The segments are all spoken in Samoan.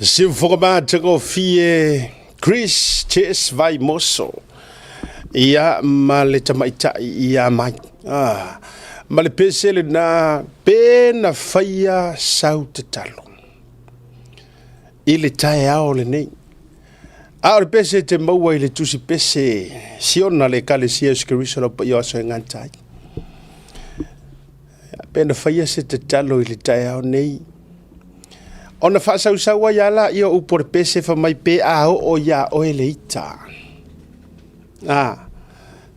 Siufoga matagofie Chris Chess Vaimoso ia ma le tamaitai ia mai. Ah, ma le pese lena pe na faia sau tatalo i le taeao lenei. A o le pese te maua i le tusi pese Siona le Ekalesia Iesu Keriso lau paia o aso e gata ai. Pe na faia se tatalo i le taeao nei. Ona faasausau ai lava laia o upu o le pese fai mai pe a oo iā oe le ita. A,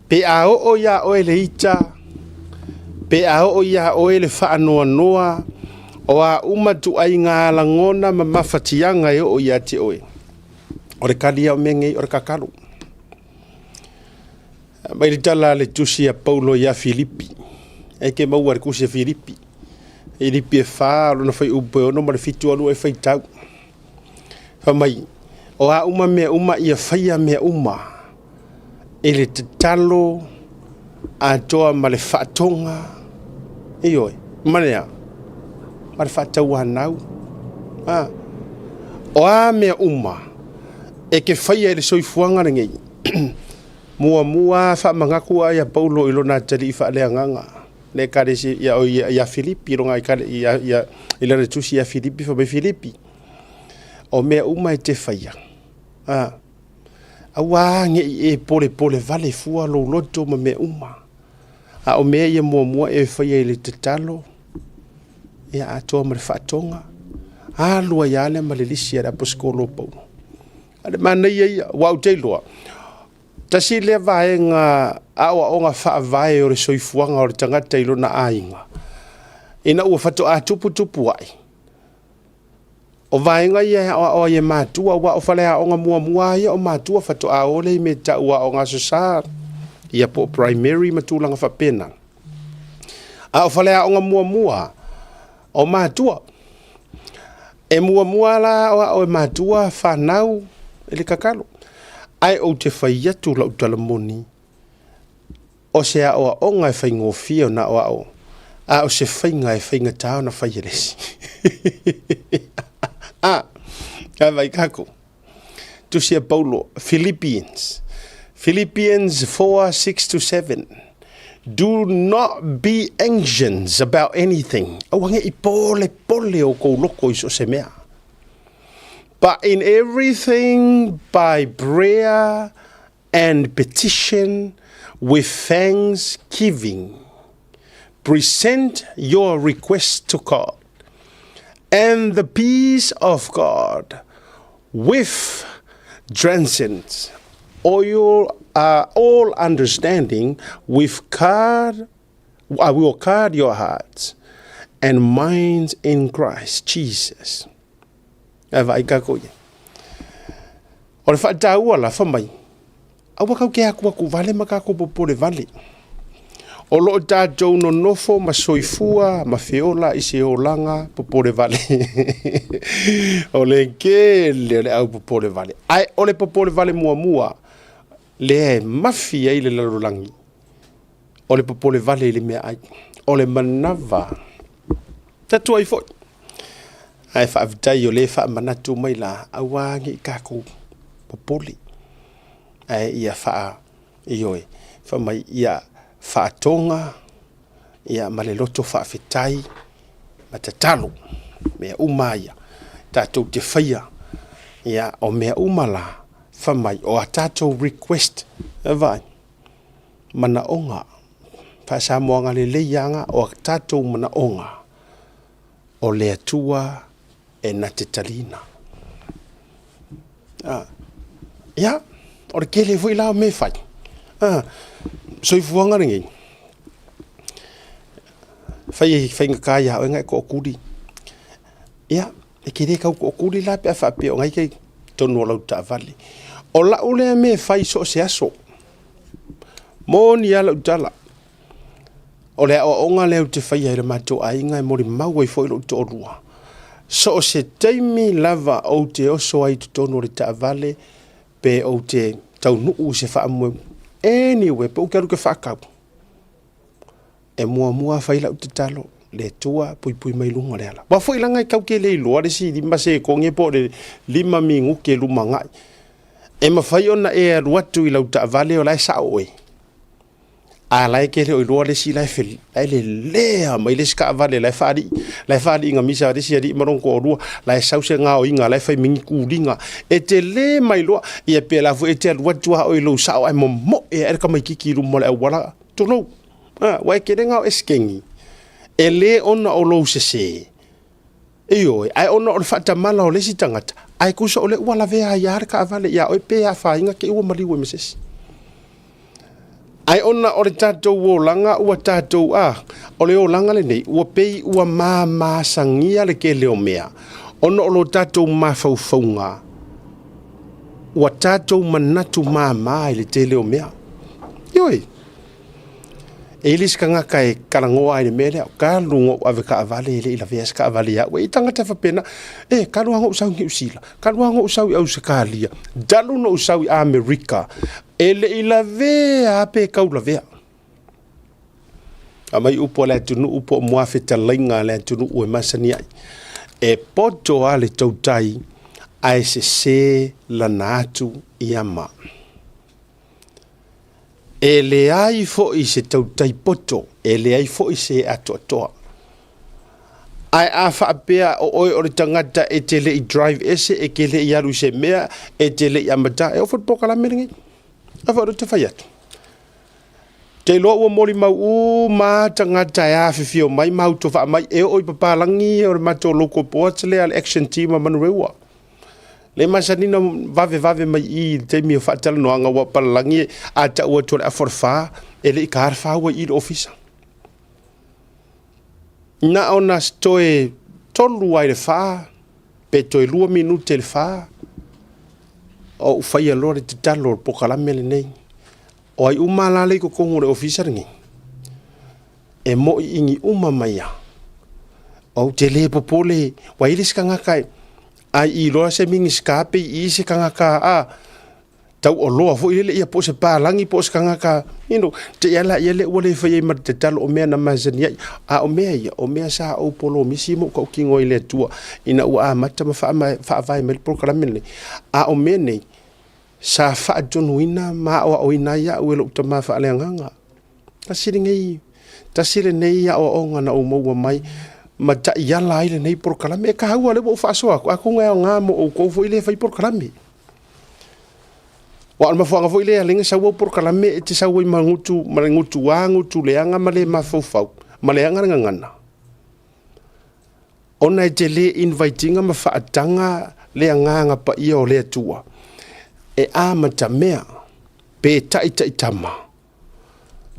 pe a oo iā oe le ita, pe a oo iā oe le faanoanoa, o a uma ituaiga lagona ma mafatiaga e oo ia te oe. O le kali ia o mea nei o le kakalo. Mai le tala a le tusi a Paulo ia Filipi. E ke maua le tusi a Filipi. Filipi e 4, lona fuaiupu e 6 ma le 7 alu e faitau. Fai mai, o a uma mea uma ia faia mea uma i le tatalo atoa ma le faatoga, ioe, ma le a? Ma le faatauanau. A, o a mea uma e ke faia i le soifuaga lenei, Muamua faamanatu a ia Paulo i lona atalii faaleagaga le ekalesia ia o ia, ia Filipi lona ekale ia ia i lana tusi ia Filipi fai mai Filipi o mea uma e te faia a aua ne i e polepole vale fua lou loto ma mea uma a o mea ia muamua e faia i le tatalo ia atoa ma le faatoga alu ai lava lea ma le lisi a le aposetolo o Paulo. A le manaia ia, aua ou te iloa, tasi lea vaega aoaoga faavae o le soifuaga o le tagata i lona aiga, ina ua faatoa tuputupu ae, o vaega ia e aoao ai e matua, aua o faleaoga muamua lava ia o matua faatoa o lea i mea e tau aoga Aso Sa, ia po o primary ma tulaga faapena. A o faleaoga muamua o matua, E muamua la aoao e matua fanau i le kakalo. Ae ou te fai atu lau tala moni, o se aoaoga e faigofie ona aoao, a o se faiga e faigata ona fai e le isi. A, a vai kako. Tusi a Paulo, Philippians, Philippians 4, 6 to 7. Do not be anxious about anything. Aua ne i polepole o kou loko i so o se mea. But in everything by prayer and petition with thanksgiving, present your request to God. And the peace of God with transcends all, all understanding with God, I will guard your hearts and minds in Christ Jesus. E vai ka koe. O le whaataua la, whamai, aua kau ke aku aku vale ma kako popole vale. O loo tatou nonofo ma soifua ma feola i se olaga popole vale. O le kele o le au popole vale. Ae o le popole vale muamua lea e mafi ai le lalolagi, o le popole vale i le meaai, o le manava. Tatu ai foi. Ae faafetai o lea e faamanatu mai la, aua ne i tatou popole. Ae ia faa Ioe, fai mai ia faatoga ia ma le loto faafetai ma tatalo, mea uma ia tatou te faia, ia o mea uma la, fai mai o a tatou request, e vaai, manaoga, faa-Samoaga lelei lava na, o a tatou manaoga, o le Atua e na te taliina. Ah, ia, o le tele foi la o mea e fai. Ah, soifuaga lenei, fai e faigata ia oe ona e tootuli. Ia, e te le tau tootuli la pe a faapea o na e i totonu o lau taavale. O lau lea mea e fai so o se aso, moni lava lau tala, O le aoaoga lea ou te faia i le matou aiga e molimau ai foi lou toalua. So o se taimi lava ou te oso ai i totonu o le taavale pe ou te taunuu i se faamoemoe, anyway, pe ou te alu ou te faatau, e muamua fai lau tatalo. Le Atua puipui mai luga o le ala. Ua foi laga e tau ke le iloa le isi 5 sekoge po o le 5 minuke lumanai. E mafai ona e alu atu i lau taavale o la e sao oe. A la e ke le o iloa le isi la e fel, la e lelea mai le isi taavale la e faalii, la e faalii gamisa a le isi alii ma lona toalua, la e sau se gaoiga la e fai mai ni tuliga. E te le mailoa, ia pēlā foi e te alu atu lava oe i lou sao ae momoe ae le tamaitiiti i luma o le auala, tulou. Ua e tele na o eseteni, e le ona o lou sese, ioe, ae ona o le faatamala o le isi tagata, ae tusa o lea ua lavea ai lava le taavale ia oe pe afaina te i ua maliu ai ma se isi. Ae ona o le tatou olaga ua tatou, a, o le olaga lenei, ua pei ua mamasagia le tele o mea, ona o lo tatou mafaufauga, ua tatou manatu mama i le tele o mea. Ioe. E i ai le isi tagata e talanoa ai i le mea lea, talu ona ou ave taavale e le i lavea se taavale ia au. E i ai tagata e faapena, e talu lava ona ou sau i Niu Sila, talu lava ona ou sau i Ausetalia, talu ona ou sau i Amerika, e le i lavea lava pe tau lavea. Aumai upu a le atunuu po o muafetalaiga a le atunuu e masani ai. E poto lava le tautai ae sese lana atu i ama. E leai foi se tautai poto, e leai foi se atoatoa. Ae a faapea o oe o le tagata e te le i drive ese, e te le i alu i se mea, e te le i amata, e oo foi i le polokalame lenei. A foi o lea ou te fai atu. Ou te iloa ua molimau uma lava tagata e afifio mai ma autovaa mai, e oo i papalagi o le matou local boards lea a le Action Team a Manurewa. Le masani ona vavevave mai i i le taimi o faatalanoaga aua o palalagi a tau atu o le afa o le fa, e le i taina le fa ua i i le ofisa. Na ona toe 3 lava i le fa, pe toe 2 minute i le fa, ou faia loa le tatalo o le polokalame lenei. O ai uma la lea i totonu o le ofisa lenei, e moʻiʻini uma mai lava. Ou te le popole, ua i ai le isi tagata e ai i loa se Minisita pe i se tagata a taualoa foi lele ia po o se palagi po o se tagata you know, te i ala ia lea ua le fai ai ma le tatalo o mea na masani ai. A o mea ia, o mea sa ou polomisi ma ou tautino ai i le Atua ina ua amata ma faavae mai le polokalame lenei. A o mea nei, sa faatonuina ma aoaoina ai au e lou tama faaleagaga. Tasi lenei, tasi lenei aoaoga na ou maua mai ma taiala ai lenei polokalame. E taua lea ua ou faasoa atu, atonu e aoga mo outou foi lea e fai polokalame. Aua o le mafuaaga foi lea e ala ai ona sau au polokalame e te sau ai ma gutu, ma le gutu a, gutu leaga ma le mafaufau, ma leaga le gagana. Ona e te le invite ina ma faataga le Agaga Paia o le Atua e amatamea pe taitaitama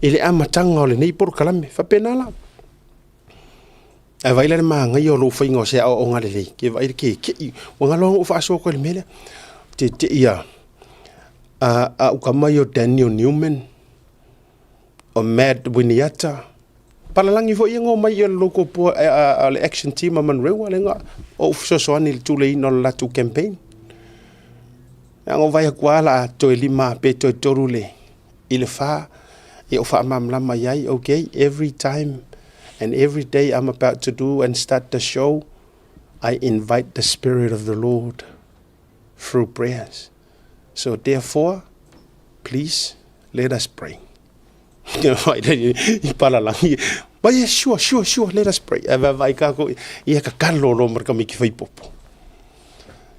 i le amataga o lenei polokalame. Faapena la. Ae vaai la le manaia o lou faiga o se aoaoga lelei, ke vaai le keke'i, ua galo lava ona ou faasoa atu i le mea lea. Tete'i a au tama ia o Daniel Newman, o Matt Winiata, palalagi foi ia na omai i le local board, le action team a Manurewa lea na ou fesoasoani i le tuleiina o le latou campaign. Na ou vaai atu lava o le a toe 5 pe toe 3 i le 4, ia ou faamalamalama i ai, okay, every time and every day I'm about to do and start the show, I invite the Spirit of the Lord through prayers. So therefore, please let us pray. I palalagi. But yeah, sure, sure, sure, let us pray. E vaai kākou, ia kakalo loa ma le tamaiti faipopo.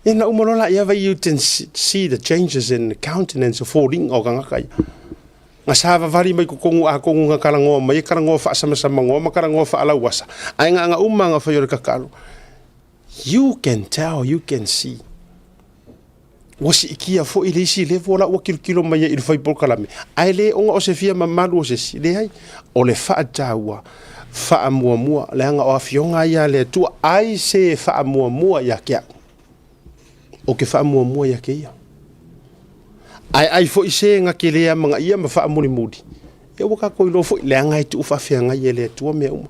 Ia na uma loa la ia vai you can see the changes in the countenance o foliga o tagata ia. Nga savavali mai totonu atonu nga talanoa mai e talanoa faasamasamagoa ma talanoa faalauasa. Ae na ona uma nga fai o le tatalo. You can tell, you can see. Ua siitia foi le isi level la ua tilotilo mai ai i le fai polokalame. Ae le ona o se fia mamalu o se isi, leai. O le faataua, faamuamua, leaga o afioga ia a le Atua, ai se faamuamua ia te au. Ou te faamuamua ia te ia. Ae ai foi se na te le amanaia ma faamulimuli, ia ua tatou iloa foi, leaga e tuu faafeagai e le Atua mea uma.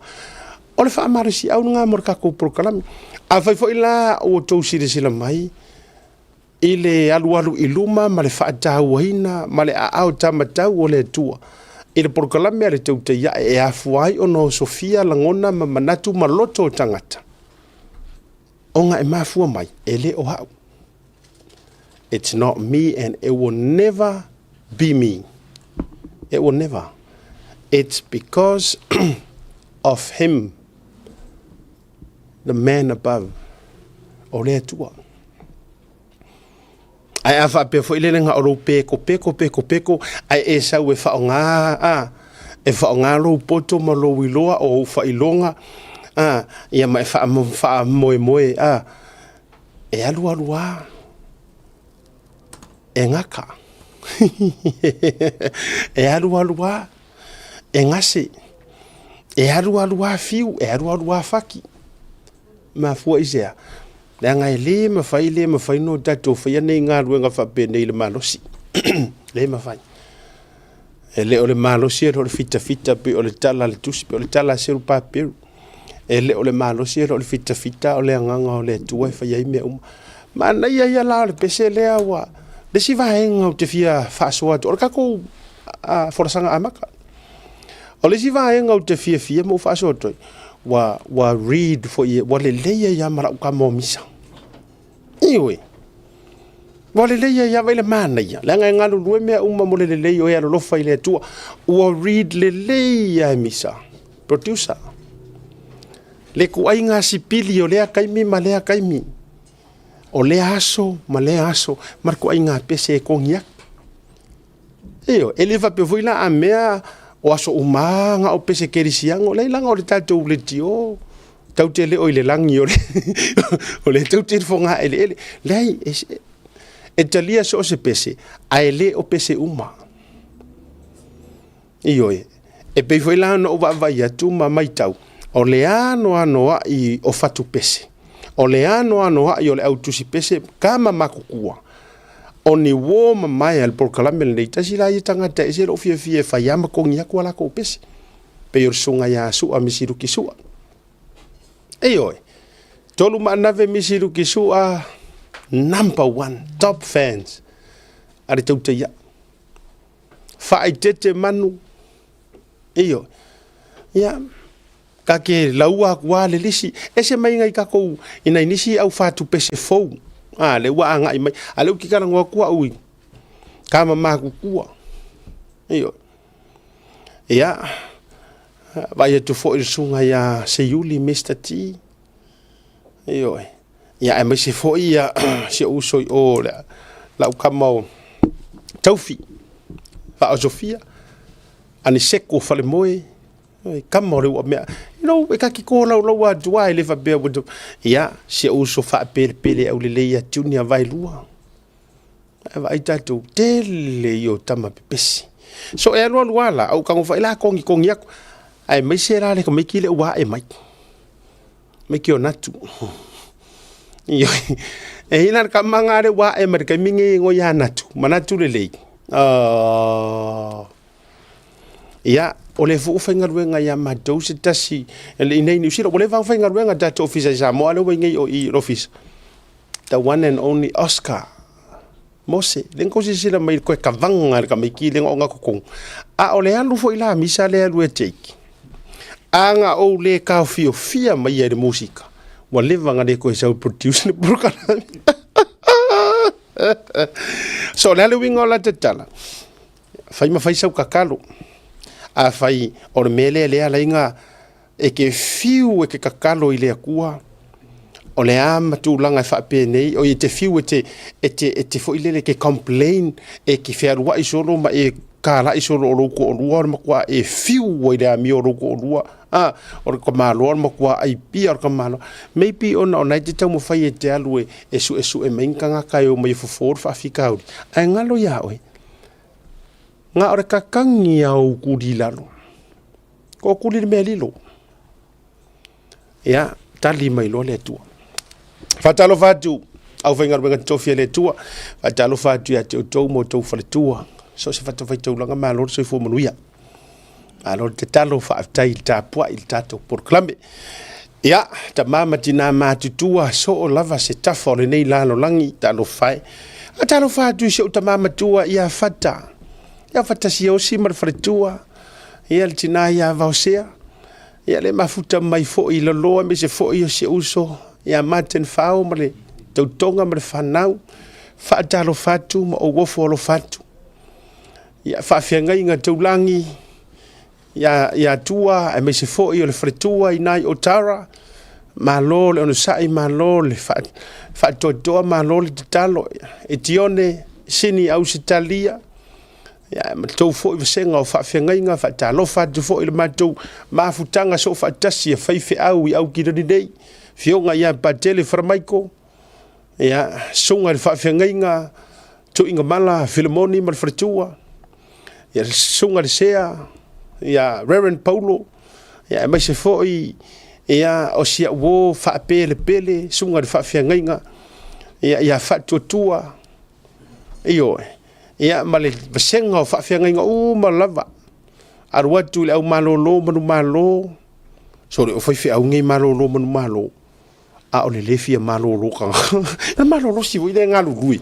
O le faamalosiau lena mo le tatou polokalame. Afai foi la ua outou silasila mai i le alualu i luma ma le faatauaina ma le aao taumatau o le Atua I le polokalame a le Tautai Ae e afua ai ona osofia lagona ma manatu ma loto o tagata, ona e mafua mai, e le o au. It's not me and it will never be me. It will never. It's because of him, the man above, o le Atua. Ae a faapea foi le lenga o lou peko peko peko peko ae e sau e whaonga a e whaonga lou poto ma lou iloa o ou whailoga a ia ma e whaamoemoe a e alu alu a e ngaka e alu alu a e gase e alu alu a fiu e alu alu a faki. Mafua i sea? Leaga e le mafai, le mafai no tatou faia nei galuega faapenei i le malosi. Le mafai. E le o le malosi e le o le fitafita pei o le tala a le tusi, pei o le tala a Serupaperu. E le o le malosi e le o le fitafita o le agaga o le Atua e fai ai mea uma. Manaia ia la o le pese lea ua le isi vaega ou te fia faasoa atu, o le tatou folasaga amata. O le isi vaega ou te fiafia ma ou faasoa atu ai, ua, ua read foi, ua lelei ai lava ma lau tama o Misa. Ioe. Ua lelei ai lava i le manaia, leaga e galulue mea uma mo le lelei o e alolofa i le Atua. Ua read lelei lava e Misa, producer. Le kuaiga sipili o lea taimi ma lea taimi, o lea aso ma lea aso, ma le kuaiga pese e kogi atu. Ioe, e le faapea foi la a mea o aso uma na o pese kerisiano, leai leaga o le tatou leitio tatou te le o i le lagi o le o le tatou te foga eleele. Leai, e, e talia so o se pese, ae le o pese uma. Ioe, e pei foi la ona ou vaavaai atu ma matau, o le anoanoai o fatu pese, o le anoanoai o le au tusi pese, kama makutua, o ni uō mamae a le polokalame lenei, tasi la ia tagata e ese lou fiafia e fai lava ma togi atu a latou pese, pei o le susuga ia Sua Misiluki Sua. Ioe, tolu maanave Misiluki Sua, number one, top fans a le Tautai Ae. Faaeteete manu, ioe, ia, ta te laua atu lava le lisi. Ese mai nai tatou i nai nisi au fatupese fou, a, lea ua agai mai. A o lea ou te talanoa atu au i tama matutua, ioe. Ia, vaai atu foi i le susuga ia Seiuli Mister T, ioe. Ia, aemaise foi ia si ou uso i o lau tama o Taufi, Faaosofia, Aniseko Falemoe, Kama o le ua mea. You know, e kaki ko lau lau atu ai le faapea ua ia, si ou uso faapelepele aulelei ia Junior Vaelua. Ae vaai tatou, tele ia o tama pepesi. So e alu alu lava la, au tago fai la kogi kogi atu. Aemaise la le tamaiti lea ua ae mai. Mai ki o natu. E hina le kama ngā le ua ae mai le taimi nei ngoi a natu, manatu lelei. Oh. Ia, o le foi faigaluega ia matou se tasi i nei Niu Sila. Ua leva ona faigaluega tatou ofisa i Samoa, lea ua i nei o i le ofisa. The one and only Oscar Mose. Le kou silasila mai koe kavaga le tamaiti le ona totonu. A o le alu foi la misa le alu e Jake. A na ou le taofiofia mai ai le musika, ua leva ona le toe sau produce le polokalame. So o le a le uiga o la tatala? Fai ma fai sau tatalo. Afai o le mea lea lea alai na e te fiu e te tatalo i le Atua, o le a ma tulaga e faapenei, o e te fiu e te, e te, e te foi lele, e te complain, e te fealuai solo ma e kalai solo o lou toalua, o le matua e fiu ai le amio o lou toalua, a, o le tamaloa o le matua ai pia o le tamaloa. Maybe ona o na e te taumafai e te alu e, e suesue mai ni tagata e omai e fofo le faafitauli, ae galo iā oe. Na o le kakagi a ou kuli i lalo. Ko kuli le mea lilo. Ia, tali mai loa le Atua. Faatalofa atu au faigaluega totofi a le Atua. Faatalofa atu ia te outou ma outou faletua. So o se fatafaitaulaga malo le soifua manuia. Malo le tatalo, faafetai i le tapuai i le tatou polokalame. Ia, tama ma tinā matutua, soo lava se tafa o lenei lalolagi, talofa e. A talofa atu i si ou tama matua ia Fata. Ia Fata Siosi ma le faletua. Ia le tina ia Vaosea, ia le mafuta mai foi i lalo aemaise foi o si ou uso ia Martin Fao ma le tautoga ma le fanau. Faatalofa atu ma ou ofo alofa atu. Ia faafeagaiga taulagi ia Tua aemaise foi o le faletua i ina i Otara, malo le onosai, malo le faatoatoa, malo le tatalo. Etione, Sini Ausetalia, ia, ma tou foi vasega o faafeagaiga, faatalofa atu foi i le matou mafutaga soofaatasi a faifeau i Aukilani nei, Afioga ia Patele Faramaiko, ia, susuga i le faafeagaiga Tuigamala Filemoni ma le faletua, ia, susuga i le Sea, ia Reverend Paulo, ia, aemaise foi ia, o si au uo faapelepele, susuga i le faafeagaiga, ia, ia Faatuatua, ioe, ia, ma le vasega o faafeagaiga uma lava, alu atu i le au malolo manumalo, sole o faifeau nei malolo manumalo, a o le lē fia malolo tagata e malolosi foi lea e galulue.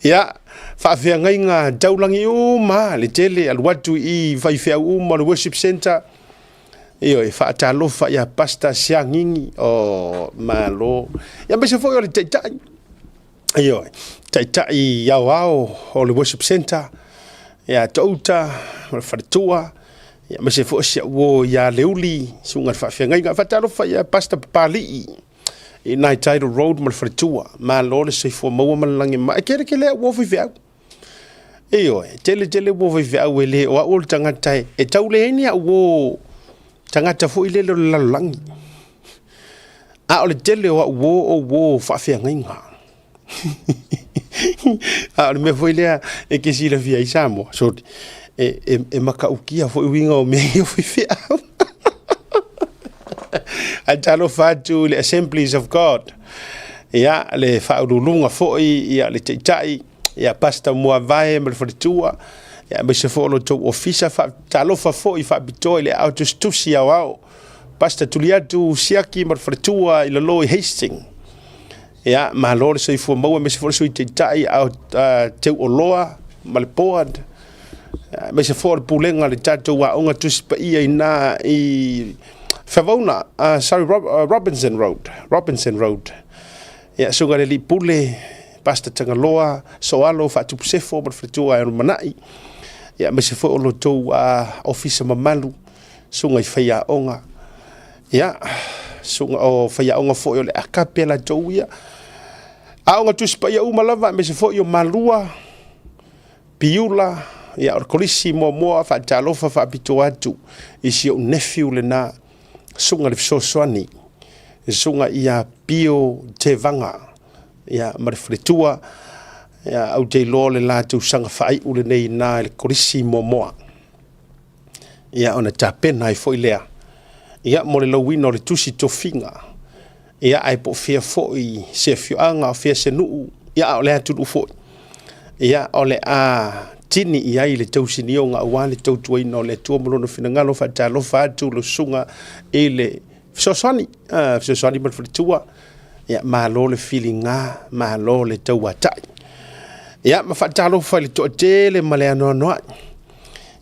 Ia, faafeagaiga taulagi uma le tele, alu atu i faifeau uma o le worship center. Ioe, faatalofa ia Pastor Siagigi, o malo. Ia aemaise foi o le taitai. Ioe, taitai aoao o le worship center, ia Touta ma le faletua, ia aemaise foi si au uo ia Leuli, susuga i le faafeagaiga. Faatalofa ia Pastor Papali'i i nai Title Road ma le faletua. Malo le soifua maua ma le lagi e tele tele au uo faifeau. Ioe, tele tele uo faifeau e le o au o le tagata e tau leai ni au uo tagata foi lele o le lalolagi. A o le tele o au uo o uo faafeagaiga. A o le mea foi lea e te silafia ai Samoa, sorry, e matautia foi uiga o mea ia o faifeau. Ae talofa atu i le Assemblies of God, ia, le faauluuluga foi, ia, le taitai, ia, Pastor Muavae ma le faletua, ia, aemaise foi o lo outou ofisa. Faatalofa foi faapitoa i le aao tusitusi aoao, Pastor Tuliatu Siaki ma le faletua i lalo i Hastings. Ia, malo le soifua maua, aemaise foi le Sui Taitai a Teuoloa ma le board, aemaise foi o le pulega o le tatou aoga Tusi Paia i ina i Favona, sorry, Robinson Road, Robinson Road. Ia, susuga i le Alii Pule, Pastor Tagaloa, Soalo Faatupusefo ma le faletua e Manai. Ia, aemaise foi o lo outou ofisa mamalu, susuga i faiaoga. Ia, susuga o faiaoga foi o le akape latou ia. Aoga Tusi Paia uma lava, aemaise foi o Malua, Piula, ia, o le Kolisi muamua. Faatalofa faapitoa atu i si ou nephew lena, susuga i le fesoasoani, susuga ia Pio Tevaga, ia, ma le faletua. Ia, ou te iloa o le latou saga faaiu lenei ina i le Kolisi muamua. Ia, ona tapena ai foi lea, ia, mo le lauina o le tusi tofiga. Ia, ae po o fea foi se afioaga, o fea se nuu, ia, a o le atunuu foi, ia, o le a tini i ai le tausinioga aua le tautuaina o le Atua ma lona finagalo. Faatalofa atu le susuga i le fesoasoani, fesoasoani ma le faletua. Ia, malo le filiga, malo le tauatai. Ia, ma faatalofa i le toatele ma le anoanoai,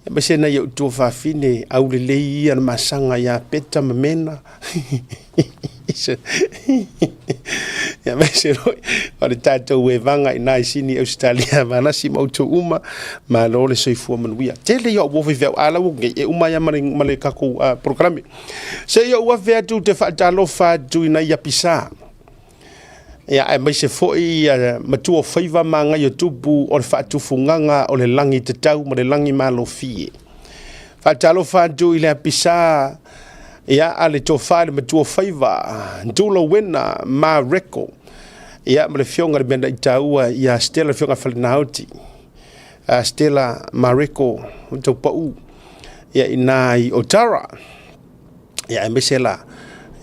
aemaise nai ou tuafafine aulelei ia na masaga ia Peta ma Mena. Ia, aemaise foi o le tatou evaga i nai Sini Ausetalia Valasi ma outou uma, malo le soifua manuia. Tele ia o uo faifeau a lau nei e uma ia ma le tatou polokalame. Se i ou afe atu te faatalofa atu i nai apisa. Ia, aemaise foi ia matua o faiva ma agai o tupu o le faatufugaga o le lagi tatau ma le lagi malofie. Faatalofa atu i le apisa, ia, a le tofa i le matua o faiva, Dula Wena ma Reko, ia, ma le afioga i le mea na i taua ia Stella, le afioga Falenaoti, Stella Mareko Taupau, ia, ina i Otara. Ia, aemaise la,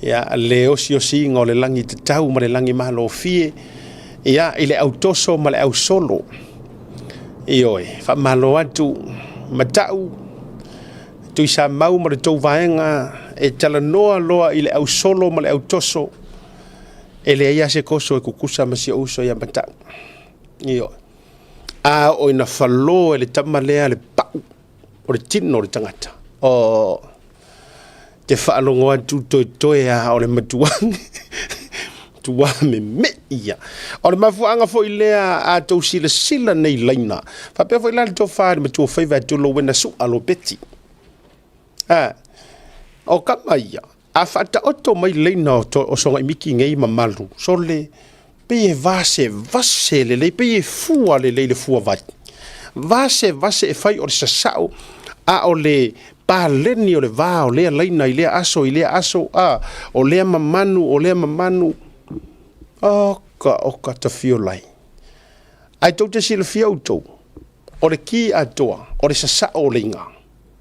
ia, le osiosiga o le lagi tatau ma le lagi malofie, ia, i le autoso ma le ausolo. Ioe, faamalo atu Mata'u Tuisamau ma le tou vaega e talanoa loa i le ausolo ma le autoso, e leai lava se toso e tutusa ma si ou uso ia Mata'u. Ioe, a oo ina falo e le tama lea le pa'u. O le tino o le tagata. O te faalogo atu toetoe a o le matua tua meme'i ia. O le mafuaaga foi lea a tou silasila nei laina. Faapea foi la le tofa i le matua faiva e Tulowena Su'a Lopeti. A, o kama ia, a faataoto mai laina o, to, o Sogaimiki nei mamalu, sole, pei e vasevase lelei, pei e fua lelei le fua vai. Vasevase e fai o le sasao, a o le paleni o le va o lea laina i lea aso i lea aso, a o lea mamanu o lea mamanu. Oka oka tafiolai. Ae tou te silafia outou, o le ki atoa, o le sasao o le iga.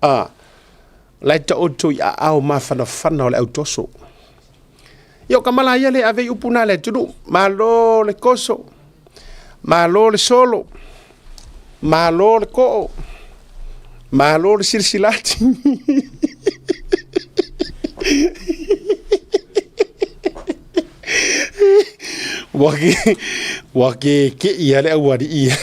A, la e taoto i aao mafanafana o le autoso. Ia o ka mala ia le ave i upu na le atunuu. Malo le koso, malo le solo, malo le koo, malo le silasilati. Ua ke, ua keke'i lava le aualii ia.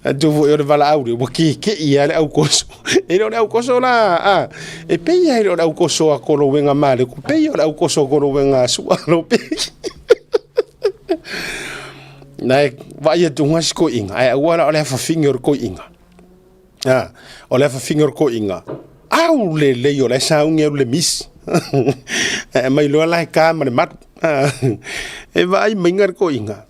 Atonu foi o le valaau lea, ua keke'i lava le aukoso. E le o le aukoso la, a, e pei lava e le o le aukoso a Koloega Maleku, pei o le aukoso a Koloega Su'a Lopeki. Na e vaai atu nga si koi'iga, ae aua la o le afafine o le koi'iga. A, o le afafine o le koi'iga, au lelei o la e sauni alu le misi. Ae aumai loa la e ka ma le malu. E vaai maiga le koi'iga.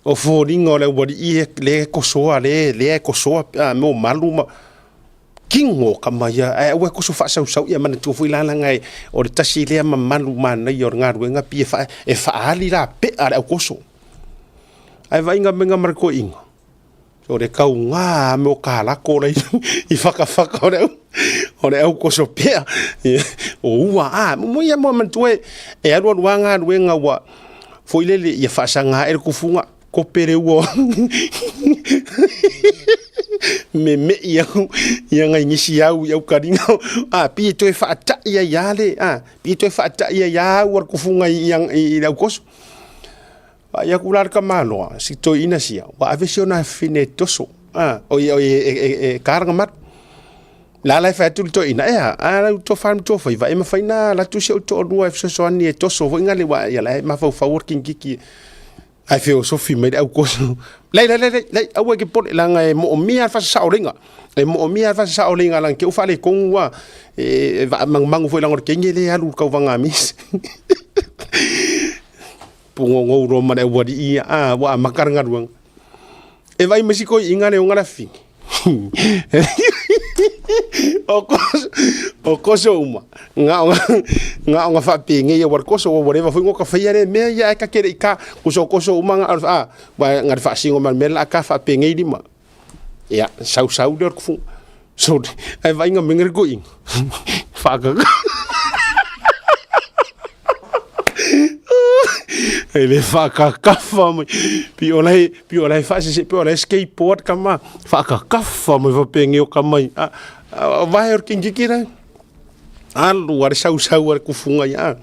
O foliga o le aualii e lea e kosoa, lea e kosoa a mo malu ma kino ka mai ae aua e koso faasausau ia manatua foi la laga e o le tasi lea mamalu manaia o le galuega pei e faa e faaali la pea le aukoso. Ae vaaiga maiga ma le toeaina, o le tauga me o kalako la i whakawhaka o le au o le aukoso pea. O ua a mo ia mo manatua e alualu lava galuega ua foi lele ia faasaga ae le tufuga kope le ua meme'i au ia nai nisi au i aukaliga a pei e toe faata'i ai lava le a pei e toe faata'i ai lava au a le tufuga i le aukoso. Vaai atu la le tamaloa si toeaina sia ua ave si ona afafine e toso a oi oi e kalaga malu. La la e fai atu le toeaina, ea, a lau tofa ma tofaiva, e mafai na alu atu si ou toalua e fesoasoani e toso foi ngale wa ia la e mafaufau o le kingiki. Ae feosofi mai le aukoso. Lei, lei, lei, lei, aua e ke pole, leaga e moomia le faasasaolega. E moomia le faasasaolega leaga te i ua faaletonu ua e vaamangumangu foi leaga o le teine lea e alu i le tauvaga a misi. Pugogou loa ma le aualii ia, a ua amata le galuega. E vaai mai si toeaina le ona lafine. O koso, o koso uma. Na ona, na ona faapenei aua le koso ua leva foi ona ta faia lea mea ia ae ta te le i ta. Koso koso uma na a, ua na le faasino ma le mea le a ta faapenei lima. Ia, sau sau lea o le kufuga. Sorry, ae vaaiga mai le toeaina. Whaakaka. E le whaakakafa mai. Pi o lai, pi o lai whaasese, pi o lai skateboard ka ma. Whaakakafa mai whapenge o ka mai. A, a, vae o le kingiki rai. Alu a le sausau a le kufunga ia.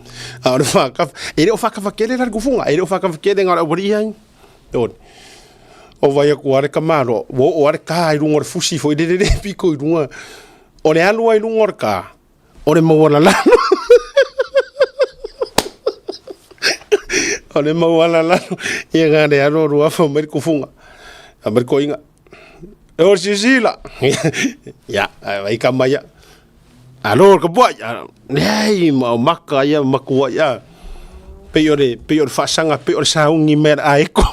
A o le whaakafa. E le o whaakafa kele la le kufunga. E le o whaakafa kele ngā o le awari ai. Oi. O vai aku a le kamalo, ua oo a le kā i luga o le fusi foi lele le piko i luga. O le alu ai i luga o le kā, o le maualalalo. O le maualalalo, ia nga le alu alu afa mai le kufuga. A mai le koiga. E o sisila. Ia, ai ka mai ia. Alo ka buai. Leai, ma o maka ia makua ia. Pei o le, pei o le faasaga, pei o le sauni mai a le aeko.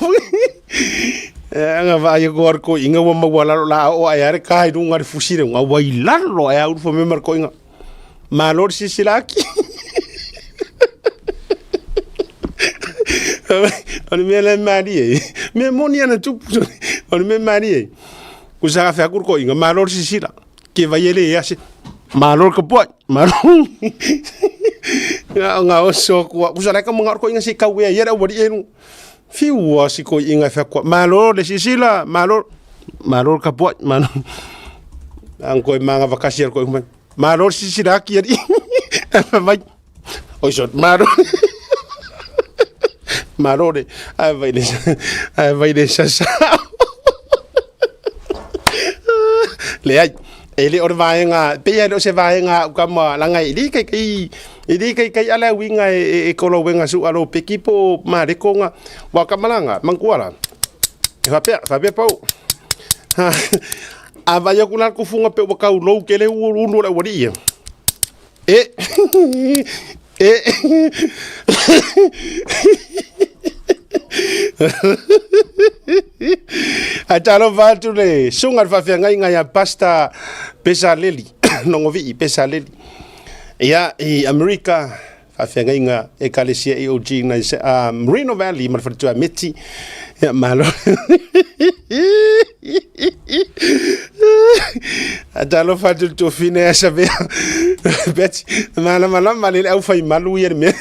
E anga vaai aku a le koiga ua maualalo la oo ae a le ka i luga o le fusi le uga ua i lalo ae a ulu fai mai ma le koiga. Malo le silasila aki. O le mea la e malie ai, mea moni lava na tupu, o le mea e malie ai, ua saga fai atu le koiga, malo le silasila. Ke vai e le ase. Malo le kapuai. Malo. Nga nga oso kua. Kusa lai ka mga ko inga si kau e ia le wari e nu. Fiu a si ko inga fa kua. Malo le sisila, malo. Malo le kapuai, malo. Ang ko mga vakasi ko inga. Malo le sisila ki ari. Vai. Oi so malo. Malo le. Ai vai le. Ai vai le sasa. Leai. E le o le vaega, pei e le o se vaega a uka ma langa e li kai kai, e li kai kai ala uiga e kolowega su alo peki po mareko nga wa kamalanga mankuala. E faapea, faapea pau. A vai aku la kufunga pe ua kau lou ke le ulu ulu le wali ia. E e Ae talofa atu le suga le faafeagaiga ia Pastor Pesaleli, Logovii Pesaleli. Ia, i Amerika, faafeagaiga Ekalesia AOG na Moreno Valley ma le faletua Meti. Ia, malo. Ae talofa atu le tuafine ia Savea. Beti, malamalama le au fai malu ia le mea.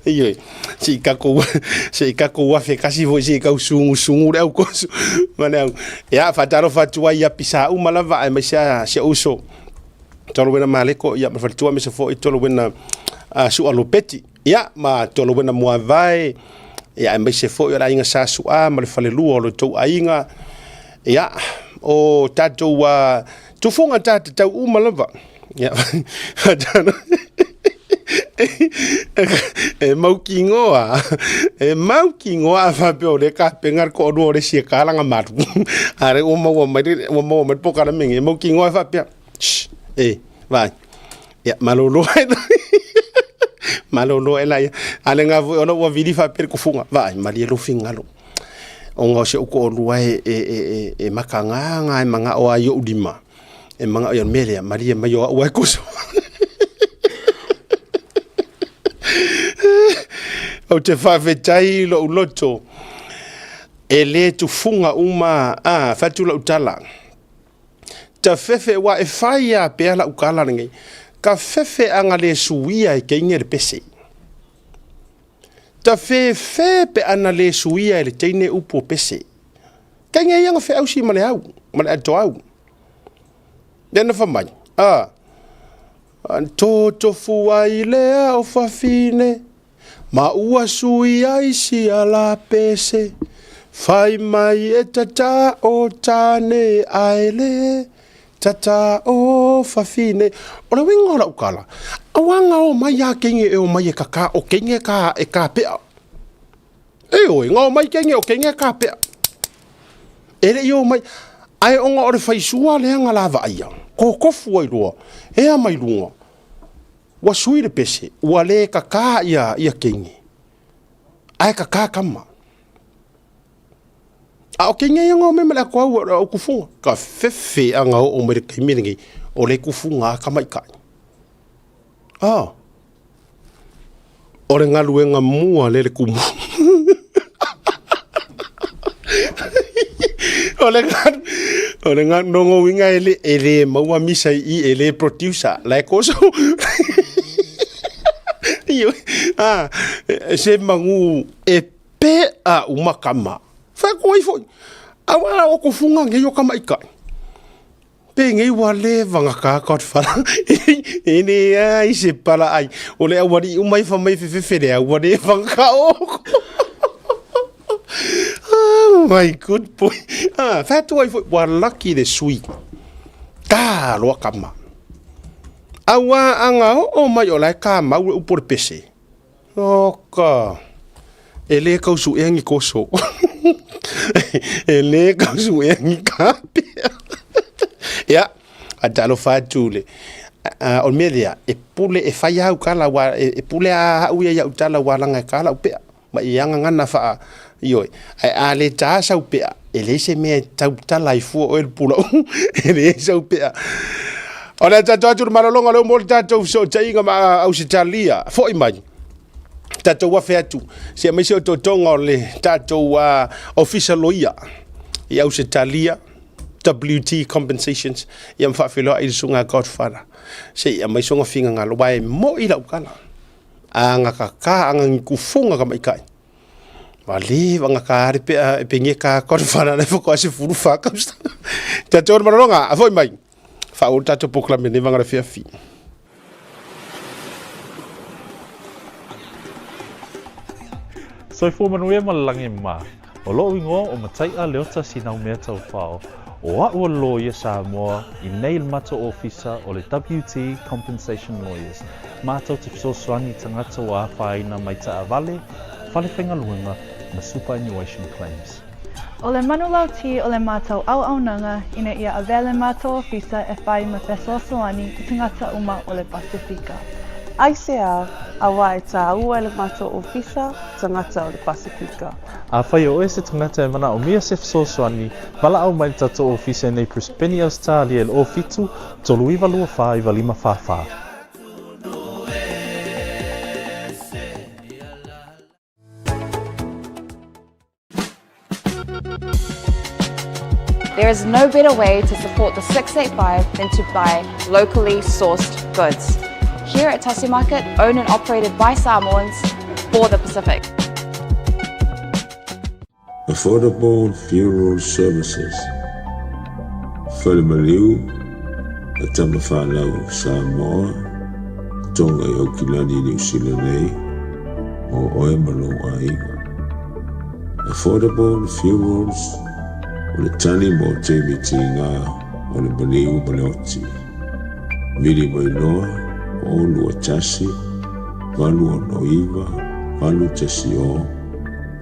Ioe. Se i kako se i kako afe kasi foi se i kau sugu sugu le au koso ma le au. Ia, faatalofa atu ai ia pisa uma lava aemaise a si ou uso Tolowena Maleko, ia ma faletua aemaise foi Tolowena Sua Lopeti, ia ma Tolowena Muavae, ia aemaise foi o le aiga Sa Sua ma le falelua o lo outou aiga. Ia, o tatou tufuga tatatau uma lava. Ia, e mautinoa, e mautinoa a faapea o lea kapenga le toalua o le isi e kalaga malu. A lea ua maua mai le, ua maua mai le polokalame lenei, e mautinoa e faapea, shh, e, vaai, ia, malolo ae malolo ae laia. A le na foi ona ua vili faapea le tufuga, vaai, malie lou finagalo. Ona o si ou toalua e, e, e, e, e makagaga e manao lava i ou lima. E manao ia mea lea, malie mai o au ai koso. Ou te faafetai i lou loto, e le tufuga uma, a, fai atu lau tala. Ta fefe, ua e fai a pea lau tala lenei. Ka fefe anga le suia e teine le pese. Ta fefe pe ana le suia e le teine upu o pese. Teine ia na feausi ma le au, ma le atoau. Lea na fai mai, a, Totofu ai lea o fafine, ma ua sui ai sia la pese, fai mai e tata o tane ae le tata o fafine. O le uiga o lau tala, auaga o mai a keine e o mai e kaka, o keine ka e kapea. Ioe, na omai keine o keine kapea. E le i omai, ae ona o le faisua lea na la vaaia, kokofu ai loa, ea mai luga, ua sui le pese, ua le kaká ia, ia keine, ae kaká tama. A o keine ia na omai ma le atoa au, au kufuga. Ka fefe anga oo mai le taimi lenei, o le kufuga a tamaitai. Ah. O le galuega mua lea le kumu. O le galu, o le galu, lona uiga e le, e le maua misa i i, e le producer, la e koso. Ioe, ah, se magu e pea uma kama. Fai atu ai foi, aua o kufuga nei o tamaitai. Penei ua leva na kā Godfather. E leai se pala ai. O le aualii uma i fai mai fefefe le au ua leva na kā oko. Oh my good boy. Ah, fai atu ai foi, ua lucky le sui. Tā loa kama. Auā anga oo mai o la e kāmau le upu o le pese. Oka. E le kau suʻea ni koso. E le kau suʻea ni kapea. Ia, a talofa atu le o le mea lea, e pule e fai au tala ua e pule a au ia ia'u tala ua laga e ka la'u pea ma i agagana faa ioe. Ae a le tā sau pea, e leai se mea e tautala ai fua oe le pula'u. E leai sau pea. O le a tatou atu le malologa o lea ua maua le tatou fesootaiga ma Ausetalia. Foi mai. Tatou afe atu. Se aemaise o totoga o le tatou ofisa loia i Ausetalia. WT Compensations. Ia ma faafeiloai i le susuga a Godfather. Se i aumai sona finagalo. Aua e moi lau tala. A gakaka, a gagikufuga ka maikai. Ua leva na ka are pea e penge ka Godfather le faatoa 14 tausaga. Tatou le malologa, a foi mai. Faaauau le tatou polokalame nei vaga le afiafi. Soifua manuia ma le lagi mama. O loʻu igoa ʻo Mataiʻa Leota Sinaumea Taufao, ʻo aʻu o le loia Samoa i nei le matou ofisa o le WT Compensation Lawyers, matou te fesoasoani i tagata ua afaina mai taavale, fale faigaluega ma superannuation claims. ʻO le manulauti o le matou auaunaga ina ia avea le matou ofisa e fai ma fesoasoani i tagata uma o le Pasefika. Aisea, auā e tāua e le matou ofisa tagata o le Pasefika. Afai o oe se tagata e manaʻomia se fesoasoani, valaau mai le tatou ofisa i nei Brisbane, Ausetalia i le 07 39 24 95 44. There is no better way to support the 685 than to buy locally sourced goods. Here at Tasi Market, owned and operated by Samoans for the Pacific. Affordable Funeral Services, Fale Maliu a Tamafanau Samoa, Tonga i Aukilani, Niu Sila nei, mo oe ma lou aiga. Affordable Funerals o le tali mo taimi tiga o le maliu ma le oti. Vili mai loa o 21 869 810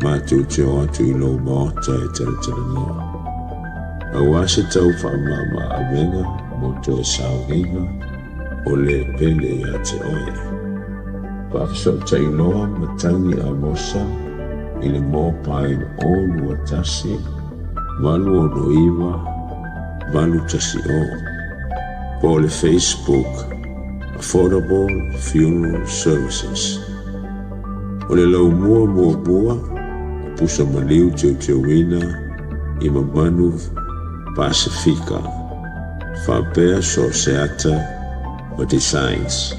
matou te o atu i lou maota e talatalanoa. Aua se tau faamama avega mo toe sauniga o le pele ia te oe. Faafesootai loa Matagi Amosa i le mobile 021 869 810 po o le Facebook Affordable Funeral Services. O le laumua muamua o pusa maliu teuteuina i mamanu Pasefika faapea so o se ata ma designs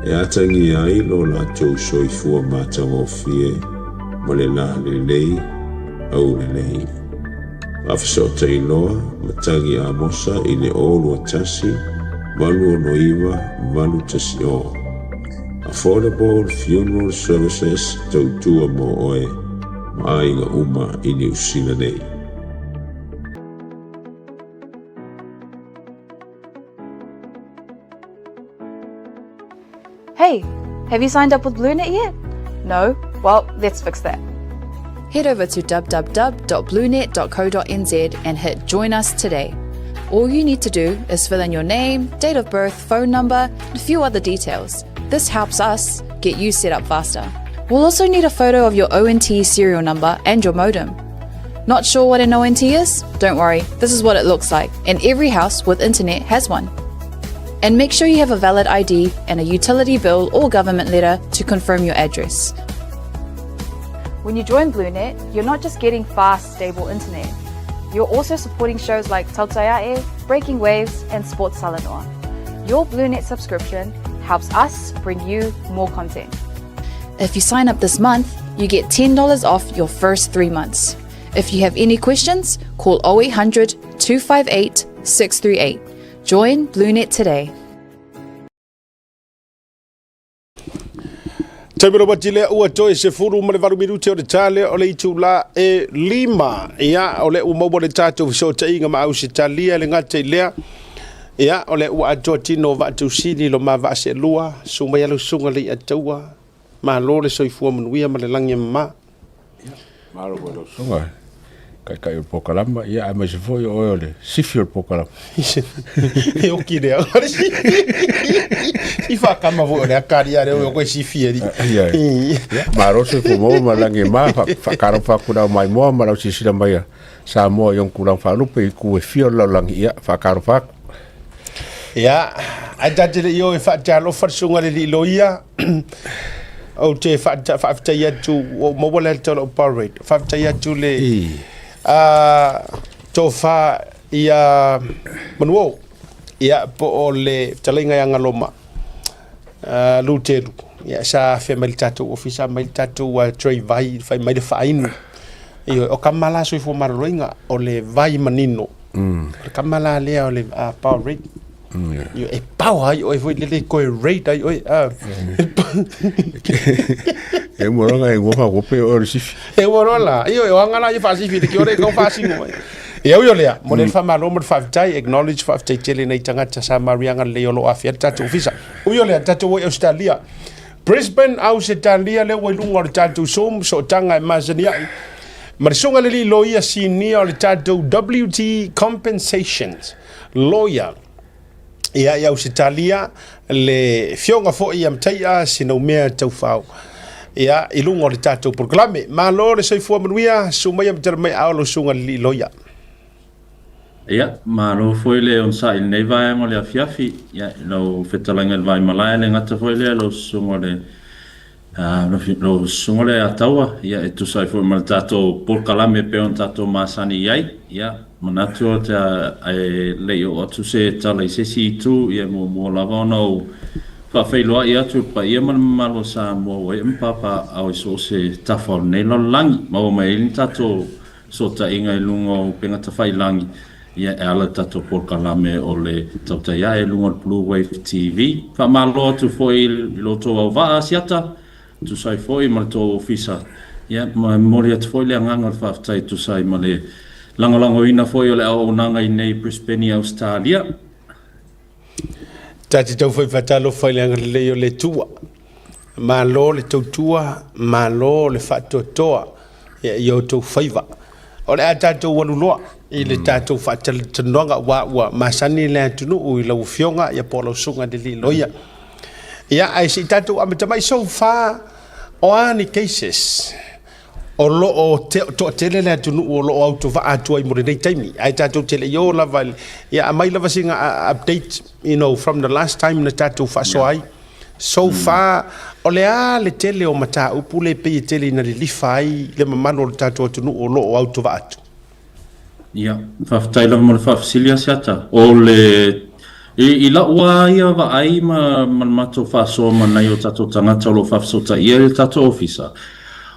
e atagia ai lo latou soifua matagofie ma le lalelei aulelei. Faafesootai loa Matagi Amosa i le 021 869 810. Affordable Funeral Services tautua mo oe ma aiga uma i Niu Sila nei. Hey, have you signed up with BlueNet yet? No? Well, let's fix that. Head over to www.bluenet.co.nz and hit Join Us Today. All you need to do is fill in your name, date of birth, phone number, and a few other details. This helps us get you set up faster. We'll also need a photo of your ONT serial number and your modem. Not sure what an ONT is? Don't worry, this is what it looks like, and every house with internet has one. And make sure you have a valid ID and a utility bill or government letter to confirm your address. When you join BlueNet, you're not just getting fast, stable internet. You're also supporting shows like Tautaiae, Breaking Waves, and Sports Salanoa. Your BlueNet subscription helps us bring you more content. If you sign up this month, you get $10 off your first 3 months. If you have any questions, call 0800 258 638. Join BlueNet today. Taimi ropati lea ua toe 18 minute o le ta lea o le itulā e 5. Ia, o lea ua maua le tatou fesootaiga ma Ausetalia le gata i lea. Ia, o lea ua atoa tino o Vaatausili lo ma vaaseelua, susu mai lau susuga le Iataua, malo le soifua manuia ma le lagi e mama. Malo foi lau susuga taitai o le polokalama, ia aemaise foi o oe o le sifi o le polokalama. E oki lea. Si whakama foi o le akari are o koe sifi eri. Ia, ia, malo soifua maua ma le lagi e mama, faatalofa atu i lau maimoa ma lau silasila mai a Samoa i ona tulaga faalupe i itu e fia o le lalolagi, ia, faatalofa atu. Ia, ae ta te le i o e faatalofa le susuga i le alii loia. Ou te faafetai atu, ua ou maua le ata o lau parade. Faafetai atu le tofa ia Manuo, ia po o le fetalaiga ia Galoma Lutelu. Ia, sa afea mai le tatou ofisa mai le tatou tray vai, fai mai le faainu. Ioe, o kama la soifua maloloina, o le vai manino. O le kama la lea o le Powerade. Ioe, e power ai oe foi lele koe raid ai oe. Ah. E mua loa e ngua whaakope o le sifi. E ua loa la. Ioe, o anga la ia whaasifi, te ki ore kau whaasingo mai. Ia ui o lea, mo le whamalo mo le whaafetai, acknowledge whaafetai tele nei tangata sa marianga lelei o lo awhia le tatou ofisa. Ui o lea, tatou o i Australia. Brisbane, Ausetalia, lea ua i luga o le tatou Zoom, sootaga e masani ai. Ma le susuga i le alii loia sinia o le tatou WT Compensations Lawyer ia i Ausetalia, le fioga foi ia Mataia Sinaumea Taufao ia i luga o le tatou polokalame. Malo le soifua manuia, susu maia ma tala mai aao lau susuga i le alii loia. Ia, malo foi le onosai i lenei vaega o le afiafi. Ia, i lau fetalaiga i le Vaimalae, le gata foi lea i lau susuga o le, lau susuga o le Ataua, ia, e tusa ai foi ma le tatou polokalame e pei ona tatou masani i ai. Ia, manatu ou te, ae le i oo atu se tala i se isi itu, ia, e muamua lava ona ou faafeiloai atu i le paia ma le mamalu o Samoa ua ee ma papaaao i so o se tafa o lenei lalolagi. Maua mai ai ni tatou Fesootaiga i luga o upega tafailangi, ia e ala i le tatou polokalame o le Tautai Ae i luga o le Blue Wave TV. Faamalo atu foi i lo outou auvaa Asiata, e tusa ai foi ma le tou ofisa. Ia, ma e momoli atu foi le agaga o le faafetai e tusa ai ma le lagolagoina foi o le auaunaga i nei Brisbane i Ausetalia. Ta te tau foi faatalofa i le agalelei o le Atua. Malo le tautua, malo le faatoatoa i outou faiva. O le a tatou alu loa i le tatou faatalatalanoaga aua ua masani le atunuu i lau Afioga ia po o lau Susuga i le Alii Loia. Ia, ae se i tatou amata mai, so far, o a ni cases o lo o toatele le atunuu o lo o autovaa atu ai mo lenei taimi, ae tatou te le i o lava, ia aumai lava sina update, you know, from the last time na tatou faasoa ai. So far, o le a le tele o mataupu lea e pei e tele ina lilifa ai le mamalu o le tatou atunuu o lo o autovaa atu? Ia, faafetai lava mo le faafesili Asiata. O le, i, i la'u lava ia vaai ma, ma le matou faasoa ma nai o tatou tagata o lo o faafesootaia i le tatou ofisa,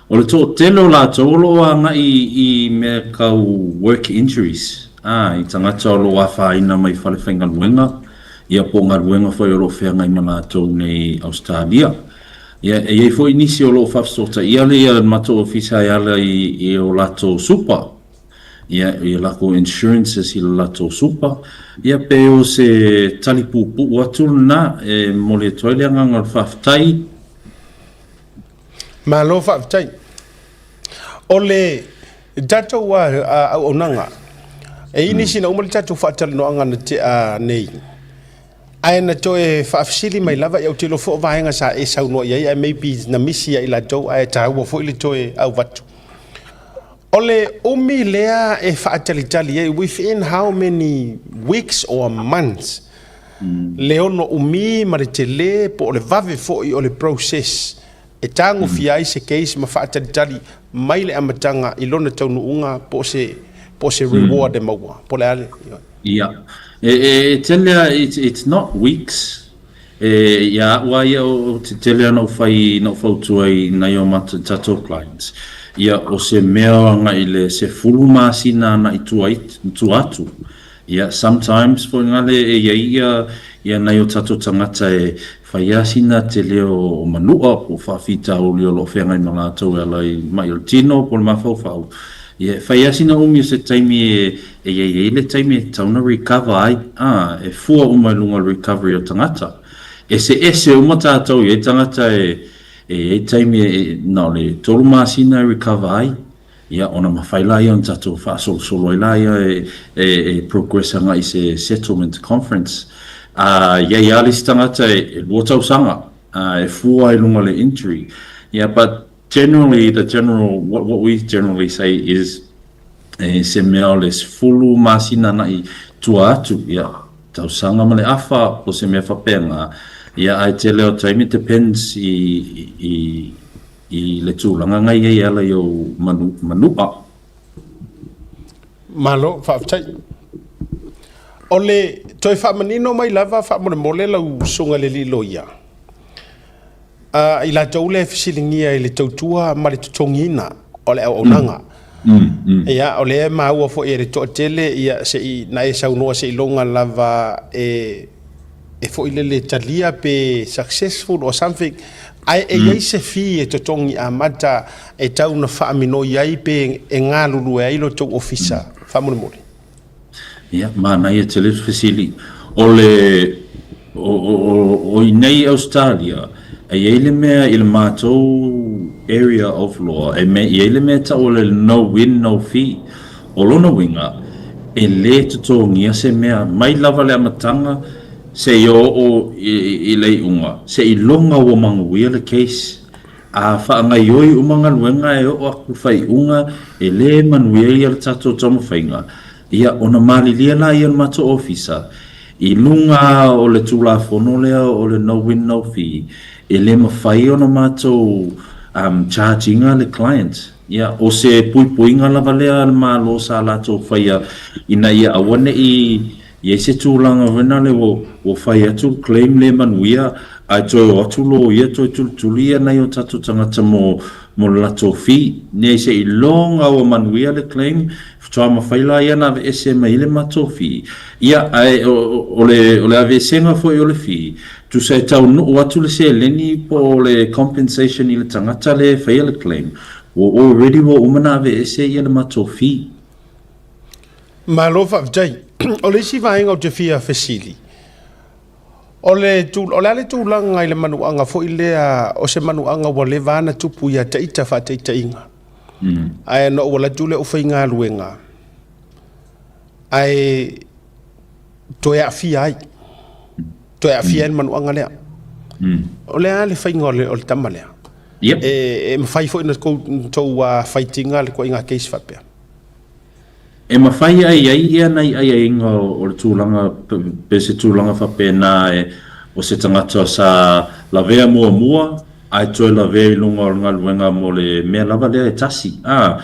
o le toatele o latou o lo o agai i mea tau work injuries, ā, i tagata o lo o afaina mai falefaigaluega, ia po o galuega foi o lo o feagai ma latou nei i Ausetalia. Ia, e i ai foi nisi o lo o faafesootaia le ia matou ofisa e ala i, i o latou supa, ia, i lakou insurances i le latou supa. Ia, pe o se tali puupuu atu lena e momoli atu ai le agaga o le faafetai. Malo faafetai. O le tatou auaunaga, e i ai nisi na uma le tatou faatalanoaga na tea nei, Ae na toe faafesili mai lava, ia ou te iloa foi o vaega sa e saunoa i ai, ae maybe na misi ia i latou ae taua foi le toe avatu. O le umi lea e faatalitali ai, within how many weeks or months, le ono umi ma le tele po o le vave foi o le process e tagofia ai se case ma faatalitali mai le amataga i lona taunuuga po o se, po o se reward e maua, po o le a le... Ia. E, e, e tele a, it's, it's not weeks. E, ia a'u a ia o te tele a na ou fai, na ou fautua i nai o matou, tatou clients. Ia, o se mea agai i le 10 masina agai tua, tua atu. Ia, sometimes foi ngale e iai ia, ia nai o tatou tagata e fai a sina tele o manua po o faafitauli o lo o feagai ma latou e ala i maʻi o le tino po o le mafaufau. Ia, e fai a sina umi o se taimi e, e iai ai le taimi e tatau ona recover ai, a, e fua uma i luga o le recovery o tagata. Eseese uma tatou, e iai tagata e, e iai taimi e, na o le tolu masina e recover ai, Ia, ona mafai laia ona tatou faasolosolo ai laia e, e, e progress agai i se settlement conference. A i ai lava le isi tagata e, e lua tausaga, a, e fua i luga o le injury. Ia, but generally, the general, what, what we generally say is, e, se mea o le 10 masina agai tua atu, ia, tausaga ma le afa, po o se mea faapena. Ia, ae tele o taimi, depends i, i, I le tulaga na i ai e ala i ou manu, manua. Malo, faafetai. O le toe faamanino mai lava faamolemole lau susuga i le alii loia, i latou lea e fesiligia i le tautua ma le totogiina o le auaunaga. Ia, o lea e maua foi e le toatele, ia, se i, na e saunoa seiloga lava e e foi lele talia pe successful or something, ae e i ai se fee e totogi amata e tau na faaminoi ai pe e galulue ai lo tou ofisa faamolemole? Ia, manaia tele le fesili. O le, o, o, o, o i nei Ausetalia, e i ai le mea i le matou area of law, e mea, i ai le mea e tau o le no win, no fee. O lona uiga, e lē totogia se mea, mai lava le amataga seia oo i, i le iuga, seiloga ua manuia le case. A faagaioi uma galuega e oo atu i faaiuga e lē manuia ia le tatou taumafaiga, ia ona malilie laia o le matou ofisa i luga o le Tulafono lea o le No Win No Fee, e le mafai ona matou charge ina le client. Ia, o se puipuiga lava lea a le Malo sa latou faia ina ia aua ne i i ai se tulaga foi nale ua fai atu le claim le manuia ae toe o atu loia toe tulituli ia nai o tatou tagata mo mo le latou fee. Nei seiloga ua manuia le claim faatoa mafai laia ona aveese mai ai le matou fee. Ia, ae o le o le aveesega foi o le fee, tusa e taunuu atu le seleni po o le compensation i le tagata lea e faia le claim, ua already ua uma ona aveese ia le matou fee. Malo faafetai. O le isi vaega ou te fia fesili, o le, o le a le tulaga i le manuaga foi lea o se manuaga ua leva ona tupu ia ita faataitaiga, ae na ou alu atu lea ou faigaluega, ae toe aafia ai, toe aafia ai le manuaga lea. O le a le faiga o le tama lea? E mafai foi ona tou fight ina le ituaiga case faapea? E mafai a i ai ia nai aiaiga o le tulaga pe se tulaga faapena e o se tagata sa lavea muamua ae toe lavea i luga o le galuega mo le mea lava lea e tasi a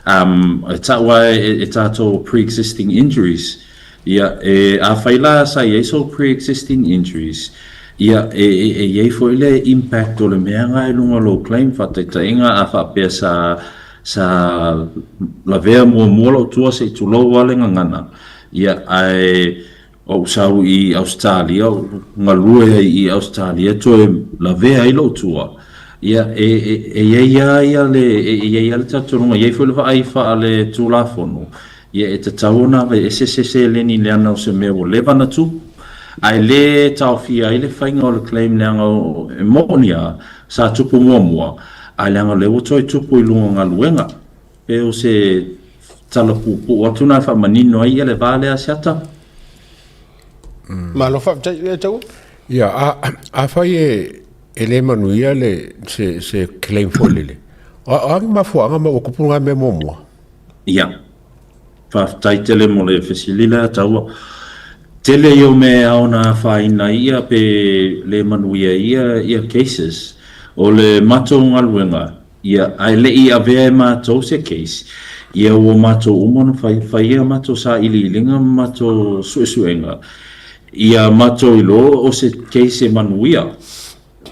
e tau lava e tatou pre-existing injuries. Ia e afai la sa i ai sou pre-existing injuries ia e e i ai foi le impact o le mea lena i luga o lou claim faataitaiga a faapea sa Sa lavea muamua lou tua se i tulou lava le gagana, ia, ae ou sau i Ausetalia, ou galue ai i Ausetalia toe lavea ai lou tua, ia, e, e, e i ai lava ia le, e i ai lava le talitonuga, e i ai foi le vaai faale-Tulafono, ia, e tatau ona aveese se seleni leaga o se mea ua leva ona tupu, ae le taofia ai le faiga o le claim leaga e moni lava, sa tupu muamua, Ae leaga o lea ua toe tupu i luga o galuega. Pe o se tala puupuu atu na e faamanino ai ia le va lea Asiata? Malo faafetai i le taua. Ia, a, afai e, e le manuia le, se, se claim foi lele, o, o a ni mafuaaga ma ua tupu lena mea muamua? Ia. Faafetai tele mo le fesili lea taua. Tele ia o mea e ao ona afaina ai ia pe le manuia ai ia ia cases. O le matou galuega, ia, ae le i avea e matou se case, ia ua matou uma ona fai, fai ia matou sailiiliga ma matou suesuega, ia matou iloa o se case e manuia.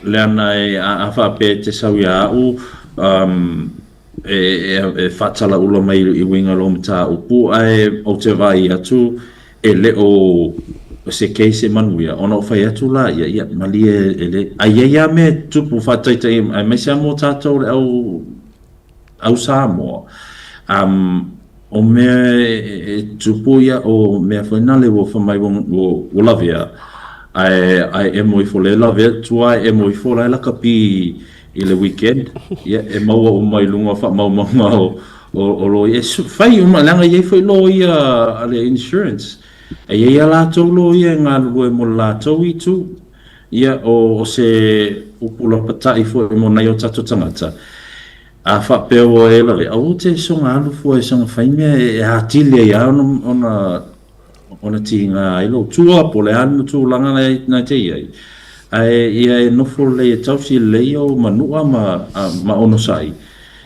Leaga e, a, a faapea e te sau ia au, um, e, e, e faatalaula mai i uiga lou mataupu, ae ou te vaai atu e le o se case e manuia, ona ou fai atu laia, ia, malie e le, ae i ai lava mea e tutupu faataitaiga, aemaise lava mo tatou le au, au Samoa, um, o mea e tupu ia, o mea foi nale ua fai mai ua, ua, ua lavea, ae, ae emo ifo le lavea, tua ae emo ifo la e lakapi i le weekend, ia, e maua uma i luga o faamaumauga o, o, o loia. E su, fai uma, leaga e i ai foi loia a le insurance. E i ai a latou loia e galulue mo le latou itu. Ia, o, o se upu lapatai foi mo nai o tatou tagata. A faapea ua e lawe, aua te soga alu fua e soga fai mea e, e atili ai lava ona, ona, ona tiga ai lou tua po o le a le tulaga na te i ai, ae ia e nofo lelei e tausi lelei ou manua ma, ma onosai,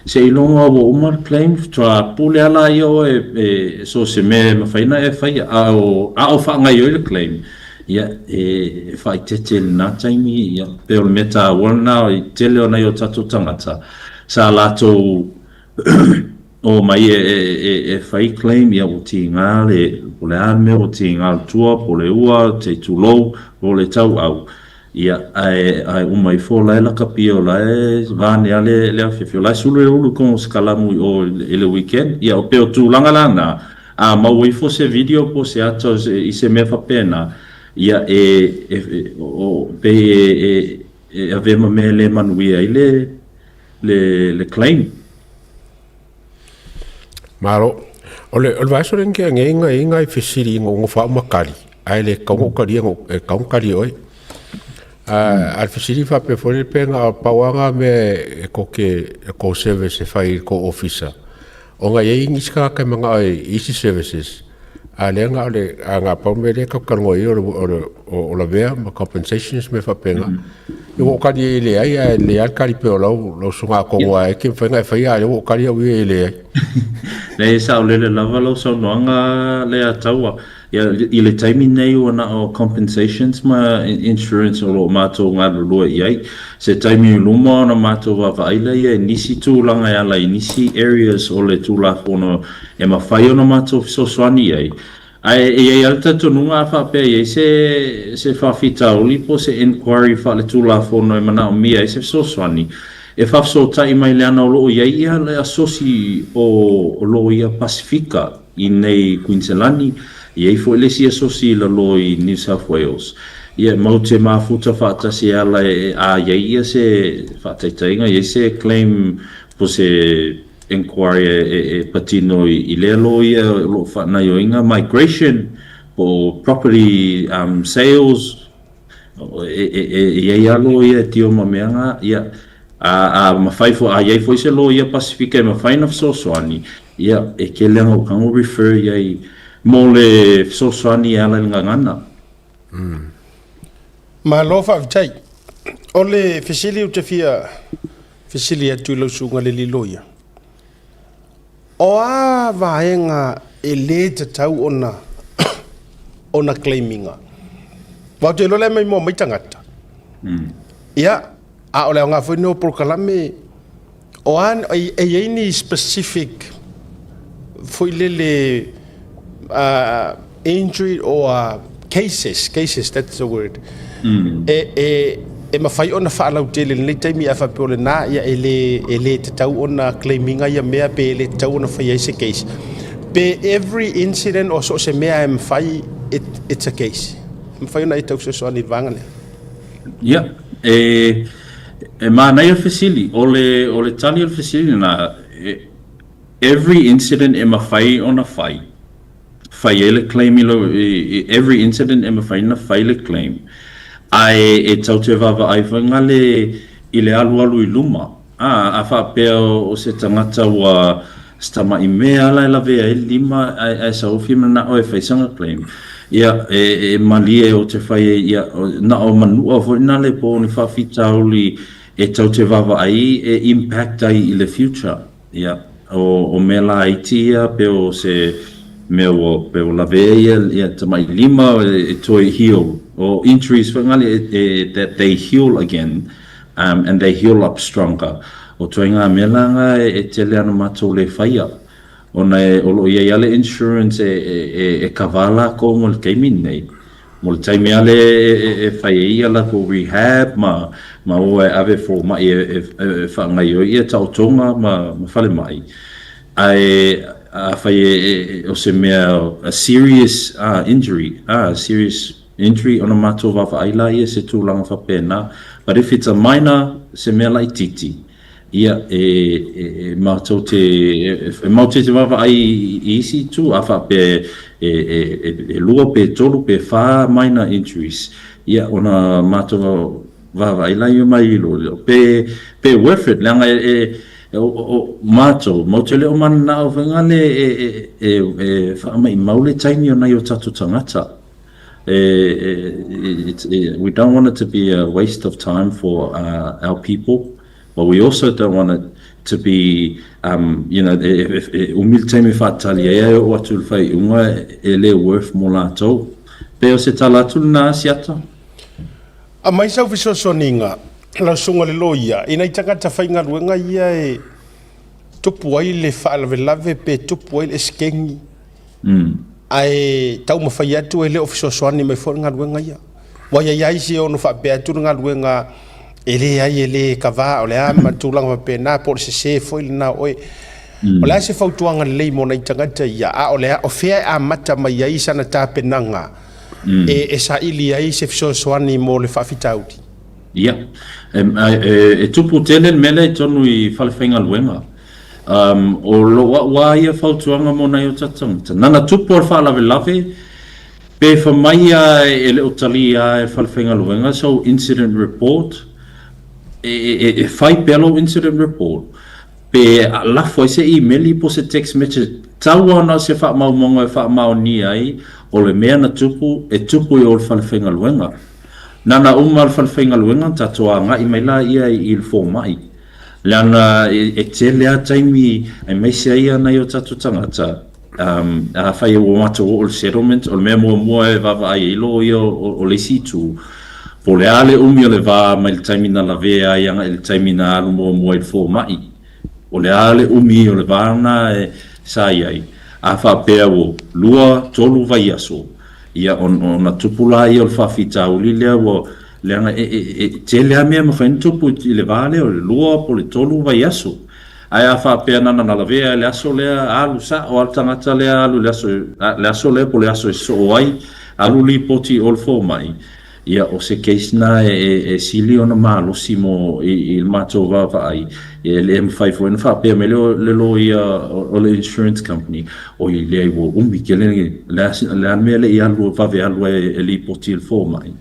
seiloga ua uma le claim faatoa pule lava laia oe e so o se mea e mafai ona e faia, a o, a o faagaoioi le claim, ia, e faaeteete i lena taimi, ia, pei o le mea taua lena i le tele o nai o tatou tagata sa latou o mai e fai claim, ia ua tiga le Po o le a le mea ua tiga le tua, po o le ua, sei tulou, po o le tauau, ia, ae, ae uma ifo o la e lakapia o la e vaanea le, le afiafi, o la e sulu le ulu i koga o se kalamu i o i le weekend. Ia, pei o tulaga la na, a maua ifo se video po o se ata o se, i se mea faapena, ia, e, e, e, o, pei e, e, e avea ma mea e le manuia ai le, le, le claim. Malo. O le, o le vaiaso lea na tea nei na i ai nai fesili ina ua nofo au ma tali, ae le tatau ona ou talia na e tatau ona tali e oe. A, a le fesili faapea foi lele pe na o pau lava na mea e tou te, e tou service e fai i le tou ofisa, ona e i ai nisi tagata e manao i isi services, a o lea na o le, a na pau le mea lea tatou te talanoa i ai o le, o le, o lavea ma compensations ma mea faapena. Ua ou tali e leai, ae lelei lava le tali pea o lau, lau usuga atonu ae te mafai ona e faia, a o lea ua ou tali au ia e leai. Leai, e saolele lava lau saunoaga lea Taua. Ia, i le taimi nei ua na o compensations ma insurance o lo o matou galulue i ai. Se taimi i luma ona matou vaavaai lea i nisi tulaga e ala i nisi areas o le Tulafono e mafai ona matou fesoasoani i ai. Ae e i ai lava le talitonuga a faapea e i ai se se faafitauli po o se inquiry faaletulafono e manaomia ai se fesoasoani, e faafesootai mai leaga o lo o i ai ia le asosi o loia Pasifika i inei i Kuiniselani, e i ai foi le isi asosi i lalo i New South Wales. Ia, matou te mafuta faatasi e ala e a i ai ia se faataitaiga, i ai se claim po o se inquiry e patino i lea loia o lo o faagaoioiga migration po o property sales, e i ai lava loia e tio ma mea na, ia, a mafai foi, a i ai foi se loia Pasifika e mafai ona fesoasoani, ia, e tele lava ina tago refer i ai mo le fesoasoani e ala i le gagana. Malo faafetai. O le fesili ou te fia fesili atu i lau susuga i le alii loia, o a vaega e le tatau ona ona claim ina? Aua ou te iloa la e maimoa mai tagata. Ia, a o le aoga foi lenei o polokalame, o a, e i ai ni specific foi lele injury or cases, cases that's the word, e, e mafai ona faalautele i lenei taimi a faapea o lena, ia e le, e le tatau ona claim ina ia mea pe e le tatau ona faia ai se case. Pe every incident or so o se mea e mafai, it's a case. E mafai ona e tau fesoasoani i le vaega lea. Ia, e, e manaia le fesili. O le, o le tali o le fesili lena, every incident e mafai ona fai, fai ai le claim i lau, every incident e mafai ona fai le claim, ae e tau te vaavaai foi ngale i le alualu i luma. A, a faapea o se tagata ua se tama'i mea la e lavea ai le lima ae, ae saofi mana'o e fai sana claim, ia, e, e malie o te fai ai, ia, na o manua foi na le po o ni faafitauli e tau te vaavaai e impact ai i le future. Ia, o, o mea laiti ia pe o se mea ua, pe ua lavea ia, ia tama'i lima e toe heal, o injuries foi ngale e, e, that they heal again. And they heal up stronger. O ituaiga mea la nga e tele ana matou le faia, ona e, o lo o i ai lava le insurance e, e, e kava lakou mo le taimi lenei. Mo le taimi lava lea e, e, e fai ai ia latou rehab ma, ma o e ave fomai e, e, e faagaoioi ia taotoga ma, ma falemai. Ae afai e, e, o se mea a serious injury, serious injury ona matou vaavaai la ia se tulaga faapena, but if it's a minor, se mea laitiiti, ia e, e, e matou te, e matou te vaavaai i isi itu, a faapea e, e, e, e lua pe tolu pe whā minor injuries, ia ona matou vaavaai la ia mai i lo, pe, pe worth it, leaga e, e, o, o, matou, matou te le o mananao foi ngale e, e, e, e whaamaimau le taimi o nai o tatou tagata. We don't want it to be a waste of time for our people, but we also don't want it to be, if e umi le taimi e faatali ai ae oo atu i le faaiuga e le worth mo latou. Pe o se tala atu lena Asiata? Aumai sau fesoasoaniga, lau susuga i le loia, i nai tagata faigaluega ia e tupu ai le faalavelave pe tupu ai le esekegi. Ae taumafai atu e le o fesoasoani mai foi le galuega ia. Ua i ai lava isi e ono faapea atu le galuega e leai e le kava o le a ma tulaga faapena po o le sese foi lena o oe. O le a se fautuaga lelei mo nai tagata ia, a o le a, o fea e amata mai ai sana tapenaga e saili ai se fesoasoani mo le faafitauli? Ia, e tupu tele le mea lea i totonu i falefaigaluega. O lou au lava ia fautuaga mo nai o tatou tagata, na ona tupu lava le faalavelave, pe fai mai lava e le o talia e le falefaigaluega sou incident report, e fai pea lou incident report, pe lafo ai se imeli po o se text message, tau lava na o se faamaumauga e faamaonia ai o le mea na tupu, e tupu i o le falefaigaluega. Na ona uma le falefaigaluega ona tatou agai mai laia i le fomai. Leaga e tele lava taimi aemaise ai nai o tatou tagata, afai ua matou oo i le settlement, o le mea muamua e vaavaai ai loia o le isi itu, po o le a le umi o le va mai le taimi na lavea ai agai i le taimi na alu muamua ai i le fomai. O le a le umi o le va lena sa i ai? A faapea ua lua, tolu vaiaso, ia ona tupu lea o le faafitauli lea ua Leaga e tele lava mea e mafai ona tupu i le va lea o le lua po o le tolu vaiaso. Ae a faapea na ona lavea i le aso lea, alu sao lava le tagata lea alu i le aso, le aso lea po o le aso e sosoo ai, alu lipoti i o i le fomai, ia o se case lena e sili ona malosi mo i le matou vaavaai. E le mafai foi ona faapea mai le loia o le insurance company, oi leai ua umi tele, o le a le mea e le i alu vave alu ai e lipoti i le fomai.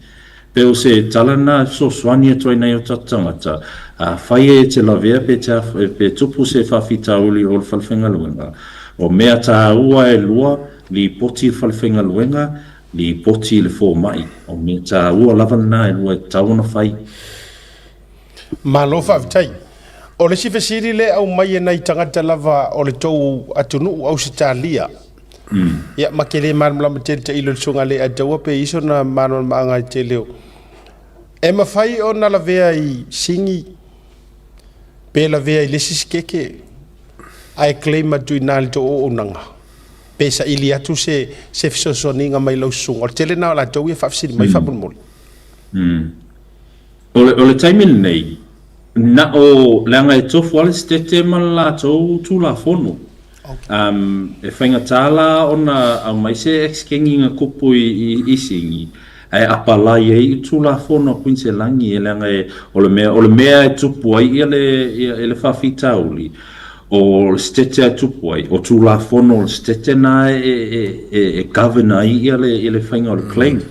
Pe o se tala lena e fesoasoani atu ai nai o tatou tagata, afai e te lavea pe te pe tupu se faafitauli o le falefaigaluega, o mea taua e lua, lipoti i le falefaigaluega, lipoti i le fomai. O mea taua lava lena e lua e tatau ona fai. Malo faafetai. O le isi fesili lea e aumai e nai tagata lava o le tou atunuu Ausetalia, ia ma te le malamalama tele tailo i le susuga a Leiataua pe i ai sona malamalamaaga i le tele o. E mafai ona lavea i Sini pe lavea i le isi sikeke ae claim atu i ina i le tou auaunaga pe saili atu se se fesoasoaniga mai lau susuga. O le tele lena o latou ia e faafesili mai faamolemole. O le taimi lenei, na o, leaga e tofu lava le Setete ma le latou Tulafono. E faigata la ona aumai se exkegiga kupu i Sini, ae apalai ai i Tulafono a Kuiniselani, leaga o le mea, o le mea e tupu ai le faafitauli, o le Setete e tupu ai, o Tulafono o le Setete na e govern ai le faiga o le claim.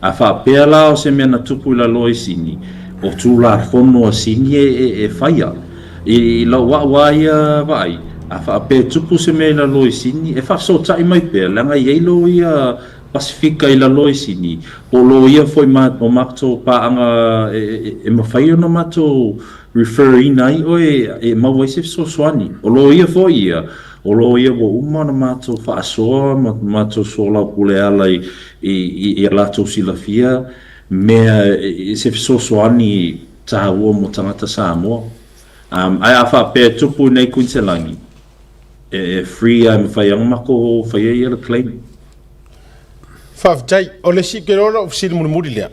A faapea la o se mea na tupu i lalo i Sini, o Tulafono a Sini e faia. I lou au a ia vaai, a faapea e tupu se mea i lalo i Sini, e faafesootai mai pea, leaga e i ai loia Pasifika i lalo i Sini, po o loia foi o matou paaga e mafai ona matou refer ina ai oe e maua ai se fesoasoani. O loia foi ia, o loia ua uma ona matou faasoa ma matou soalaupule ala i i a latou silafia mea se fesoasoani taua mo tagata Samoa. Ae a faapea e tupu i nei Kuiniselani, e free lava e mafai lava ona matou faia ia le claim. Faafetai. O le isi, ou te iloa o lau fesili mulimuli lea,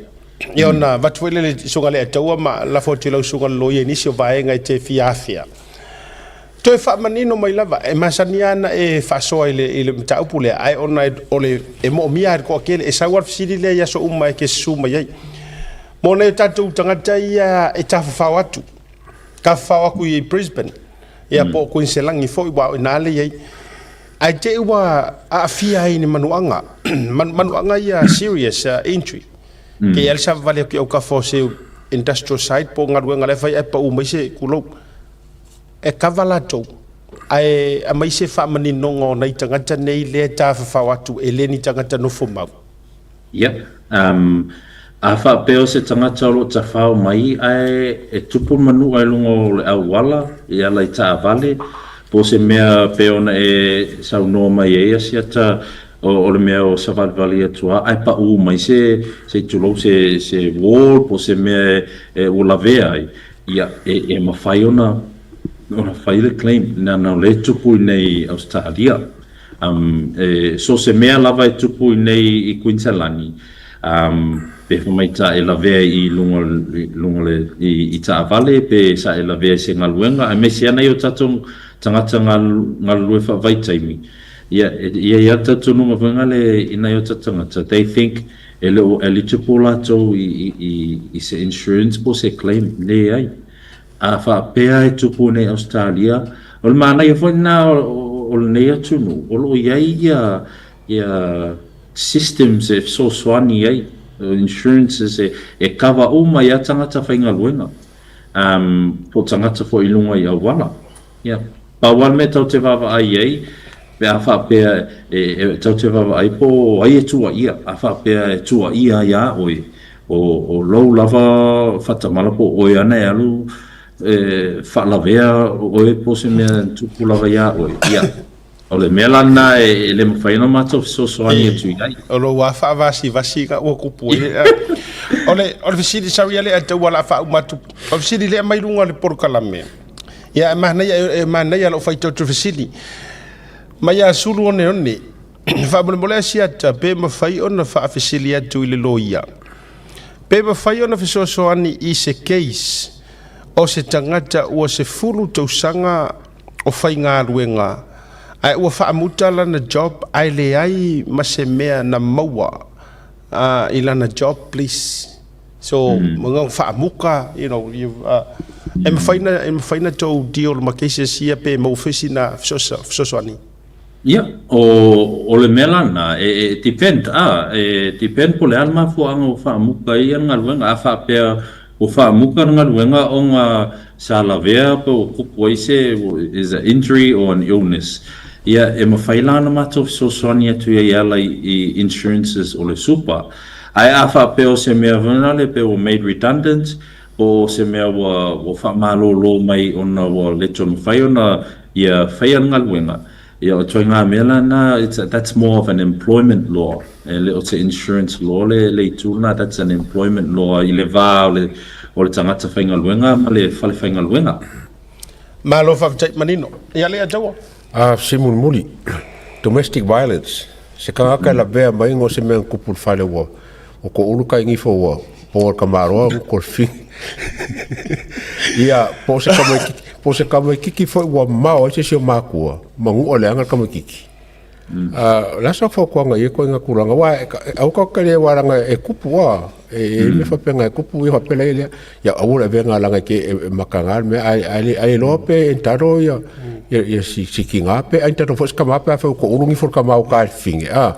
ia ona avatu foi lea i le Susuga Leiataua ma lafo atu i lau Susuga i le Loia i nisi o vaega e te fia afea. Toe faamanino mai lava, e masani lava ona e faasoa i le, i le mataupu lea, ae ona e, o le, e moomia lava e le toatele, e sau lava le fesili lea i aso uma e te susu mai ai. Mo nai o tatou tagata ia e tafafao atu, tafafao atu i Brisbane, ia po o Kuiniselani foi, aua o i ina lea e i ai. Ae te i ua aafia ai i ni manuaga, manuaga ia serious injury, Ke i ai le savavali atu i autafa o se industrial site po o galuega la e fai ae pau mai se tulou. E kava latou, ae aumai se faamaninoga o nai tagata nei lea e tafafao atu e le ni tagata nofo mau. Ia, a faapea o se tagata o lo o tafao mai ae e tupu le manua i luga o le auala e ala i taavale, po o se mea pei ona e saunoa mai ai Asiata, o le mea o savalivali atu lava ae pau mai se, se i tulou, se wall po o se mea e ua lavea ai, Ia, e mafai ona fai le claim, leaga o lea e tupu i inei i Ausetalia. Um, e, so se mea lava e tupu i nei i Kuiniselani, um, pe fai mai ta e lavea i luga, i luga le, i, i taavale, pe sa e lavea i se galuega, aemaise ana i o tatou tagata galulue faavaitaimi. Ia, e i ai lava le talitonuga foi lea i nai o tatou tagata, they think e le o eligible latou i, i, i, i se insurance po o se claim. Leai. A faapea e tupu nei Ausetalia, o le manaia foi lena o lenei atunuu, o lo o i ai ia, ia systems e fesoasoani ai, insurances e, e cover uma ai tagata faigaluega, um, po o tagata foi i luga i auala. Ia, pau lava le mea tau te vaavaai i ai, pe a faapea e, e tau te vaavaai po o ai e tuuaia, a faapea e tuuaia iā oe, o, o lou lava faatamala po o oe ana e alu e faalavea oe po o se mea e tupu lava iā oe. Ia, o le mea la lena e, e le mafai ona matou fesoasoani atu i ai. O lou lava faavasivasi ina ua kupu ai. O le, o le fesili, sorry a le tau ala faauma atu. O le fesili lea mai luga o le polokalame. Ia, e manaia, e manaia lou faitau atu fesili. Mai ia sulu one one, faamolemole Asiata pe mafai ona faafesili atu i le loia. Pe mafai ona fesoasoani i se case o se tagata ua 10 tausaga o faigaluega ae ua faamuta lana job ae leai ma se mea na maua i lana job please. So, mm. faamuka, you know, you, e mafai na, e mafai na tou deal ma cases ia pe maua foi sina fesoasoani. Ia, o, o le mea la lena, e, e depend, a, e depend po o le a le mafuaaga ua faamuka ai le galuega. A faapea ua faamuka le galuega ona sa lavea pe ua kupu ai se, is a injury or an illness, ia, e mafai la ona matou fesoasoani atu i ai e ala i, i insurances o le super. Ae a faapea o se mea foi lale pe ua made redundant, po o se mea ua, ua faamalolo mai ona ua le toe mafai ona ia faia le galuega, ia o ituaiga mea la na, it's a, that's more of an employment law, e le o se insurance law le, le itu lena, that's an employment law i le va o le, o le tagata faigaluega ma le fale faigaluega. Malo faafetai manino. Ia lea taua. A se mulimuli, domestic violence, se tagata e lavea mai ngo se mea na tupu i le fale ua ua toulu tai nifo ua po le tamaloa ua kolofini. Ia, po o se tamaititi, po o se tamaititi foi ua mao ai se isi o matua, manua leaga le tamaititi. A, o le a sau fautuaga i ia ituaiga tulaga, aua aua tatou te le aua leaga e tupu lava, e i ai mea faapena e tupu ia faapea la ia lea, ia aua le avega leaga e te e mataga le mea, ae ae le iloa pe entitle ia ia si si tina pe entitle foi si tama pe afai ua toulu ifo le tama uta i le fafine a.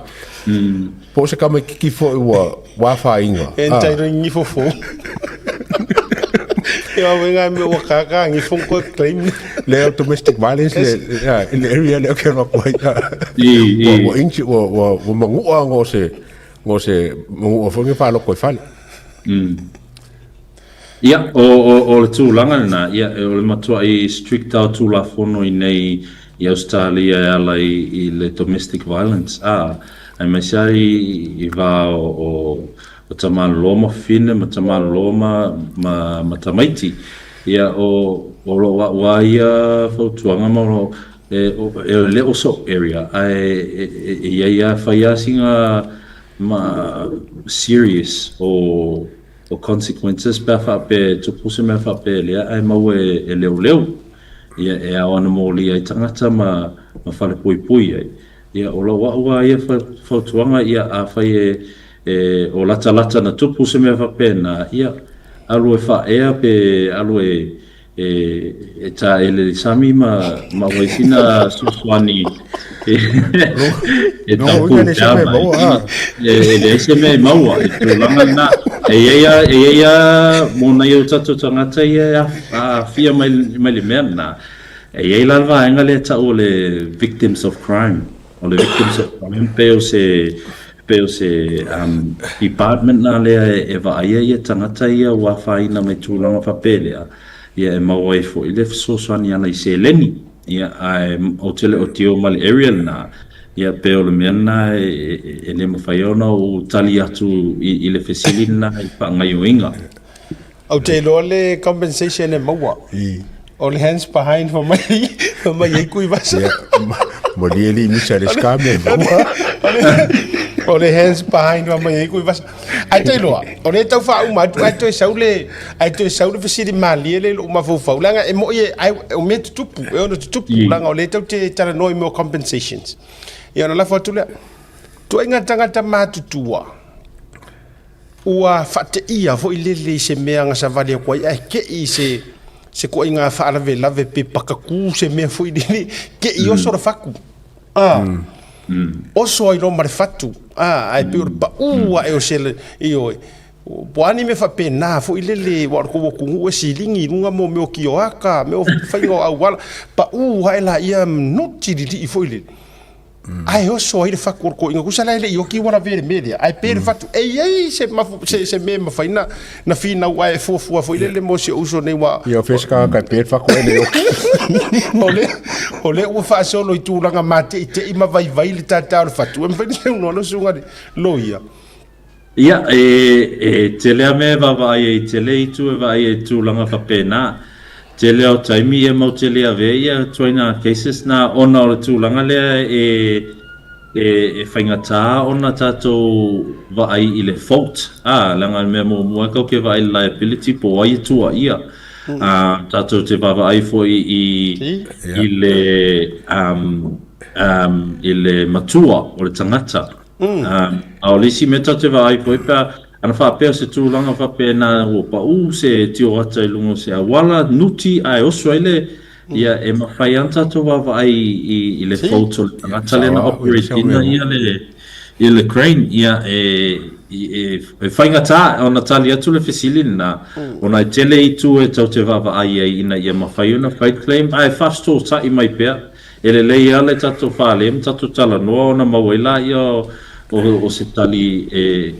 Po o se tamaititi foi ua ua afaina. Entitle i ngifo fou. Ia wenga me ua kaka ngifo ko claim. Le domestic violence le le area le ke ma ko ia. Ua inchi ua ua ua mangua ngo se ngo se mangua foi nge whaloko i fale. Ia, o, o, o le tulaga lena, ia, o le matuai strict lava o Tulafono i nei i Ausetalia e ala i, i le domestic violence, a, aemaise lava i, i va o, o, o tamālolo ma fafine ma tamālolo ma, ma, ma tamaiti. Ia, o, o lo o a'u lava ia fautuaga ma o lo o, e, o, e le o so'u area, ae e, e, e i ai lava, fai lava sina ma serious o, o consequences pe a faapea e tupu se mea faapea lea ae maua e, e leoleo. Ia, e ao ana mōlia ai tagata ma, ma falepuipui ai. Ia, o lau a'u a ia fautuaga, ia, afai e, e, o latalata na tupu se mea faapena, ia, alu e faaea pe alu e, e, e taele i le sami ma, ma wai sina fesoasoani e, e No, tau ina le se pūtea mea mai. maua, ah. E, e leai se mea e maua, e tulaga lena. E i ai a, e i ai a mō nai o tatou tagata ia e aafia mai, mai le mea lena. E i ai la le vaega lea e tau o le victims of crime. O le victims of crime pei o se, pei o se um, department na lea e, e vaaia ia tagata ia ua afaina mai tulaga faapelea, ia e maua ai foi le fesoasoani ana i seleni. Ia, ae ou te le o deal ma le area lena, ia pe o le mea lena e, e, e le mafai ona ou tali atu i, i le fesili lena i faagaoioiga. Ou te iloa le compensation e maua. O le hands behind fa mai fa mai ai kui vasa. Ia, Malie le misa le ska me maua. O le hands behind wa mai ai kui vasa. Ai te loa, o le tau wha atu, ai toe sau le, ai toe sau le fesili malie le lou mafaufau. Leaga e moi e, ai, o mea tutupu, e ono tutupu, leaga o le tau te talanoa i mea o compensations. Ia ona lafo atu lea. Tuaiga tagata matutua, ua faateia foi lele i se mea na savali atu ai, ae kei i se, se koaiga faalavelave pe pakakū se mea foi lele, kei oso le fatu. Ah. Oso ai loa ma le fatu. Ah, ae pei o le paʻū ae o se, ioe. Po o a ni mea faapena foi lele, aua o le tou atunuu e siligi i luga mo mea o kioaka, mea o faiga o auala, paʻū ae laia nuti lilii foi lele. Ae oso ai le fatu o le toeaina, tusa la e le i oti ua lavea i le mea lea, ae pe le fatu. E i ai se mafu, se, se mea e mafai na, na finau ae fuafua foi lele mo si ou uso nei ua... Ia, o fea se tagata e pe le fatu ae le oti. O lea, o lea ua faasolo i tulaga mateitei ma vaivai le tātā o le fatu, e mafai ona saunoa lau susuga i le loia. Ia, e, e tele a mea e vaavaai ai, tele itu e vaai ai i tulaga faapena. Tele o taimi ia mau tele avea ia ituaiga cases na ona o le tulaga lea e, e, e faigata ona tatou vaai i le fault, a, leaga o le mea muamua e kau ke vaai i le liability po o ai e tuuaia. A, tatou te vaavaai foi i, i le, um, um, i le matua o le tagata. A o le isi mea tatou te vaai foi pe a ana faapea o se tulaga faapena ua paʻu se tioata i luga o se auala nuti ae oso ai le ia e mafai lava ona tatou vaavaai i i le fault o le tagata lea na operate ina ia le ia le crane ia e e e faigata ona tali atu le fesili lena ona e tele itu e tou te vaavaai ai ina ia mafai ona fai claim ae faafesootai mai pea. E lelei lava le tatou fale ma tatou talanoa ona maua ai laia o se tali e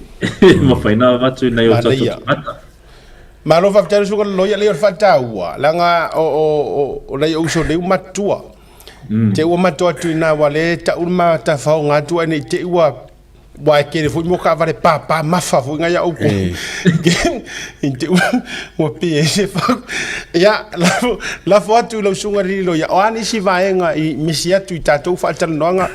mafai ona avatu i nai o tatou tagata. Malo faafetai lau susuga Loloia, leai o le faataua leaga o nai ou uso nei ua matutua. Te ua matua atu i ina aua o lea e tau le matafaoga atu ae ne i te i ua Aua e tele foi mo taavale pāpā mafa foi na ia outou. I te ua pē ai se fau. Ia, lafo, lafo atu i lau susuga i le loia, o a nisi vaega i misi atu i tatou faatalanoaga,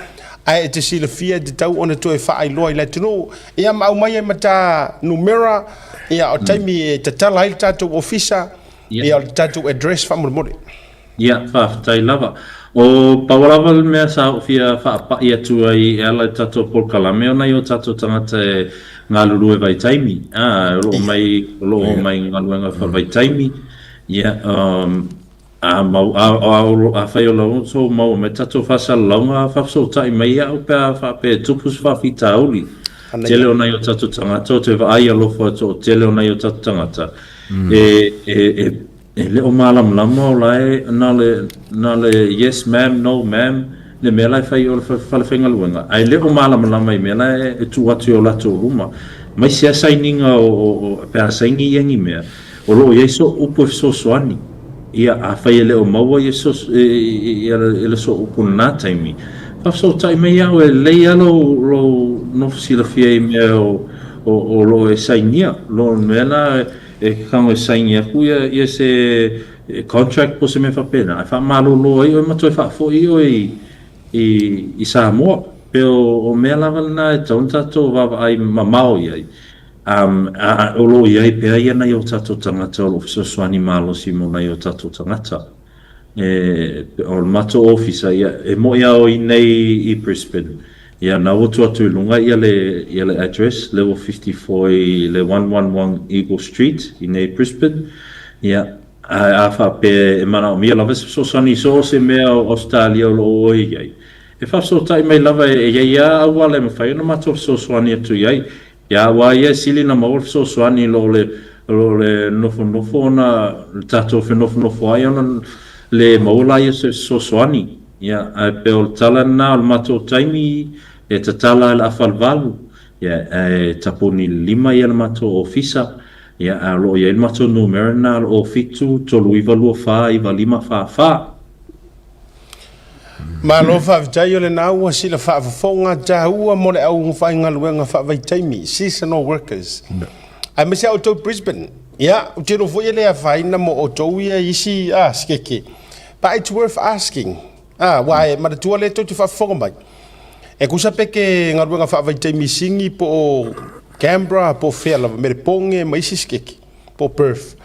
ae e te silafia e tatau ona toe faailoa i le atunuu, ia ma aumai ai ma ta numera, ia o taimi e tatala ai le tatou ofisa, ia o le tatou address faamolemole. Ia, faafetai lava. O pau lava le mea sa ou fia faapai atu ai e ala i tatou polokalame o nai o tatou tagata e galulue vaitaimi, a, o lo o mai, o lo o omai i galuega faavaitaimi, ia, a mau, a, a, afai o la outou maua mai tatou faasalalauga, faafesootai mai iaʻu pe a faapea e tupu se faafitauli. Tele o nai o tatou tagata, ou te vaai alofa toatele o nai o tatou tagata, e, e, e E le o malamalama o la e na o le na o le yes ma'am, no ma'am le mea la e fai i o le fale faigaluega, ae le o malamalama i mea la e tuu atu i o latou luma. Mai sea sainiga o o pe a saini ia ni mea, o lo o i ai soʻu upu e fesoasoani. Ia, afai e le o maua ia ia le soʻu upu i lena taimi, faafesootai mai au e lelei lava lou lou nofo silafia i mea o o lo o e sainia, lo mea la E tago e saini atu ia ia se contract po o se mea faapena, ae faamalolo ai oe ma toe faafoi oe i i i Samoa. Pei o o mea lava lena e tatau ona tatou vaavaai mamao i ai. Um, a, o lo o i ai pea ia nai o tatou tagata o lo o fesoasoani malosi mo nai o tatou tagata. E, o le matou ofisa, ia, e moʻi a o i nei i Brisbane. Ia, na ua tuu atu i luga ia le, ia le address, level 54 i le 111 Eagle Street i nei Brisbane. Ia, a, a faapea e manaomia lava se fesoasoani i so o se mea o Ausetalia o lo o oe i ai, e faafesootai mai lava e i ai lava auala e mafai ona matou fesoasoani atu i ai. Ia, aua ia e sili ona maua le fesoasoani i lo le, lo le nofonofo ona, le tatou fenofonofo ai ona le maua laia o se fesoasoani. Ia, ae pei o le tala lena o le matou taimi e tatala ai le afa le valu, ia, ae tapuni i le lima ia le matou ofisa, ia, ae o lo o i ai le matou numera lena o le 07 3924 9544. Malo faafetai o lena ua sila faafofoga taua mo le au faigaluega faavaitaimi, seasonal workers. Aemaise a outou Brisbane. Ia, ou te iloa foi e le afaina mo outou ia isi ah, sikeke. But it's worth asking. A, aua e manatua lea tou te faafofoga mai, e tusa pe ke galuega faavaitaimi i Sini po o Canberra po o fea lava, Melepone ma isi sikeke, po o Perth.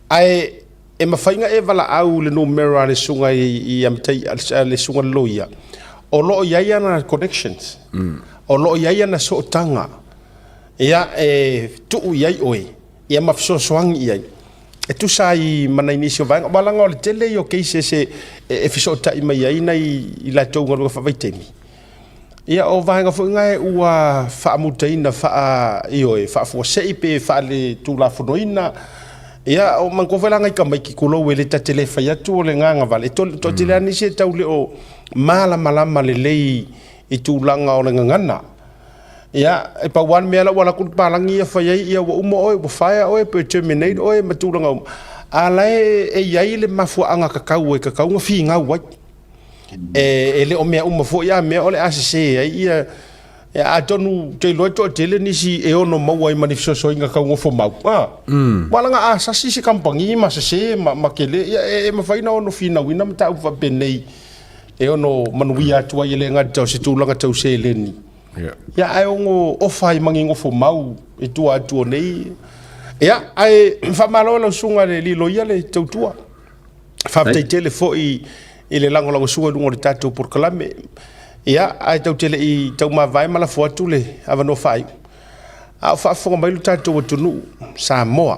Ae e mafai ona e valaau i le numera a le susuga i a Matai, a le susuga i le loia, o lo o i ai ana connections, o lo o i ai ana sootaga, ia, e tuu i ai oe, ia ma fesoasoani i ai. E tusa ai ma nai nisi o vaega, aua leaga o le tele ia o cases e, e fesootai mai ai nai i latou galuega faavaitaimi. Ia o vaega foi na e ua faamutaina faa, ioe, faafuasei pe faaletulafonoina. Ia o manatua foi la nai tamaiti tulou e le ta te le fai atu o le gagavale. E toatele lava nisi e tau le o malamalama lelei i tulaga o le gagana. Ia, e pau lava le mea la ua alu atu le palagi ia fai ai, ia ua uma oe, ua fire oe, pe terminate oe ma tulaga uma. A o la e i ai le mafuaaga tatau e tatau ona finau ai. E le o mea uma foi a mea o le a sese ai ia. Atonu ou te iloa e toatele nisi e ono maua ai ma ni fesoasoaina tau nofo mau. A, aua leaga a sasi se kamupani ma sese ma tele, ia e mafai ona ono finauina mataupu faapenei e ono manuia atu ai e le gata o se tulaga tau seleni. Ia ae ono ofa ai ma ni nofo mau i tua atu o nei. Ia, ae faamalo i lau susuga i le alii loia le tautua. Faafetai tele foi i le lagolagosua i luga o le tatou polokalame. Ia, ae tatou te le i taumavae ma lafo atu le avanoa faaiu, a o faafofoga mai lo tatou atunuu, Samoa,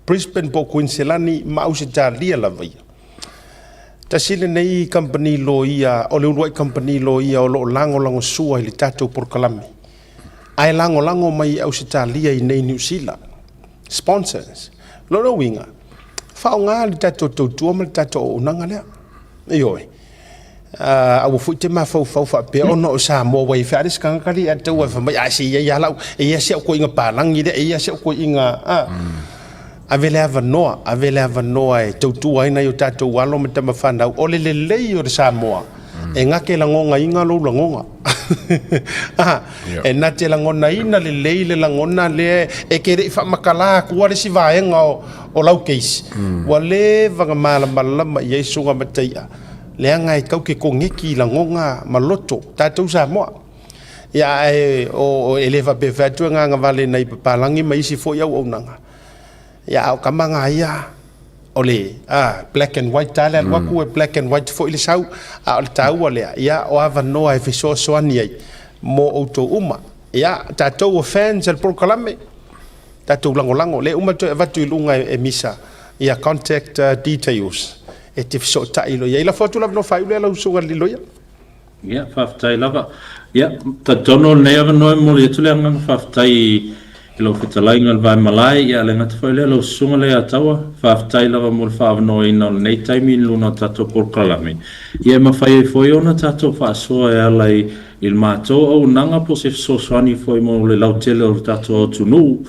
Brisbane po o Kuiniselani ma Ausetalia lava ia. Tasi lenei kamupani loia, o le uluai kamupani loia o lo o lagolagosua i le tatou polokalame, ae lagolago mai i Ausetalia i nei Niu Sila. Sponsors. Lona uiga, faaaoga le tatou tautua ma le tatou auaunaga lea. Ioe. Aua foi te mafaufau faapea ona o Samoa ua i fea le isi tagata lea ia te au fai mai, a se i ai lava lau, e i ai si au toeaina palagi lea, e i ai si au toeaina, a. Ave le avanoa, ave le avanoa e tautua ai nai o tatou alo ma tama fanau. O le lelei o le Samoa, e na te lagonaina lou lagona. A, e na te lagonaina lelei le lagona lea e te le i faamatala atua le isi vaega o lau case. Ua leva ona malamalama i ai Susuga Mataia, leaga e tau te koneti i lagona ma loto, tatou Samoa. Ia ae o, e le faapea fai atu e gagavale nai papalagi ma isi foi auaunaga. Ia a o tama na ia, o le a, black and white lava le alu atu, e black and white foi le sau, a o le taua lea, ia o avanoa e fesoasoani ai mo outou uma. Ia, tatou o fans o le polokalame, tatou lagolago, lea uma toe avatu i luga e Misa ia contact details e te fesootai loa i ai. Lafo atu le avanoa faaiu lea lau Susuga i le Loia. Ia, faafetai lava. Ia, talitonu o lenei avanoa e momoli atu le agaga faafetai i lau fetalaiga i le Vae Malae, ia, le gata foi lea lau susuga Leiataua, faafetai lava mo le faaavanoaina o lenei taimi i luna o tatou polokalame, ia e mafai ai foi ona tatou faasoa e ala i le matou auaunaga po o se fesoasoani foi mo le lautele o le tatou atunuu.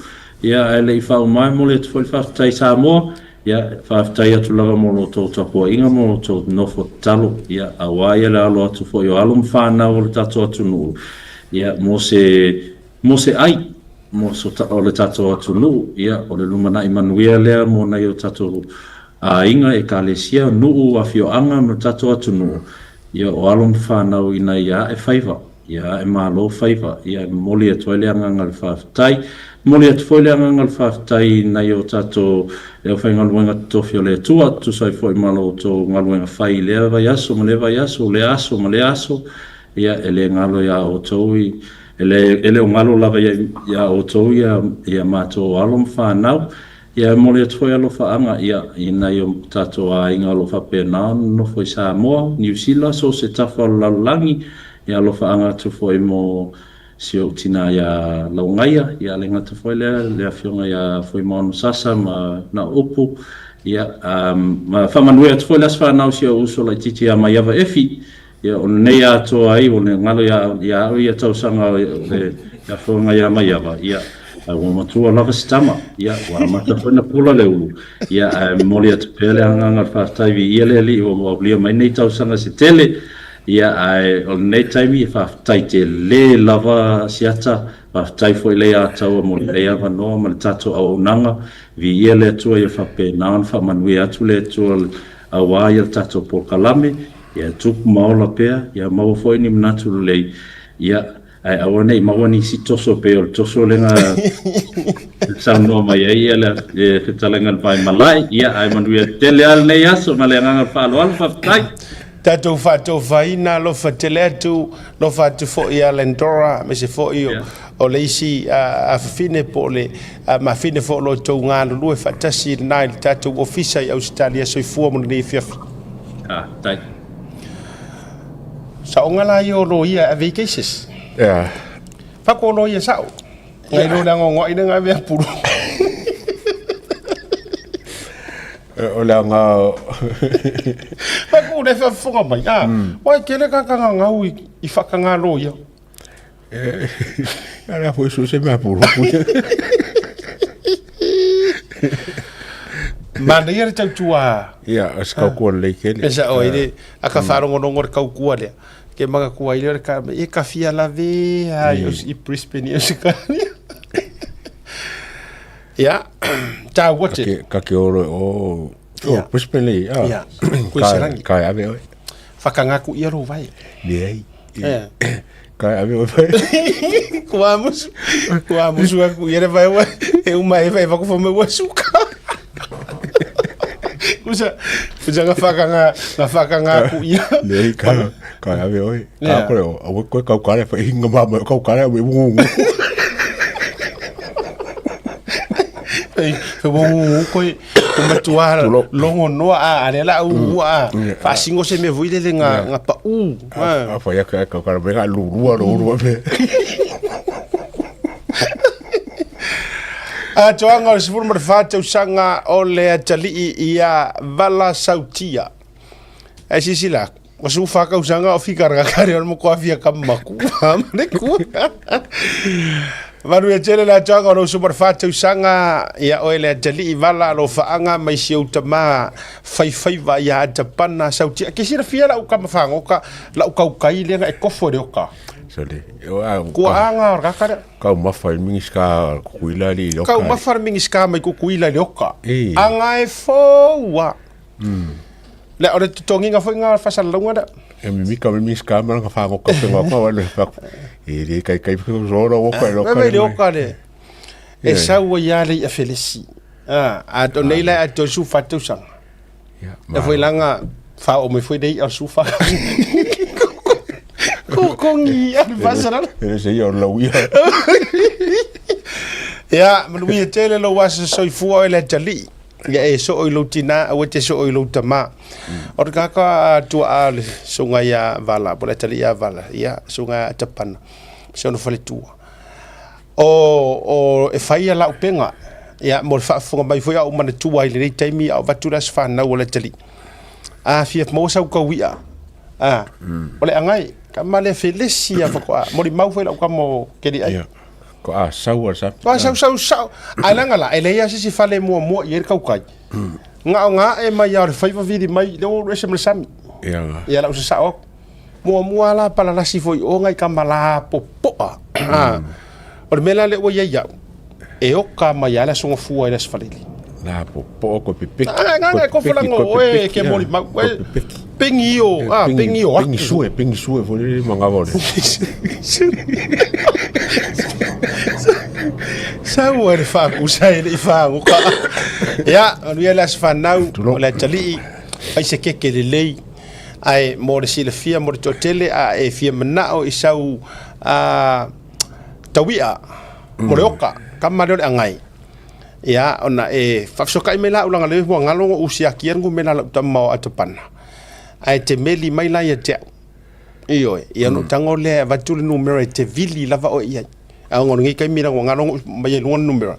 Ia, ae le i faauma, e momoli atu foi le faafetai i Samoa, Ia, faafetai atu lava mo lo outou tapuaiga ma lo outou nofo tatalo, ia, aua ia le alo atu foi o alo ma fanau o le tatou atunuu, ia, mo se, mo se ai, mo so, o le tatou atunuu, ia, o le lumanai manuia lea mo nai o tatou aiga, ekalesia, nuu, afioaga ma le tatou atunuu, ia, o alo ma fanau ina ia ae faiva. Ia e malo faiva, ia e momoli atu ai le agaga o le faafetai. Momoli atu foi le agaga o le faafetai i nai o tatou le aufaigaluega totofi o le Atua, tusa ai foi ma lo outou galuega fai i lea vaiaso ma lea vaiaso, lea aso ma lea aso, ia e le galo iā outou i, e le, e le o galo lava ia, iā outou ia, ia matou alo ma fanau. Ia, e momoli atu foi alofaaga, ia, i nai o tatou aiga o lo o faapena ona nonofo i Samoa, Niu Sila, so o se tafa o le lalolagi. Ia, alofaaga atu foi mo si ou tina ia Laugaia, ia, le gata foi lea, le afioga ia Fuimaono Sasa ma Naoupu. Ia, ma faamanuia atu foi le aso fanau i si ou uso laitiiti ia Maiava Efi, Ia, o lenei atoa ai, o le galo ia au ia tausaga o le afioga ia Maiava, ia, ae ua matua lava si tama, ia, ua amata foi ona pula le ulu, ia, ae momoli atu pea le agaga o le faafetai viia le Alii ua aulia mai nei tausaga se tele, ia, ae o lenei taimi e faafetai tele lava Siata, faafetai foi Leiataua mo lenei avanoa ma le tatou auaunaga, viia le Atua ia faapena ona faamanuia atu le Atua aua ia le tatou polokalame. Ia tupu ma ola pea, ia maua foi ni manatu lelei, ia, ae aua ne i maua nisi toso pei o le toso lea na saunoa mai ai ia le fetalaiga a le Vaimalae. Ia, ae manuia tele lava lenei aso ma le agaga o le faaaloalo. Faafetai. Tatou faatofaina alofa tele atu, alofa atu foi ia Lendora, aemaise foi o, o le isi afafine po o le mafine foi o lo outou galulue faatasi lena i le tatou ofisa i Ausetalia. Soifua mo lenei afiafi. Faafetai. Saoga la ia o loia e ave i cases. Yeah. Fako o loia sao. Ngai lo le agoagoai le ave a pulu. O le aga Fako le faafofoga mai. Ah, wai kele ka kanga ngau i, i whakanga loia. Ala foi su se mea pulu. Manaia le tautua. Ia, o se kaukua lelei tele. E sao ai le, a ka faalogologo le kaukua lea. Ke makatua ai lea o le ka, e ka fia lave a i, i Brisbane i Australia. Ia, tāua te. Ka ke oro o o Brisbane lei. Ah. Ia, koe se rangi. Ka ave oi. Whakangaku ia ro vai. Nei. Ka ave oi vai. Kua musu, kua musu aku ia le vai wa, e uma e vai vaku fome wa suka. Kusa, kusa nga whakanga, nga whakanga aku ia. Nei, ka, ka ave oi. Ka kore o, awe koe kau kare, whai hinga mama, kau kare, awe wungu. Ei, fe wungu koe, ko matua longo noa a, ale la u a, whaasingo se me vui lele nga, nga pa u. A whai ake, kau kare, me nga lurua, lurua me. Atoaga o le 14 tausaga o le atalii ia Vala Sautia. Ae silasila atu, ua 14 tausaga o fikaragakare o le matua fia kamaku ma le kua. Manuia tele le atoaga o lou 14 tausaga ia oe le atalii Vala alofaaga mai si ou tama faifaiva ia Atapana Sautia. Ke silafia lau kama fāgoka, lau kaukai lea na e kofo e le oka. Sole. Kua anga o le kaka lea. Kaumafa i Mingisika Kukuila li i oka. Kaumafa le Mingisika mai Kukuila i le oka. Anga e foua. Le o le totogiga foi nga fasalalauga lea. E mimika me Mingisika ma nga whangoka pe ngā kwa wale whak. E re kai kai whaka zora oka e loka. Le oka le. E sau ai a le i a felesi. A to nei la a to su whatausanga. E foi langa wha o me foi nei a su wha. Ko kongi a le fasalala. E se ia o lau ia. Ia, manuia tele lou aso soifua o le atalii. Ia e soo i lou tinā, aua te soo i lou tamā. O le kaka a tuaa le susuga ia Vala, po o le atalii ia Vala, ia, susuga ia Tapana, si ona faletua. O, o, e fai ia lau pega, ia, mo le faafofoga mai foi a ou manatua ai i lenei taimi a o avatu le aso fanau o le atalii. A fia maua sau kaui'a, a, o le agai, kama lea felesi a faatoa, molimau foi lau kama o Keli'ai. Ia. Ko a sau a sa. Ko a sau sau sau. Ai langa la, e leai lava se isi fale e muamua i ai le kaukai. Nga o nga e mai a o le faiva vili mai, lea ua ulu ese ma le sami. Ia nga. Ia lau sasao aku. Muamua la palalasi foi o ngai kama la popoa. O le mea la lea ua i ai au, e oka mai lava le aso gafua i le aso Falele. La popoa koe pepeki. Ah, nga nga koe folaga o oe ke molimau. Pengi o, ah, pengi o aku. Pengi sue, pengi sue foi le mangava o le. Sau ai le faakusa e le i faagoka. Ia, manuia le aso fanau o le atalii, fai se keke lelei. Ae mo le silafia mo le toatele a e fia manao i sau tauia mo le oka, kama lea o le agai. Ia, ona e faafesokai mai la au laga le ua galo ou siaki ai le gumela a lau tama o Atapana. Ae te meli mai la ia te au. Ioe, ia ona ou tago lea e avatu le numera e te vili lava oe i ai. Ae ona o lenei taimi leaga ua galo ona mai ai luga le numera.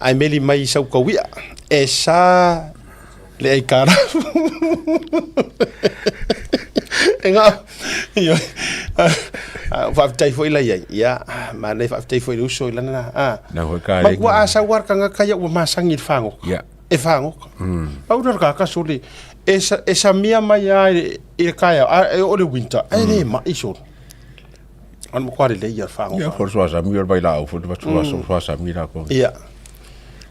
Ae meli mai i sau tauia, e sa le aikarafu. E ngā, ioe, faafetai foi la i ai. Ia, manaia faafetai foi i le uso i lana, a. Na hoi ka Matua a sau ara tangata ia ua masangi i le fāgoka. Ia. E fāgoka. Pau lea o le kaka sole, e, sa, e samia mai lava i le taeao, a e oo i le winter, e le mai sole. O le matua lelei ia le fāgoka. Ia, for soa sami o le vailaau foi le soa sami la ko. Ia.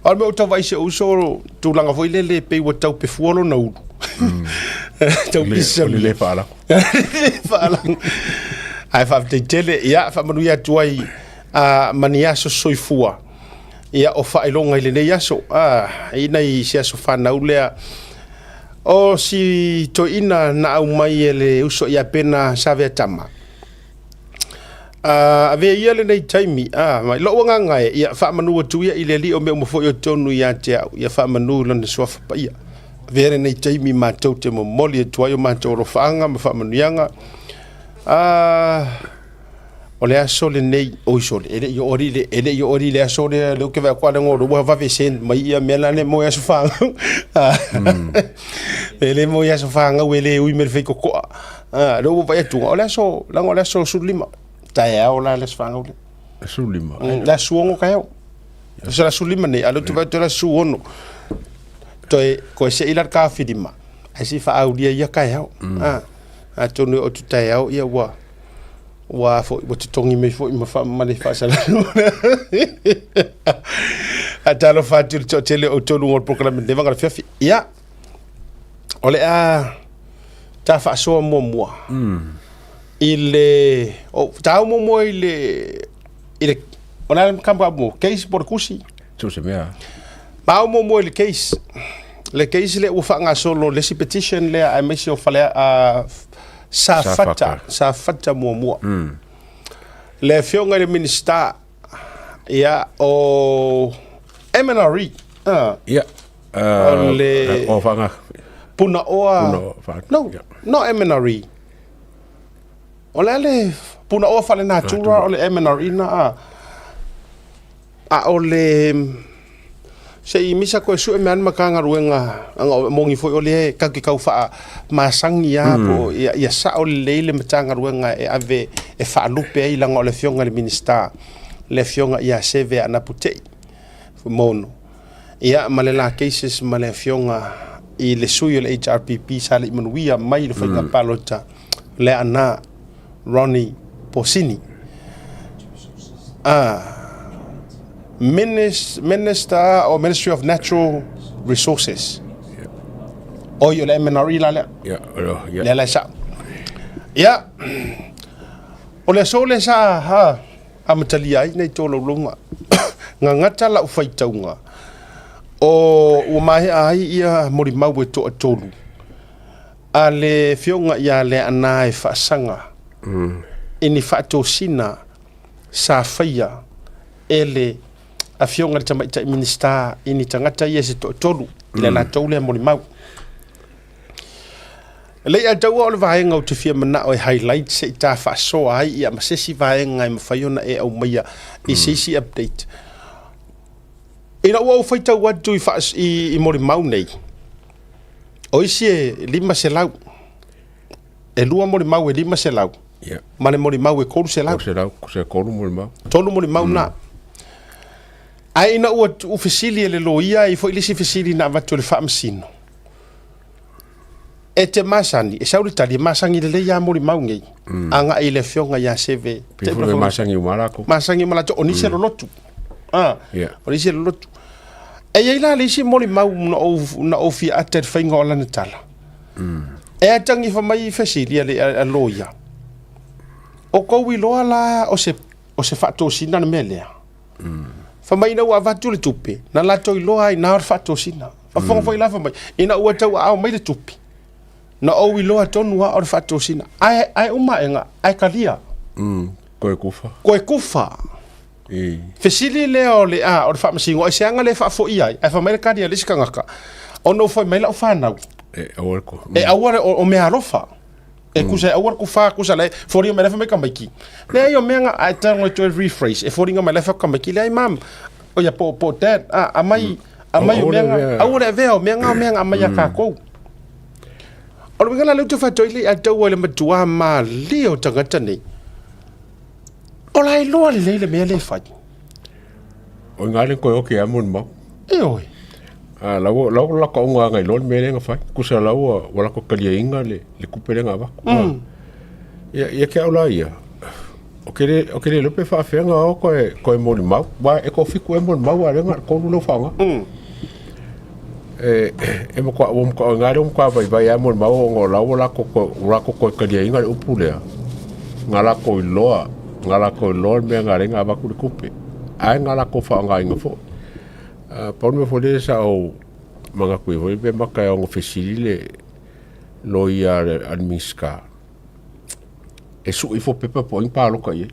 O le mea ou tau vaai i si ou uso, tulaga foi lele pei ua tau pefua lona ulu. Tau pisi O le le faalago. Le faalago. Ae faafetai tele, ia faamanuia atu ai a ma ni aso soifua. Ia o faailoga i lenei aso. A ina i se aso fanau lea. O si toeaina na aumai e le uso ia Pena Saveatama. A avea ia lenei taimi, a mai lou agaga e, ia faamanu atu ia i le Alii o mea uma foi o totonu ia te au, ia faamanu lona suafa paia. Avea lenei taimi matou te momoli atu ai o matou alofaaga ma faamanuiaga. A o le aso lenei, oi sole, e le i oo ali e le i oo ali le aso lea, lea ou te vaai atu a leaga o lea ua vave send mai ia mea la le mo i aso fanau. E le mo i aso fanau e le ui me le faitotoa. Ah, lea ua vaai atu, o le aso, leaga o le aso 15, taeao la le aso fanau lea. 15. Le aso 6 taeao. O le aso 15 nei, a o lea ou te vaai atu o le aso 6. Toe, toe sei la le kafilima, ae se i faaaulia ia taeao. Ah, atonu e oo atu taeao, ia ua, ua foi, ua totogi mai foi ma, fa, ma le faasalalu. A talofa atu i le toatele o outou luga o le polokalame lenei vaega o le afiafi. Ia, o le a ta faasoa muamua i le o ta muamua i le i le o le a le kamba mo case po o le kusi. So se mea. Ma au muamua i le case. Le case lea ua faagasolo le isi petition lea aemaise o fale a Safata, Safata muamua. Le afioga i le Minisita ia o MNRE. Ia. O le o whanga. Punaoa. Punaoa wha. No, yeah. no MNRE. O le ale Punaoa Faalenatura o le MNRE na a. A o le se i misa koe sue mea ma kāgaruenga anga o mongi foi o le kau ke kau wha masangi a po ia, ia sa o le leile matagaluega e ave e faalupe ai langa o le afioga i le Minisita le afioga ia Seve Anaputei Mono. Ia ma le la cases ma le afioga i le sui o le HRPP sa le i manuia mai le faiga palota le ana Ronnie Posini. Minister or Ministry of Natural Resources. Oi o le MNRE la lea. Ia, ia. Lea la e sao. Ia, o le aso lea sa ha, amatalia ai nei tolaulauga. Gagata lau faitauga o ua maea ai ia molimau e toatolu a le afioga ia Leaana e faasaga i ni faatosina sa faia e le afioga i le Tamaitai Minisita i ni tagata ia se toatolu i le latou lea molimau. E lei ataua o le vaega ou te fia manao e highlight se i ta faasoa ai ia ma se isi vaega e mafai ona e aumaia i se isi update. Ina ua ou faitau atu i, faas, i, i molimau nei, o isi e 500, e lua molimau e 500, Yeah. ma le molimau e 300. 300, se kolu molimau. Tolu molimau na. Ae ina ua tuu fesili e le loia e foi le isi fesili na avatu e le faamasino. E te masani, e sau le tali, e masani lelei lava molimau nei. Agai i le afioga ia Seve. Pei foi e masani uma latou. Masani uma latou, o nisi e lolotu. Ah, Yeah. o nisi e lolotu. E i ai la le isi molimau na ou, na ou fia ata i le faiga o lana tala. E atagi fai mai fesili a le a, a loia. O kou iloa la o se, o se faatosina le mea lea. Fai mai ina ua avatu le tupe, na latou iloa ai na o le faatosina. Faafofoga foi la fai mai, ina ua tauaao mai le tupe, na ou iloa tonu lava o le faatosina. Ae, ae uma aega, ae talia. Koe kufa. Koe kufa. I. Fesili lea o le, a, o le faamasino, aiseaga le faafoia ai? Ae fai mai le tali a le isi tagata, ona ua fai mai lau fanau. E aua le ko. E aua le, o, o meaalofa. E kusa e aua le kufa, kusa le, foliga mai la fai mai tamaiti. Leai o mea nga, ae tago e toe rephrase, e foliga mai la fai tamaiti, leai mam, o ia po, po dad, a, aumai, aumai o Aua mea le nga, avea. aua le avea o mea nga, o mea nga aumai ia kākou. O le uiga la lea ou te faitau ai le ia te au ai le matua malie o tagata nei. O la e iloa lelei le mea lea e fai. O ngā le koe oke a mon mau. E oe. A lau lau la ko ngā ngai lon me lenga fai. Kusa lau wa la ko kalia inga le le kupe lenga va. Ia ia ke au la ia. O ke le o ke le lope fa whenga o koe koe moni mau. Wa e ko fiku e moni mau a lenga ko lu whanga. E e matua ua matua oiga lea ua matua vaivai lava molimau ona o la ua latou toe ua latou toe taliaina le upu lea, na latou iloa, na latou iloa le mea na ala ai ona avatu le tupe, ae na latou faaaogaina foi. Pau le mea foi lea sa ou manatu ai foi pe mata e ono fesili le loia a le Minisita e sue ifo pepa po o ai na palota i ai.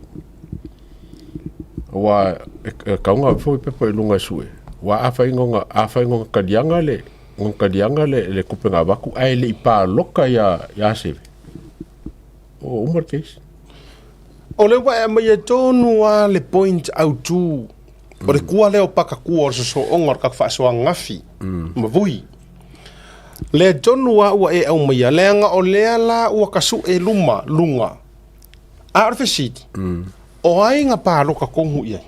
Aua e tatau ona ave foi pepa i luga e sue, aua afai na afai na taliaga le na taliaga le tupe na avatu ae le i palota ia Seve, ua uma le case. O lea ua e aumaia tonu lava le point autu o le kua lea o Pakatua o le sosooga o le tatou faasoagafi ma vui. Lea tonu lava ua e aumaia, leaga o lea la ua tasue luma luga. A o le fesili, o ai na palota tonu i ai?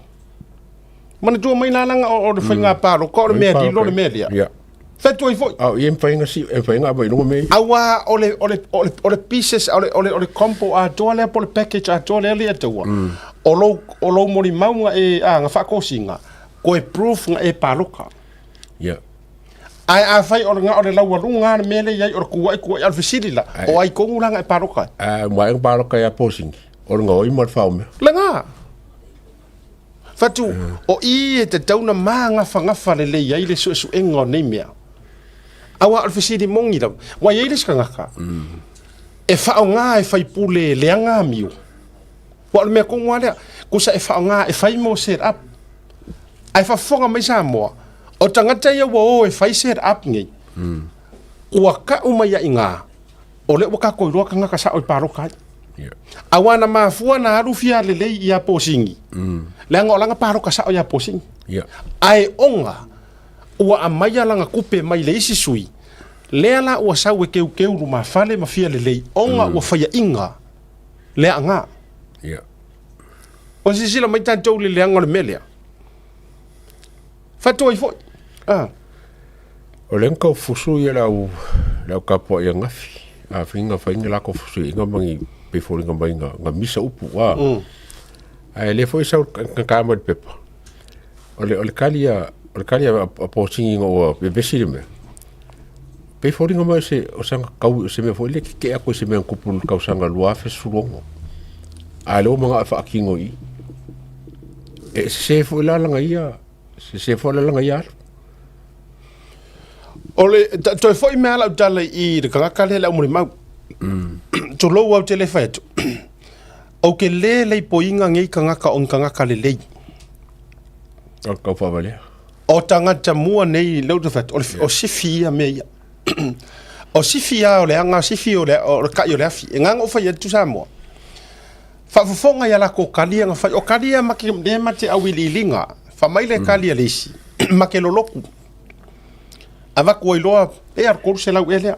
Manatua mai la leaga o le faiga palota o le mea lilo o le mea lea. Ia. Fetu ai foi. A o ia e mafai ona si, e mafai ona ave i luga mea ia. Aua o le, o le, o le, o le pieces, o le, o le, o le combo atoa lea po o le package atoa lea lea taua. O lou, o lou molimau na e, a, na faatosina, koe proof na e paloka. Ia. Ae afai o le na o le laualuga lava le mea lea i ai o le kua'i kua'i, a o le fesili la, o ai tonu la na e paloka ai? A ua maea ona paloka ia Posingi, o le gaoi ma le faomea. Lena. Fatu, o i e tatau ona magafagafa lelei ai le suesuega o nei mea. Aua o le fesili moni lava, ua i ai le isi tagata e faaaoga e faipule e leaga amio. Aua o le mea tonu lava lea, tusa e faaaoga e fai mo set up. Ae faafofoga mai Samoa, o tagata ia ua o e fai set up nei, ua tau mai ai i ina, o lea ua tatou iloa tagata sao e palota ai. Yeah. Aua na mafua na alu fia lelei ia Posingi. Leaga o lana palota sao ia Posingi. Yeah. Ae ona ua aumaia lana tupe mai le isi sui, lea la ua sau e keukeu lumafale ma fia lelei, ona ua faiaina lea aga. Yeah. O silasila mai tatou i le leaga o le mea lea. Faatu ai foi. Ah. O lea na tau fusu ia le au le au tapuai angafi a fai na fai ni latou fesuiaiga ma ni pei foliga mai na na misa upu a ae lea foi sau na ta mai le pepa o le o le tali a o le tali a a Posini ina ua vevesi le mea pei foliga mai o se o sana tau o se mea foi lea tetee atu i se mea na tupu i le tausaga 2016 a o lea ua manao e faatino i i. E sese foi la lana ia sese foi la lana ia alu. O le, toe foi mai lava lau tala i le tagata lea le aumolimau. Tulou au te le fai atu. Ou te le leipoiga nei tagata o ni tagata lelei. O tau faavalea. O tagata mua nei, lea ou te fai atu, o, le, o sifi ia mea ia. O sifi lava o le aga, o sifi o le, o le kai o le afi. E ngā ou fai atu Samoa. Faafofoga i a latou kali na fai. O kali ia ma ke, lea ma te auiliiliga. Fai mai le kali a le isi, ma ke loloku. Avatu ai loa, e a le 300 ea lea.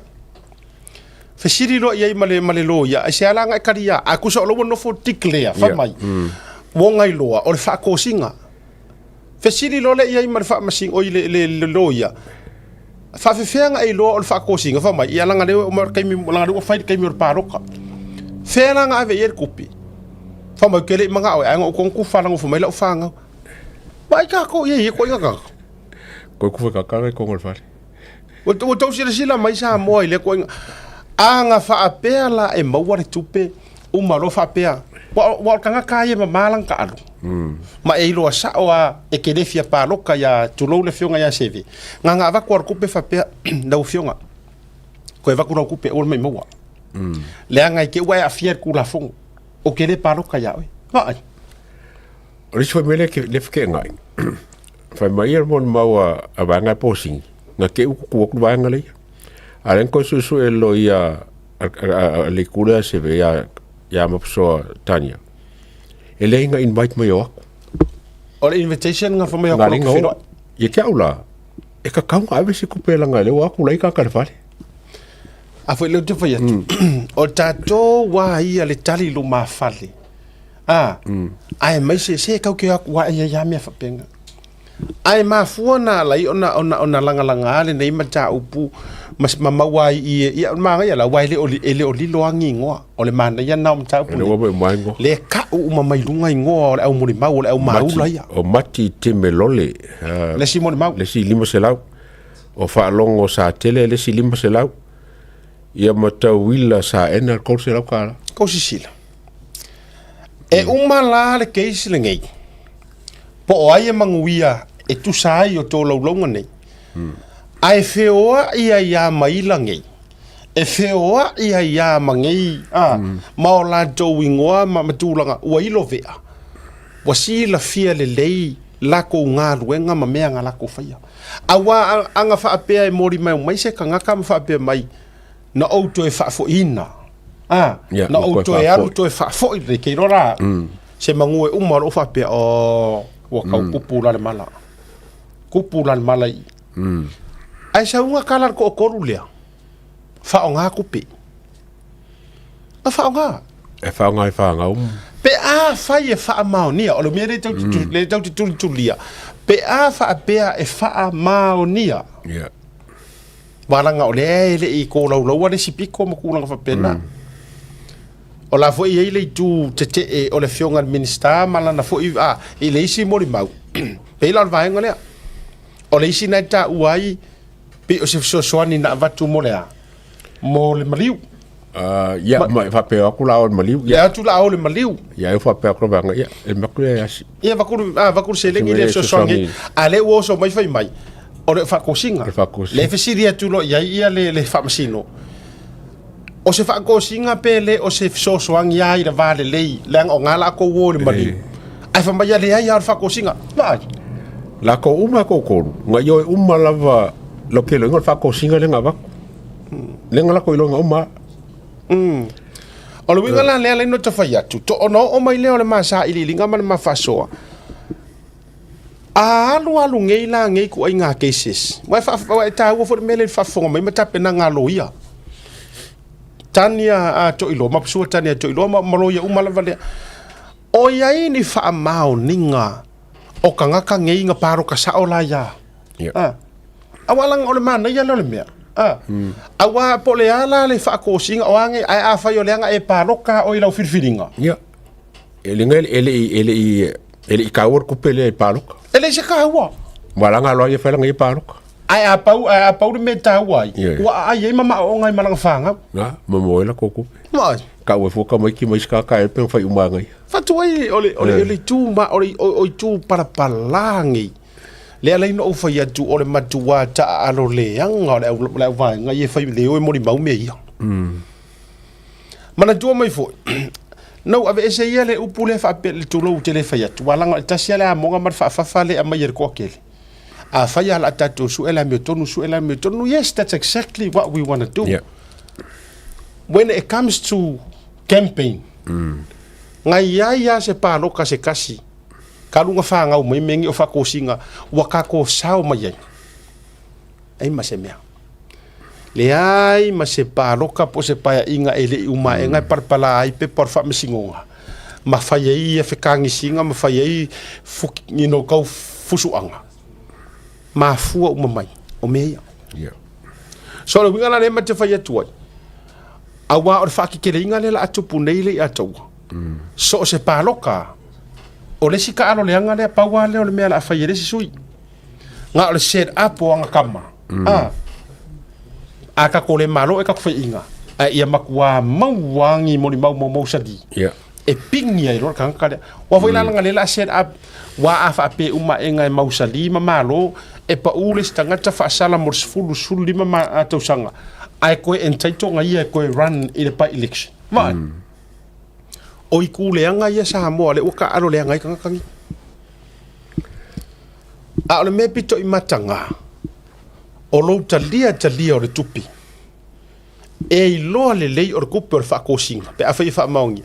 Fesili loa i ai ma le, ma le loia, aisea la na e kalia? A tusa o la ua nofo declare, fai mai, ua ngai loa, o le faatosina. Fesili loa lea i ai ma le faamasino, oi le, le, le loia, faafefea na e iloa o le faatosina? Fai mai, ia leaga lea ua oo mai o le taimi, leaga lea ua fai le taimi o le palota. Fea la na ave i ai le tupe? Fai mai, ou te le i manao e, ae na ou kono tufa nofo mai lau fanau. Vaai tatou i ai e koiga tagata. Koe kufa kakara i kongo le fale. Ua tou silasila mai Samoa i lea koiga. A na faapea la e maua le tupe, uma loa faapea, ua o le tagata lava ia e mama lana taaalo. Ma e iloa sao lava e te le fia palota ia, tulou le afioga ia Seve. Na ona avatu lava o le tupe faapea, lau afioga, toe avatu lau tupe aua le ma i maua. Leaga i te i ua e aafia i le Tulafono, ou te le palota ia oe. Vaai. O le isi foi mea lea lea feteenai, fai mai ia le molimau a vaega e posini, na te i tutu atu le vaega lea. A o lea na toe suesue e le loia a le itu lea Seve ia ia Mapusoa Tania, e leai na invite mai o atu. O le invitation na fai mai o atu na feiloai. Ia te au la, e tatau ona ave se tupe leaga lea ua o atu la ita le fale. A foi lea ou te fai atu, o tatou lava ia le tali lumafale, a, aemaise se tau te o atu lava e i ai lava mea faapena. Ae mafua na ala ai ona, ona, ona lagalaga lenei mataupu ma, ma maua ai i, ia, o le manaia la, aua e le o, e le o lilo lava ni igoa. O le manaia lena o mataupu E le ua mai uma igoa. Le ka'u uma mai luga igoa o le au molimau, o le au maula ia. O Mati Temelole. Le isi molimau. Le isi 500. O faalogo sa tele le isi 500. Ia ma tauila saena le 300 tala. Kou sisila. E uma la le case lenei. Po o ai e manuia e tusa ai o tolaulauga nei. Ae feoai ai lava ma ila nei. E feoai ai lava ma nei a, ma o latou igoa ma tulaga ua ilovea. Ua silafia lelei lakou galuega ma mea na lakou faia. Aua a na faapea e molimau mai se tagata ma faapea mai, na ou toe faafoiina, a, Yeah, na na ou toe toe alu faafoi. toe faafoi lelei. Ke iloa la, se magu e uma o loo faapea, oh, ua tau kupu la le mala. Kupu la le mala i i. Ae sauga tala le toatolu lea, faaaoga tupe. Na faaaoga. E faaaoga i fanau. Pe a fai e faamaonia, o le mea lea tou te lea tou te tulitulia, pe a faapea e faamaonia. Yeah. Walaga o lea e le i kolaulaua le isi piko ma tulaga faapena. O la foi e i ai le itu tetee o le afioga i le Minisita ma lana foi a, i le isi molimau. Pei la o le vaega lea. O le isi na e taua ai pei o se fesoasoani na avatu mo le a? Mo le maliu. Ia, ma e faapea atu la o le maliu. Ia atu la o le maliu. Ia, e faapea atu la vaega, ia, e maku le asi. Ia, vaku, a, vaku le seleni lea e fesoasoani. A lea ua oso mai fai mai, o le faatosina. O le faatosina. Le fesili atu loa i ai ia le faamasino. O se faatosina pe le o se fesoasoani lava i le va lelei, leaga o na latou o i le maliu. Ae fai mai, ia leai lava o le faatosina. Vaai. Latou uma e toatolu, na ioe uma lava lau keloiga o le faatosina lea na avatu. Lea na latou iloga uma. O le uiga la lea laina ta fai atu, to ona oo mai lea o le ma sailiiliga ma le ma faasoa. A alu alu nei la nei ituaiga cases, aua e faa, aua e taua foi le mea lea i le faafofoga mai ma tapenaga a loia. Tania a Toiloa, ma sua Tania Toiloa ma, ma loia uma lava lea. O i ai ni faamaoniga o tagata nei na paloka sao la ia. Yeah. Ah. Aua laga o le manaia lea o le mea. Ah. Aua po o le a la le faatosina o a nei, ae afai o leaga e paloka oe i lau filifiliga. Ia. E le e le e le e le i kaua le tupe lea i paloka. E leai se kaua. Ua laga loa ia fai laga ia paloka. Ae a pau, ae a pau le mea e taua ai, Yeah. ua aai ai ma maaooga ai ma lana fanau. Na, momoe la kou tupe. Vaai. Kau e fua ka maiki mai ska ka e pe whai umanga ia. Fatu ai o le, o le, o le itu ma, o le, o, o itu palapala nei. Lea ala ai na ou fai atu o le matua taaalo leaga o le au, le auvaega ia e fai leo e molimau mea ia. Manatua mai foi, na ou aveese ia le upu lea faapea le tulou ou te le fai atu, aua leaga o le tasi lava le amoga ma le faafafa lea e aumai e le toatele. Afai lava o le a tatou sue le amiotonu, sue le amiotonu, yes, that's exactly what we want to do. Yeah. When it comes to campaign, na i ai lava se paloka se tasi, ka luga fanau mai mea nei o faatosina ua tatou sao mai ai. Ai ma se mea. Leai ma se paloka po o se paeaiga e le i umaega e palapala ai pepa o le faamasinoga ma fai ai ia fekagisiga ma fai ai fuki, you know, kau fusuaga. Mafua uma mai o mea ia. Yeah. So o le uiga la lea ma te fai atu ai, aua o le faakekeleiga lea la a tupu nei le ia taua. So o se paloka, o le isi taalo leaga lea, pau lava lea o le mea o le a fai e le isi sui. Na o le set up o aga kama. A, a tatou le malo e tatou faiaiga, ae ia matua maua ni molimau maumau sali. Yeah. E pigi ai loa le tagata lea. Aua foi la leaga lea o le a set up, ua a faapea uma aega e mausali ma malo, e pau le isi tagata faasala mo le 10, 15 ma, tausaga, ae toe entitle ga ia e toe run i le by-election. Vaai. O itu leaga ia Samoa lea ua taaalo leaga ai tagata nei. A o le mea pito i mataga, o lou talia talia o le tupe, e iloa lelei o le tupe o le faatosina, pe afai e faamaonia,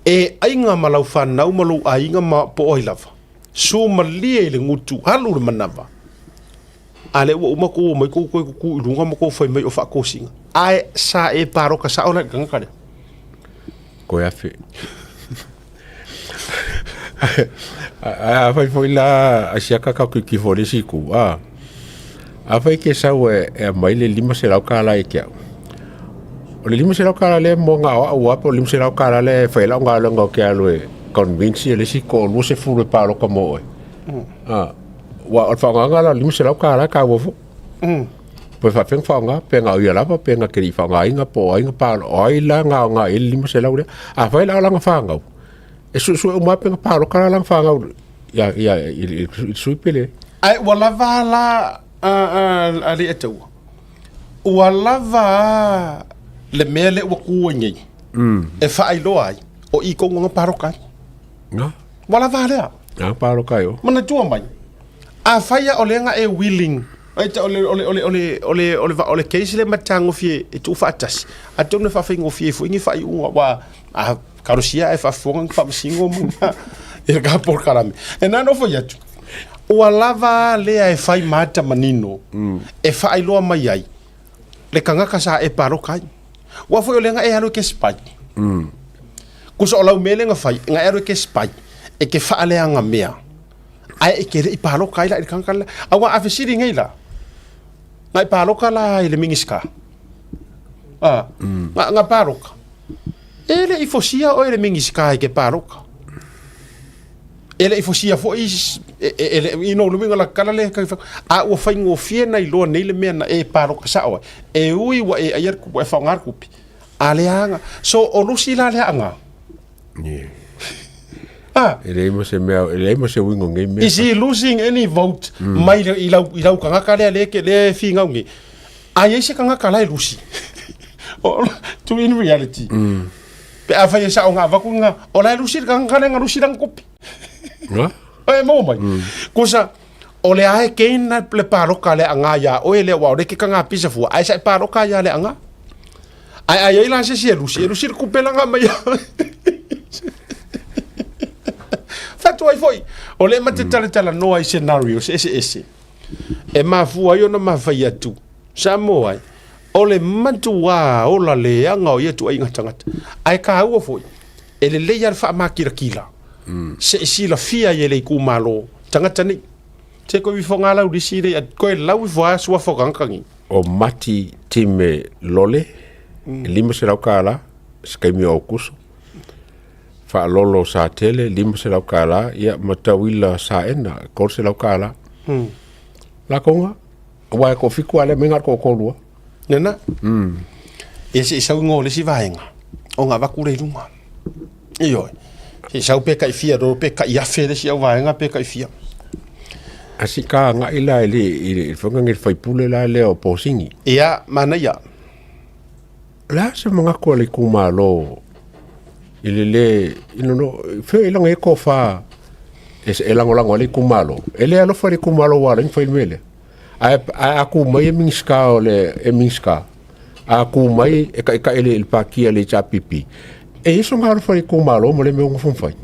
e aiga ma lau fanau ma lou aiga ma po o ai lava, sumalie i le gutu, alu le manava, a lea ua uma tou omai tou toe tutu i luga ma tou fai mai o faatosina, ae sa e paloka sao la i le tagata lea. Koe afe. A fai foi la a siaka ka ki ki fo le siku a. A fai ke sau e e mai le 500 kala e ke au. O le 500 kala le mo nga o au apo 500 kala le fai la nga longa ke alu e convince le si ko lu se fu le palo ka mo e. A wa o fa nga la 500 kala ka wo fu. Po e faapefea ona faaaoga, pe na o ia lava, pe na te le i faaaogaina, po o ai na palo, o ai la na aoga i ai le 500 lea. Afai la o lana fanau, e suesue uma lava pe na paloka la lana fanau ia, ia, i, i, i le sui pe leai. Ae ua lava la a, a, a Leiataua, ua lava a le mea lea ua tu ai nei e faailoa ai o i tonu na paloka ai. Na. Ua lava lea. Na paloka ai o. Manatua mai, afai a o lea na e willing o le o le o le o le o le o le o le case le matagofie e tuufaatasi, atonu e faafaigofie foi ni faaiuga aua a kalosia ae faafofoga ni faamasino ma i le ka polokalame. E na ona fai atu, ua lava lea e fai ma ata manino e faailoa mai ai le tagata sa e paloka ai. Ua foi o lea na e alu e ke spy. Kusa o lau mea lea na fai, na e alu e ke spy, e ke faaleaga mea, ae e ke le i paloka ai la i le tagata lea. Aua a fesili nei la, na e paloka la i le Minisita. Ah, na paloka. E le i fosia oe e le Minisita e ke paloka. E le i fosia foi e, e, e, le, i no luinga la kala le kai a ua faigofie na iloa nei le mea na e paloka sao ai. E ui ua e ai ua e faaaoga le kupi. A le aga. So o lusi la le anga. Yeah. Ah. E leai ma se mea, e leai ma se uiga o nei mea. Is he losing any vote mai le, i lau, i lau tagata lea le, le figau nei? A i ai se tagata la e lusi. To in reality. Pe a fai e sao ngā vaku ngā, o la e lusi le tagata lea nga lusi lana kopi. Nga? E maua mai. Kosa, o le ae keina le paloka le anga ia oe lea ua o le ke kanga pisa fua, ae sa e paloka ia le anga. Ae ai ai la se si e lusi, e lusi le kupelanga mai. Whatu ai foi, o le mate tala tala noa i scenarios ese ese. E mafua ai ona mafai atu. Samoa ai, o le matuā ola leaga o ia tuaiga tagata. Ae kāua foi, e lelei lava le faamakirakira, se i silafia ai e le itumalo tagata nei. Se koe ifo ngā lau lisi rei, koe lau ifo a suafa o tagata nei. O Mati Time Lole, e 500 kālā, se taimi o Aukuso. Faalolo Satele, 500 kālā, ia, ma Tauila Saena, 300 kālā. Lakonga, aua e toafitu a lea mea na o le toatolu lava. Nena? Ia se i sau ingoa o le isi vaega, o ngā vaku le i lunga. Ioe. Se i sau pe kai fia, roro pe kai afe le isi au vaega pe kai fia. A si ka agai la i le, i le whanga ngi le whaipule la lea o Pōsingi. Ia, manaia. O le a se manatu a le itumalo i le lē, i no, no, fea i laga e tofa e, e lagolago ai le itumalo. E le alofa i le itumalo ua ala ai ona fai le mea lea. Ae, ae a tu mai e Minisita o le, e Minisita, a tu mai e taitai le, le pati a le HRPP, e i ai sona alofa i le itumalo ma le mea o nofo ma fai.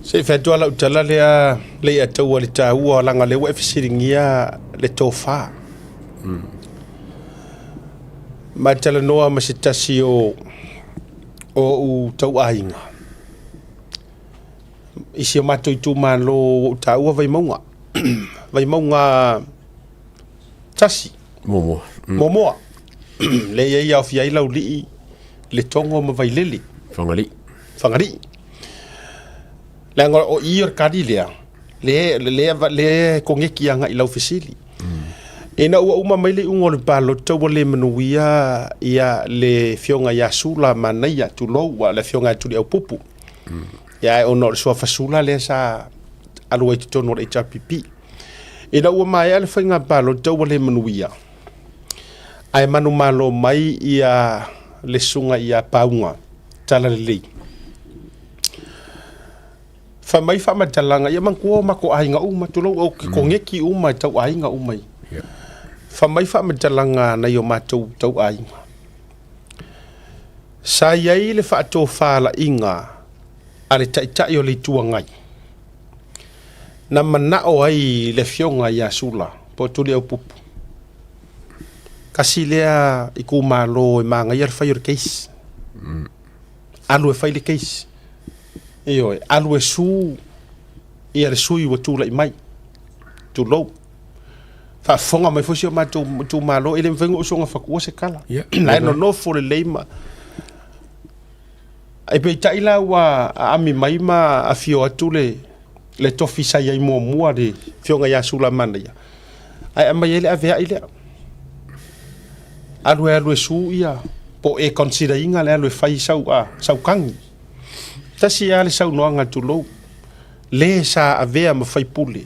Se i fai atu lava lau tala lea Leiataua i le taua leaga o lea ua e fesiligia le tofa. Ma talanoa ma se tasi o ou tauaiga i si o matou itumalo ua ou taua Vaimauga, Vaimauga 1. Momoa. Momoa. Lea e i ai aofia ai Laulii, Letogo ma Vailele. Fagalii. Fagalii. Leaga o i o le kali lea, lea, lea, lea e koneki agai i lau fesili. Ina ua uma mai le iuga o le palota ua le manuia ia le afioga ia Sula Manaia, tulou, ua le afioga ia Tuliaupupu. Ia ae ona o le suafa Sula lea sa alu ai i totonu o le HRPP. Ina ua maea le faiga palota ua le manuia, ae manumalo mai ia le susuga ia Pauga Talalelei. Fai mai faamatalaga, ia manatua o matou aiga uma, tulou, o ke koneki uma e tau aiga uma i. Fai mai faamatalaga a nai o matou tau aiga. Sa i ai le faatofalaiga a le Taitai o le Itu Agai, na manao ai le afioga ia Sula po o Tuliaupupu, kasi lea itumalo e manaia le fai o le case. Alu e fai le case. Ioe, alu e su ia le sui ua tulai mai. Tulou. Faafofoga mai foi si o matou itumalo, e le mafai ona ou soona fatua se tala. La e nonofo lelei ma Ae peitai la ua aami mai ma afio atu le tofi sa i ai muamua le afioga ia Sulamanaia. Ae aumai ai le aveai lea. Alu e alu e su ia po o e consider ina le alu e fai sau a sau kagi. Tasi lava le saunoaga tulou, le sa avea ma faipule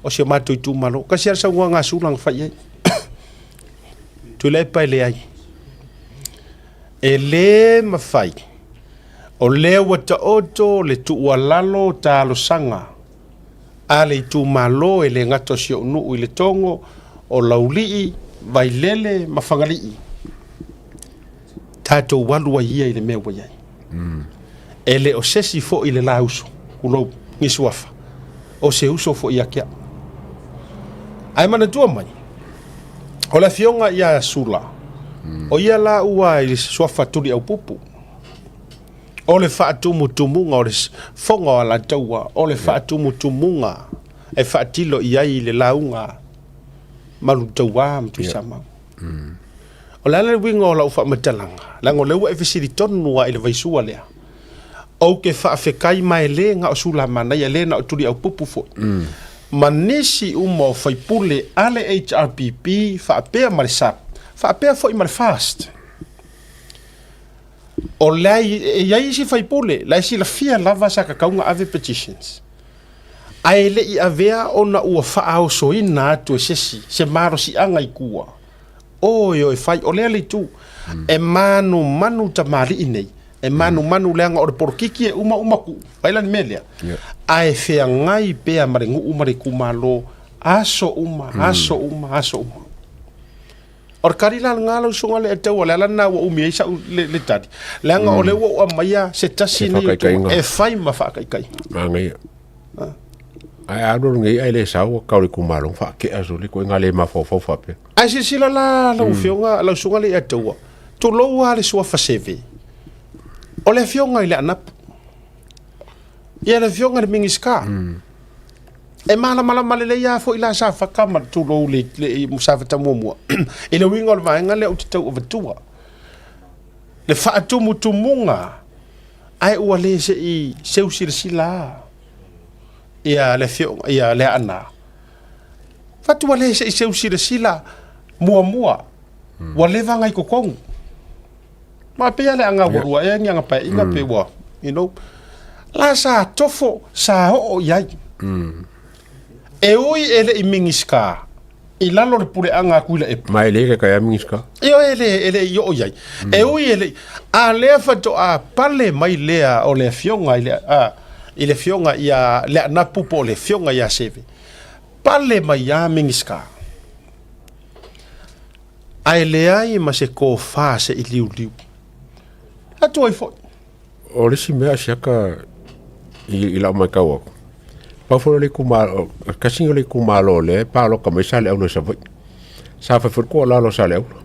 o si o matou itumalo. Tasi lava le saunoaga a Sula na fai i ai. Tuilaepa e leai. E le mafai o lea ua taoto le tuualalo talosaga a le itumalo e le gata o si ou nuu i Letogo, o Laulii, Vailele ma Fagalii. Tatou alu ai ia i le mea ua i ai. E le o sesi foi le la uso, tulou, ni suafa, o se uso foi ia te au. Ae manatua mai, o le afioga ia Sula, o ia la ua i le suafa Tuliaupupu. O le faatumutumuga o le foga o Alataua, o le faatumutumuga e faatilo i ai le lauga Malutauā ma Tuisamau. O le a le uiga o lau faamatalaga, leaga o lea ua e fesili tonu lava i le vaisua lea. Ou te faafetai ma e le na o Sulamanaia, e le na o Tuliaupupu foi, ma nisi uma o faipule a le HRPP faapea ma le SAP, faapea foi ma le FAST. O la e i ai isi faipule, la e silafia lava sa tatau ona ave petitions, ae le i avea ona ua faaosoina atu e sesi se malosiaga i tua. Oi oi fai, o lea le itu. E manumanu tamalii nei, e manumanu leaga o le polokiki e uma uma tuu, ai la le mea lea. Ae feagai pea ma le nuu ma le itumalo aso uma, aso uma, aso uma. O le tali la lena lau susuga le Taua, o le ala lena ua umi ai sau le, le tali. Leaga o lea ua ou aumaia se tasi nei o e fai ma faataitaiga. Manaia. Ae a alu alu nei ae le sau ua tau le itumalo faatea sole koe nga le mafaufau faapea. Ae silasila la lau afioga, lau susuga le Taua, tulou lava le suafa seve. O le afioga i le Anapu. Ia le afioga i le Minisita. E malamalama lelei lava foi la Safata ma tulou le, le Safata muamua i le uiga o le vaega lea ou te tau avatua. Le faatumutumuga ae ua le se i seu silasila ia le afioga ia Leaana. Fatu ua le se i seu silasila muamua ua leva ona i totonu. Ma pei lava le aga ua lua ea ni aga paeaiga pe ua, you know. La sa tofo, sa oo i ai. E ui e le i Minisita i lalo o le puleaga a Tuilaepa. Ma e le kai a Minisita. Ioe e le, e le i oo i ai. E ui e le i, a lea faatoa pale mai lea o le afioga i le, a, i le afioga ia Leanapu po o le afioga ia Seve. Pale mai a Minisita. Ae leai ma se tofa se i liuliu atu ai foi. O le isi mea siaka i, i lau matau aku, pau foi o le itumalo, tasi o le itumalo lea e paloka mai Saleaula i Savaii. Sa fai foi le tuualalo a Saleaula.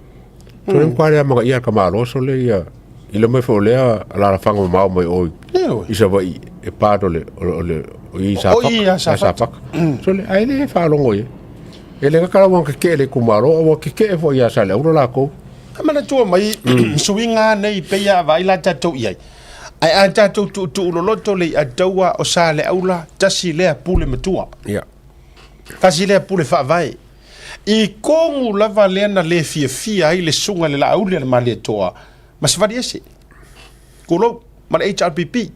So le matua lea amanaia e le tamaloa sole ia, i le mai foi o lea alaalafaga mamao mai o i Savaii e part o le, o le, o i Safata. O i a Safata. So le, ae le faalogo i ai. E le gata la ua keke'e le itumalo, a ua keke'e foi ia Saleaula lakou. E manatua mai suiga nei pei a vaai la tatou i ai. Ae a tatou tuutuu loloto le i'a taua o Saleaula, tasi lea pule matua. Ia. Tasi lea pule faavae. I kogu lava lea na le fiafia ai le susuga i le Laauli a le Malietoa ma Savaliese. Tulou, ma le HRPP.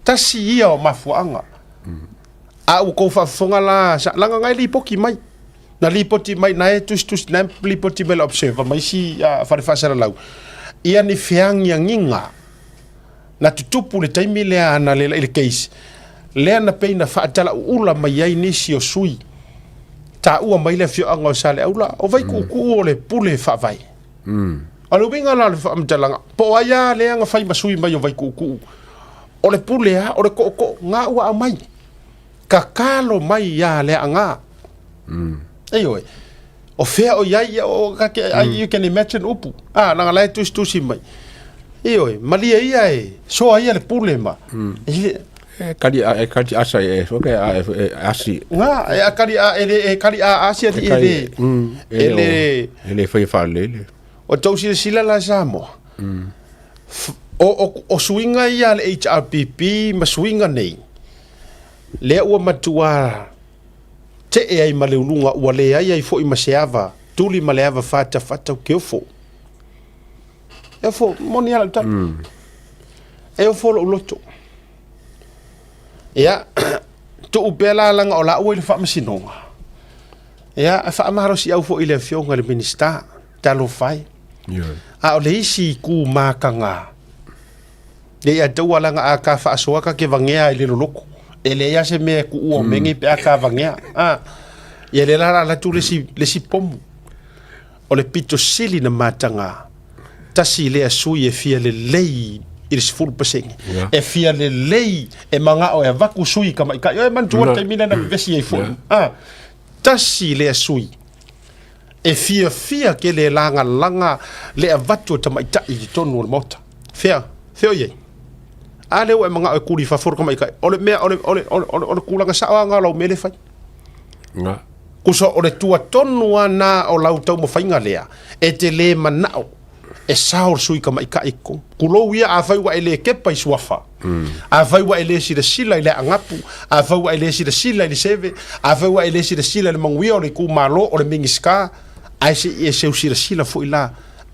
Tasi ia o mafuaaga. A ua tou faafofoga la, sa, leaga na e lipoti mai. Na lipoti mai, na e tusitusi, na e lipoti mai le Observer ma isi uh, fale faasalalau, ia ni feagiagiga na tutupu le taimi lea na le i le case, lea na pei na faatalauula mai ai nisi o sui taua mai le afioaga o Saleaula, o Vaikuukuu o le pule faavae. O le uiga la o le faamatalaga, po o ai lava lea na fai ma sui mai o Vaikuukuu, o le pule a, o le tootoo, na ua aumai. Tatalo mai ia Leaga. Ioe. O fea o i ai, ia, o, ka, ke, mm. you can imagine upu. Ah, langa la e tusitusi mai. Ioe, malie ia e, soa ia le pule ma. E, E kali a e kali asa e so ke a e asi. Nga, e a kali a e le e kali a asi ali e le. E le e le fai fa le le. O tau silasila la Samoa. O, o, o suiga ia a le HRPP ma suiga nei, lea ua matua Te'e ai ma le uluga ua leai ai fo'i ma se ava tuli ma le ava fatafata ou ke ofo. E ofo, moni a lau tala. E ofo lo'u loto. Ia, tuu pea la laga o laua i le faamasinoga. Ia, e faamalosiau foi i le Afioga i le Minisita, talofa e. A o le isi itu mataga, le ia taua laga a ta faasoa ta te vagea i le loloko. E leai lava se mea e tuua o mea nei pe a ta vagea. A, ia lea la o le a alu atu le isi, le isi pomu. O le pito sili na mataga, tasi lea sui e fia lelei i le 10%. E fia lelei e manao e avatu sui tamaitai. Oi manatua le taimi lea na vevesi ai foi. A, tasi lea sui e fiafia tele e lagalaga le avatu o tamaitai i totonu o le Maota. Fea, fea o i ai? A lea ua e manao e kuli i fafo le tamaitai. O le mea, o le, o le, o le, o le tulaga sao lava lena o lau mea lea e fai. Tusa o le tuatonu lava na o lau taumafaiga lea, e te le manao e sao le sui tamaitai i totonu. Tulou ia, afai ua e le kepa i suafa, afai ua e le silasila i le aagapu, afai ua e le silasila i le seve, afai ua e le silasila i le manuia o le itumalo, o le Minisita, ae se i e seu silasila foi la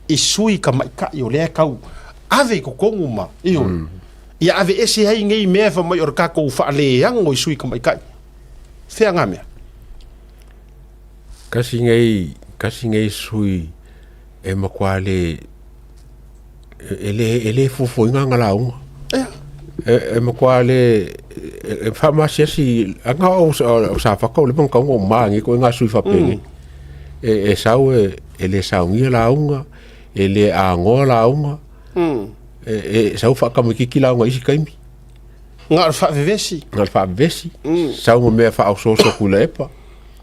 i sui tamaitai o lea e tau ave i totonu ma, ioe, ia aveese ai nei mea fai mai o le tatou faaleago i sui tamaitai. Fea ngā mea? Kasi nei, kasi nei sui e matua le e le e le fuafuaina ana lauga. Ea. E, e matua le e, e faamasiasi ana o, o Safata o le manatua o ma nei koe ngā sui faapeni. E, e sau e, e le saunia lauga, e le agoa lauga. E, e sau faakamakiki lauga i isi taimi. Na o le faavevesi. Na o le faavevesi. Sau ma mea faaosooso Tuilaepa.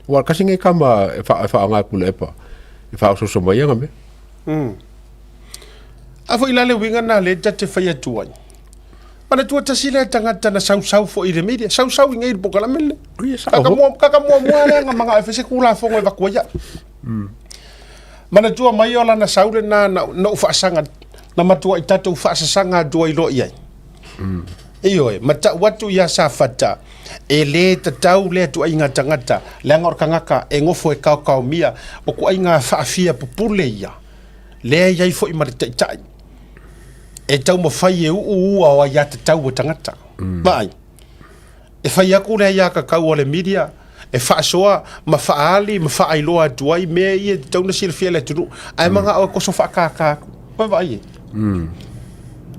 Ua kasi nei kama e fa e faaaoga e Tuilaepa e faaosooso mai ana mea. A foi la le uiga na lea ta te fai atu ai. Manatua tasi lea tagata na sausau foi i le media, sausau i nei le polokalame lenei. Ia sao Kaka foi. mua, kaka muamua lea na manao e fai se Tulafono e avatu ai au. Manatua mai o lana sau lena na, na ou faasaga, na matuai tatou faasasaga atu ai loa i ai. Ioe, ma tau atu iā Safata, e lē tatau lea tuaiga tagata, leaga o le tagata e nofo e kaokaomia, o tuaiga faafia pupule ia, lea e i ai foi ma le taitai, e taumafai e uu ua o aiatatau a tagata. Vaai, e fai atu le aiatatau a le media, e faasoa ma faaali ma faailoa atu ai mea ia e tatau ona silafia e le atunuu, ae manao e toso faakākā atu. Ua vaai i ai?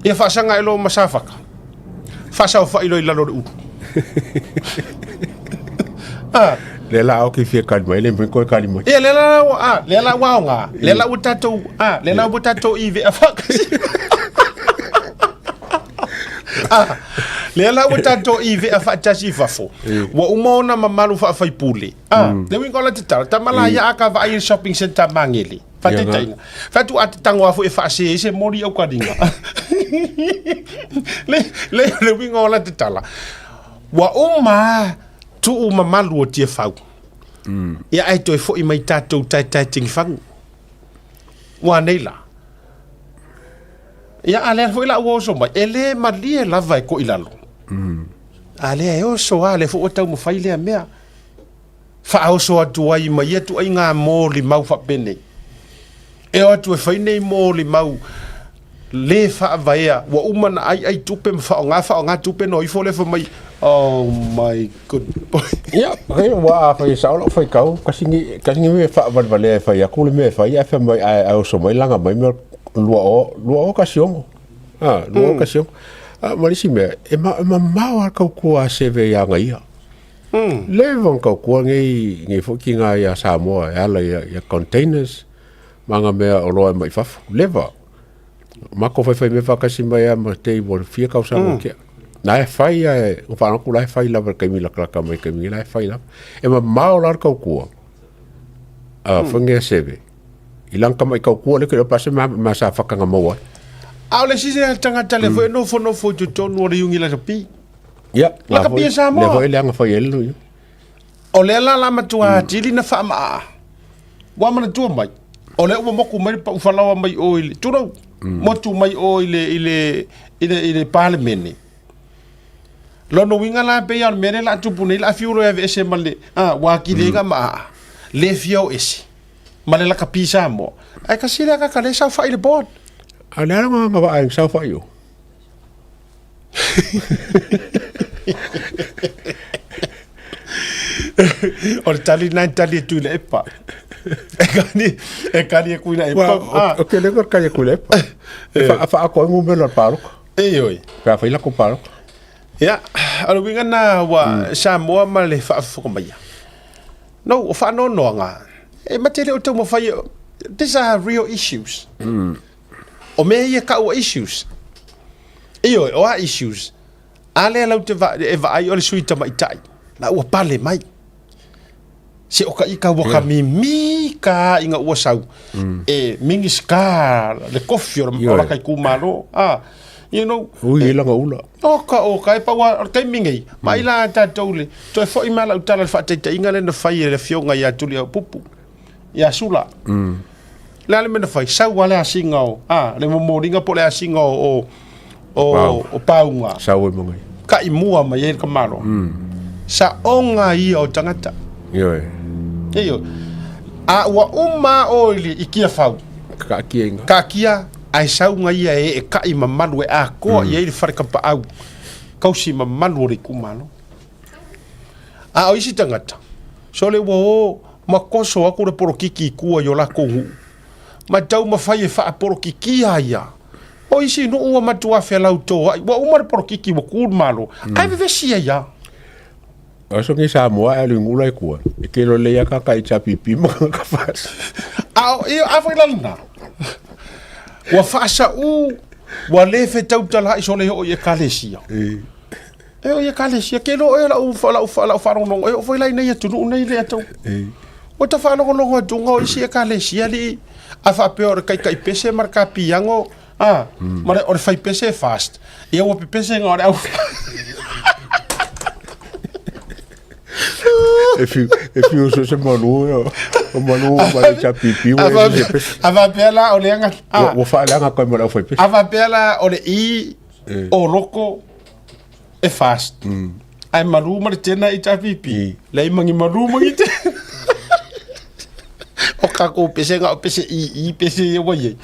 Ia faasaga e loa ma Safata, faasaofai loa i lalo o le ulu. Ah. Lea la ao ki fia kali mai, le mea koe kali mai. Ia, lea la ua, ah, lea la ua aoga, lea la ua tatou, ah, lea la ua tatou i vea faatasi. Ah, lea la ua tatou i vea faatasi i fafo. Ua uma ona mamalu faafaipule. Ah, le uiga o la tatalo, tama la ia a ka vaai i le shopping centre Magele. Faataitaiga. Fai atu a te tango a foi e faasē ai se moli au kaliga. Le, le, le uiga o la tatala. Ua uma tuu mamalu o Tiafau. Ia ae toe foi mai tatou taetae tigifagu. Ua nei la. Ia a lea foi la ua oso mai, e le malie lava e ko'i lalo. A lea e oso lava, lea foi ua taumafai lea mea. Faaoso atu ai ma ia tuaiga molimau faapenei. E o atu e fai nei molimau lē faavaea, ua uma ona aiai tupe ma faaaoga faaaoga tupe ona o ifo lea fai mai, oh my good boy. Ia, e, ua a fai e sao lau faitau, kasi ni, kasi ni mea faavalevalea e fai atu le mea e fai, ae fai mai, ae, ae oso mai laga mai mea lua o, 2016. Ah, 2016. Ah, ma le isi mea, e, ma, e mamao lava le tautua a Seve ia ia. Leva ona tautua nei, nei foi tina ia Samoa e ala ia, ia containers, ma ana mea oloa e mai fafo. Leva. Matou faifai mea faatasi mai lava ma tei mo le fia tausaga ua tea. La e fai lava, ua faalogo atu la e fai lava i le taimi latalata mai le taimi nei, la e fai lava. E mamao la le tautua a Whangia Seve i lana tamai tautua lea ke iloa pe a se mea sa whakanga maua ai. A o le isi tagata lea foi e nofonofo i totonu o le Iungi Lakapi. Ia, Lakapi e Samoa. Lea foi leaga fai ai le loio. O lea la la matua atili na faamaa. Ua manatua mai, o lea ua moku mai le pau falaoa mai o i le, tulou, motu mai o i le, i le, i le, i le Palemene. Lona uiga la pei a o le mea lea la tupu nei la fiu loa e aveese ma le a ua atili ai ma aa le fia o ese ma le lakapi Samoa ae tasi lea tagata lea e saofai i le board. A o le a le agaga vaa e saofai o? O le tali lena e tali e Tuilaepa. E kali, e kali e Tuilaepa. O ke lenga kali e Tuilaepa. E whaako ai ngumelo al paloka. E oi. Pe a whai lako paloka. Ia, o le uiga na ua Samoa ma le faafofoga maia. No, o faanoanoaga, e mate le o taumafai, these are real issues. O mea ia kau o issues. Ioe, o a issues? A lea lau te va, e vaai o le sui tamaitai, la ua pale mai. Se o ka ika ua ka mimi ka inga ua sau. E Minisita le kofi o la kai kumalo. Ah, you know. Ui, e langa ula. O ka o ka e paua o le taimi nei. Mai la tatou le toe foi mai lau tala le faataitaiga lea na fai e le afioga ia Tuliaupupu. Ia Sula. Le a le mea na fai, sau a le asiga o, a, le momoliga po o le asiga o, o, o, Pau. o Pauga. Sau e mangai. Kai mua mai ai le tamaloa. Saoga ia o tagata. Ioe. Ioe. A ua uma a oe i Tiafau. Kaakia inga. Kaakia, ae sauga ia e e kai mamalu e atoa i ai le fale tapaau. Kausi mamalu o le itumalo. A o isi tagata, sole ua o ma koso aku le polokiki i tua i o lakou nuu, ma taumafai e faapolokikia ia. O isi nuu ua matua felautoai, ua uma le polokiki ua ku le Malo, ae vevesi ai lava. Aso ngi Samoa e alu i ngula i kua. E ke lo leia ka ka i chapipi ma ka fas. A o ia a foi la lena. Ua faasaū, ua le fetautalaai sole oo i ekalesia. E o i ekalesia, ke lo e lau lau lau faalogologo, e oo foi la i nei atunuu nei le atau. Ua ta faalogologo atu o isi ekalesia li a faapea o le kaikai pese ma le kapiango, a, ma le, o le fai pese e fast. Ia ua pepese nga o le au. E fiu, e fiu so se malu o, o malu ma le chapipi A ua e se pese. A faapea la o le aga, a, Ua, ua faaleaga koe ma le au fai pese. a faapea la o le i o loko e fast. Ae malu ma le tena i HRPP. Leai mangi malu mangi te. O kako pese nga o pese i i pese ia ua iai.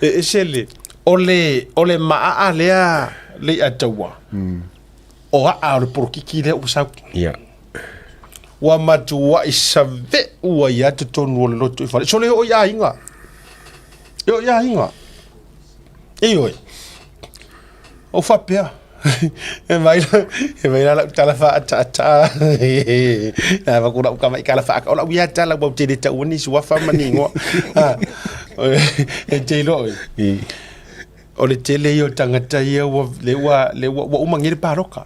E ese le o le o le maa lea le i ataua. O aa o le polokiki lea ua sau. Ia. Ua matuai save'u ai lava totonu o le loto i fale. Sole e oo i aiga. E oo i aiga. Ioe. O faapea, e mai la, e mai la lau tala faatataa. Na avatu lau tama i tala faata, o lau ia tala ua ou te le taua ni suafa ma ni igoa. E te iloa oe. O le tele ia o tagata ia ua, le ua, le ua, ua uma nei le paloka.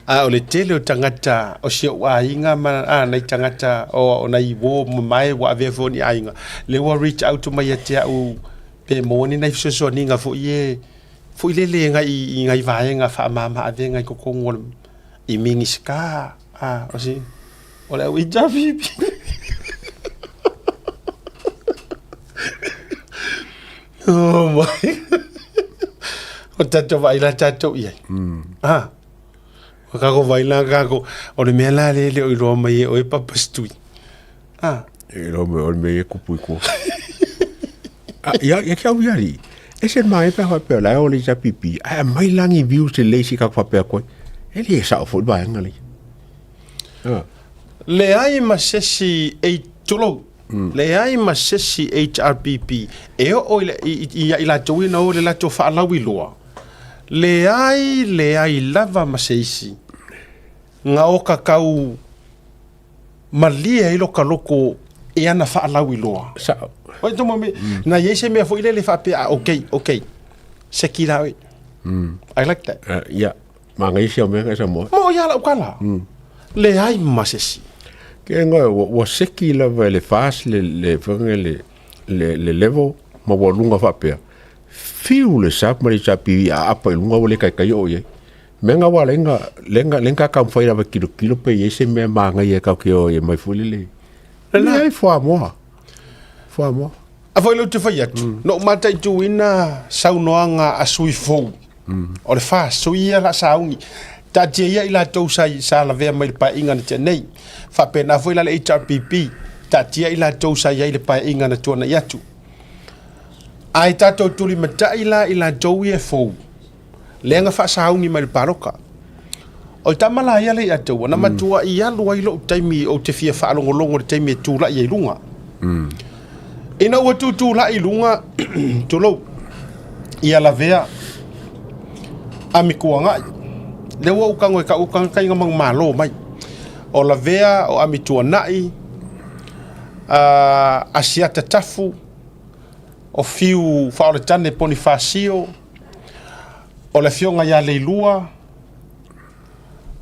A o le tele o tagata o si ou aiga ma a, nai tagata o, o nai uo mamae ua avea foi ni aiga, le ua reach out mai ia te au pe maua ni nai fesoasoaniga foi e foi lele ngai i ngai vaega faamama avega i totonu o le i Minisita a o si o le au HRPP. Oh my. O tatou vaai la tatou i ai. Ah. O kako vai la kako o le mea la le le o iloa mai e oe Papa Stui. Ah. E lo me o le mea e kupu i kua. Ah, ia, ia kia ui ari. E se mai pe whapea la o le HRPP. Ai mai langi views te leisi ka whapea koe. E le sao foi vaenga le. Ah. Leai ma sesi e tulou. Leai ma sesi HRPP e oo i le, i, i, ia i latou ina o le latou faalauiloa. Leai, leai lava ma se isi. Nga o ka kau malie ai lo ka loko e ana faalauiloa. Sao. Oi tomo me, na iai se mea foi lele faapea, ah, okay, okay. Seki la oe. I like that. Ia, Mangai sia mea ngai Samoa. Mo ia lau kala. Leai ma se isi. Ke nga ua, ua seki lava e le fast le le fanga le le le level ma ua lunga faapea. Fiu le sap ma le HRPV a apa i lunga ua le kaikai o i ai. Mea nga ua lenga lenga lenga ka mwhai lava kilo kilo pe i ai se mea mangai e kau ke o i mai fuli le. Le ai fua moa. Fua moa. A foi lou te fai atu, no ou mataituina saunoaga a sui fou. O le FAST, sui ia la sauni. Taatia ia i latou sa, sa lavea mai le paeaiga na tea nei. Faapena foi la le HRPP, taatia i latou sa i ai le paeaiga na tuanai atu. Ae tatou tulimatai la i latou ia e fou, lea na faasauni mai le paloka. O le tama la ia le ia taua, na matuai alu ai lou taimi ou te fia faalogologo i le taimi e tulai ai luga. Ina ua tutulai i luga, tulou, ia lavea Amituanai. Lea ua ou tago e kau tagata ia na manumalo mai. O lavea o Amituanai, Asiata Tafu, o Fiu Faaoletane Ponifasio, o le afioga ia Leilua,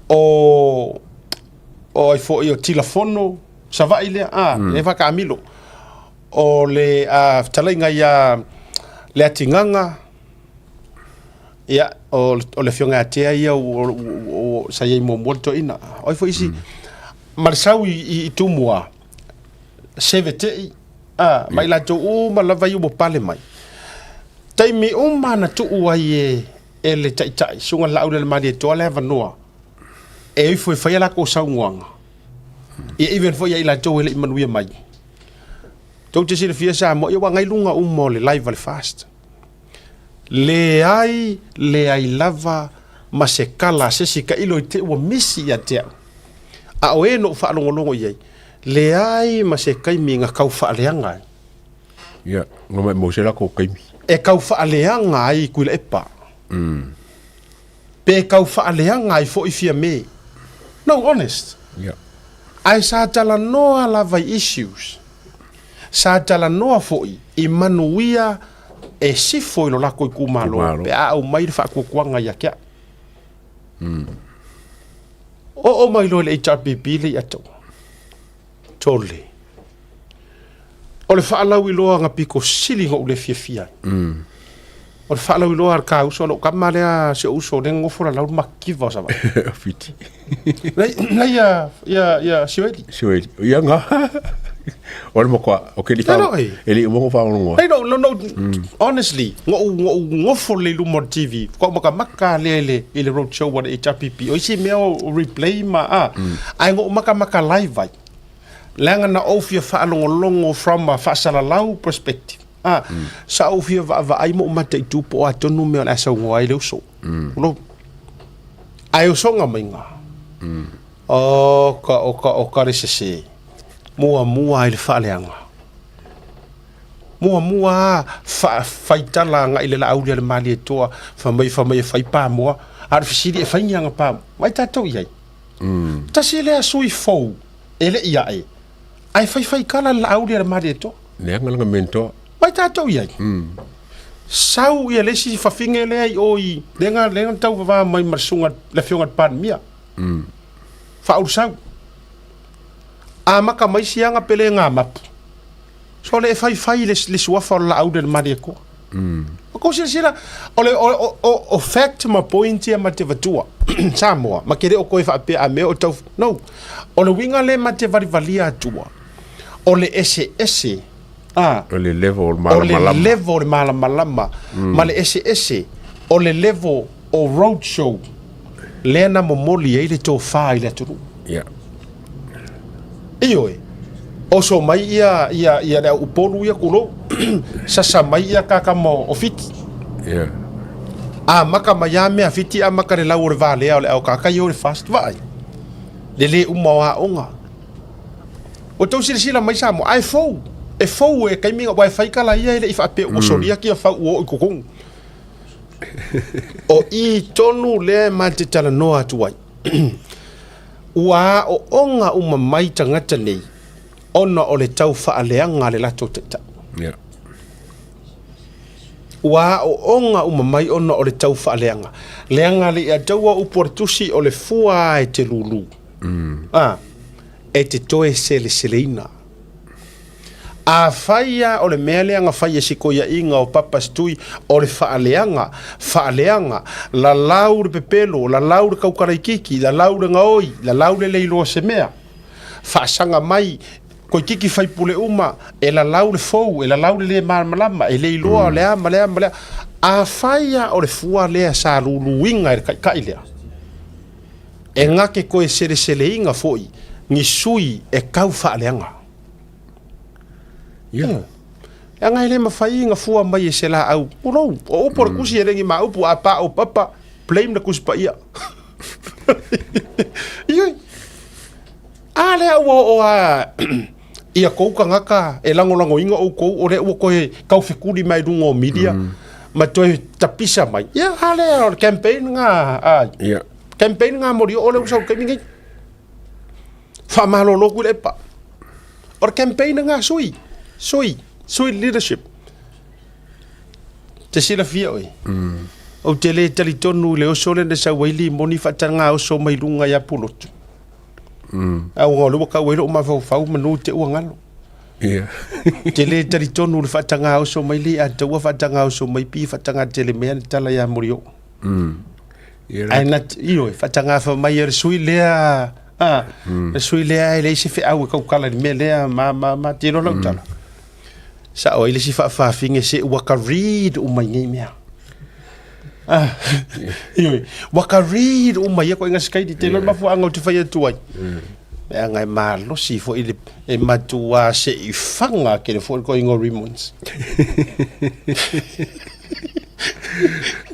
o o ai foi o Tilafono, Savaii lea, a, mm. e whakaamilo. O le a, fetalaiga ia Leatigaga, ia, o, o le afioga ia Tea ia o, o, sa iai muamua le toeaina. O ai foi isi, ma le sau i, i, i Tumua, Sevetei, a, ma i latou uma lava ia ua pale mai. Taimi uma na tuu ai e, e le taitai, susuga Laaulialemalietoa le avanoa, e ifo e fai a latou saunoaga. Ia even foi ia i latou e le i manuia mai. Tou te silafia Samoa, ia ua agai luga uma o le live a le FAST. Leai, leai lava ma se kala a se isi tailo i te ua misi ia te au. A o e na ou faalogologo i ai, leai ma se taimi na tau faaleaga ai. Ia, na maimau se latou taimi. E tau faaleaga ai Tuilaepa. Pe tau faaleaga ai foi Fiame. No, honest. Ia. Ae sa talanoa lava i issues. Sa talanoa foi i manuia e sifo i lo latou itumalo pe a aumai le faatuatuaga ia te au. Oo mai loa i le HRPP le ia te au. Tole. O le faalauiloaga pito sili ona ou le fiafia ai. O le faalauiloa a le ka uso, lou tama lea, si ou uso lea e nofo lalau le makiva o Savaii. Fiti. Lea ia, ia, ia Sioeli. Sioeli. Ia nga. O le matua, o ke li fa. E li uma ko fa Hey, no, no, no, honestly, ngo'u, ngo'u ngofo le luma o le TV, ko makamaka lea i le, i le road show a le HRPP. O isi mea o replay ma, a, ae ngo'u makamaka live ai. Leaga na ou fia faalogologo from a faasalalau perspective. A, sa ou fia vaavaai ma ou mataitu po o a tonu mea o le a saunoa ai le uso. Tulou. Ae usoga maiga. O ka, o ka, o ka le sese. Muamua ai le faaleaga. Muamua a fa, faitala agai le Laauli a le Malietoa, fai mai, fai mai e fai pamoa. A o le fesili e fai ni aga pamoa. Vai tatou i ai. Tasi lea sui fou e le i ae, ae faifai kala le Laauli a le Malietoa. Leaga lana mentoa. Vai tatou i ai. Sau ia le isi fafine lea i o i, lea na, lea na tauvava mai ma le susuga, le afioga i le Palemia. Faaulusau. Amata mai siaga pe le gamapu. So le e faifai le, le suafa o le Laauli a le Malietoa. O kou silasila, o le, o, o, o, o fact ma point ia ma te vatua. Samoa, ma ke le o koe faapea a mea o tau, no. O le uiga le ma te valivalia atua, o le eseese, a, O le level o le o le malamalama. level o le malamalama, ma le eseese o le level o road show lea na momoli ai le tofa i le atunuu. Ia. Ioe, oso mai ia, ia, ia le au Upolu ia tulou, sasa mai ia kakama o Fiti. Ia. Amaka mai a mea Fiti, amaka le lau o le valea o le au kakai o le fast vaai. Le le uma o aoga. Ua tou silasila mai Samoa, ae fou, e fou e taimi ua e fai tala ia e le i faapea ua solia kia fau ua oo i totonu. O i tonu lea e ma te talanoa atu ai. Ua aooga uma mai tagata nei ona o le tau faaleaga a le latou taitai. Yeah. Ua aooga uma mai ona o le tau faaleaga. Leaga le ia taua upu a le tusi o le fua e te lulu. A, e te toe seleseleina. Afai lava o le mea lea na fai e si koiaʻiga o Papa Stui o le faaleaga, faaleaga, lalau le pepelo, lalau le taukalaikiki, lalau le gaoi, lalau le le iloa se mea. Faasaga mai, koikiki faipule uma, e lalau le fou, e lalau le le malamalama, e le iloa o le a ma le a ma le a. Afai lava o le fua lea sa luluina e le Taitai lea, e na te toe seleseleina foi ni sui e tau faaleaga. Ia. Leaga e le mafai ona fua mai e se laau, pulou, o upu o le tusi e le ni ma upu, a pa o papa, blame le Tusi Paia. Ioe. A lea ua oo lava ia tou tagata e lagolagoina outou, o lea ua toe taufetuli mai luga o media ma toe tapisa mai. Ia, a lea o le campaign lena, a campaign lena a Molioo lea ua sau i le taimi nei. Faamalolo Tuilaepa. O le campaign lena a sui, sui, sui leadership. Te silafia oe. Ou te le talitonu i le oso lea na sau ai limoni faatagaga oso mai luga ia Pulotu. A ua o lea ua tau ai lou mafaufau manu te ua galo. Ia. Te le talitonu i le faatagaga oso mai le Ataua faatagaga oso mai pi faatagaga tele mea le tala ia Molioo. Ia Ae na, ioe, faatagaga fai mai e le sui lea, a, le sui lea e leai se feau e tautala i le mea lea, ma, ma, ma, te iloa lau tala. Sao ai le isi faafaafine se ua ka read uma i nei mea. Ah, ioe, ua ka read uma ia koe sikaini, te iloa le mafuaaga ou te fai atu ai. Leaga e malosi foi le, e matuā se i faga tele foi le koiga o Rimmons.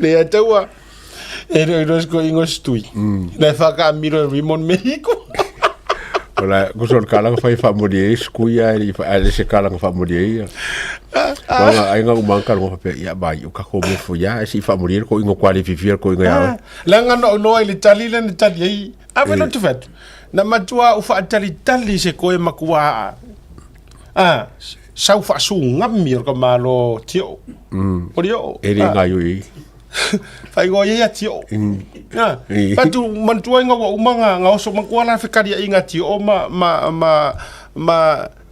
Le ataua, e le o iloa se koiga o se tui. Na e whakaamiro e Rimon Mexico. Ola, ko so kala fai famoli e skui a i fa ale se kala famoli e ia. Wanga ai nga umang kala fa pe ia bai o ka ko mo fu ya si famoli ko ingo kwali fifi ko ingo ya. Leaga na o noa i le tali lea na tali ai. A wena te whatu. Na matua u whaatalitali se koe makua a sau whaasungami o ka malo tio. O rio. E le ngai ui. Whaingoa ia ia tio. Ah, Whatu mantua inga ua uma ngā, ngā oso makua la whekaria i ngā tio ma, ma, ma, ma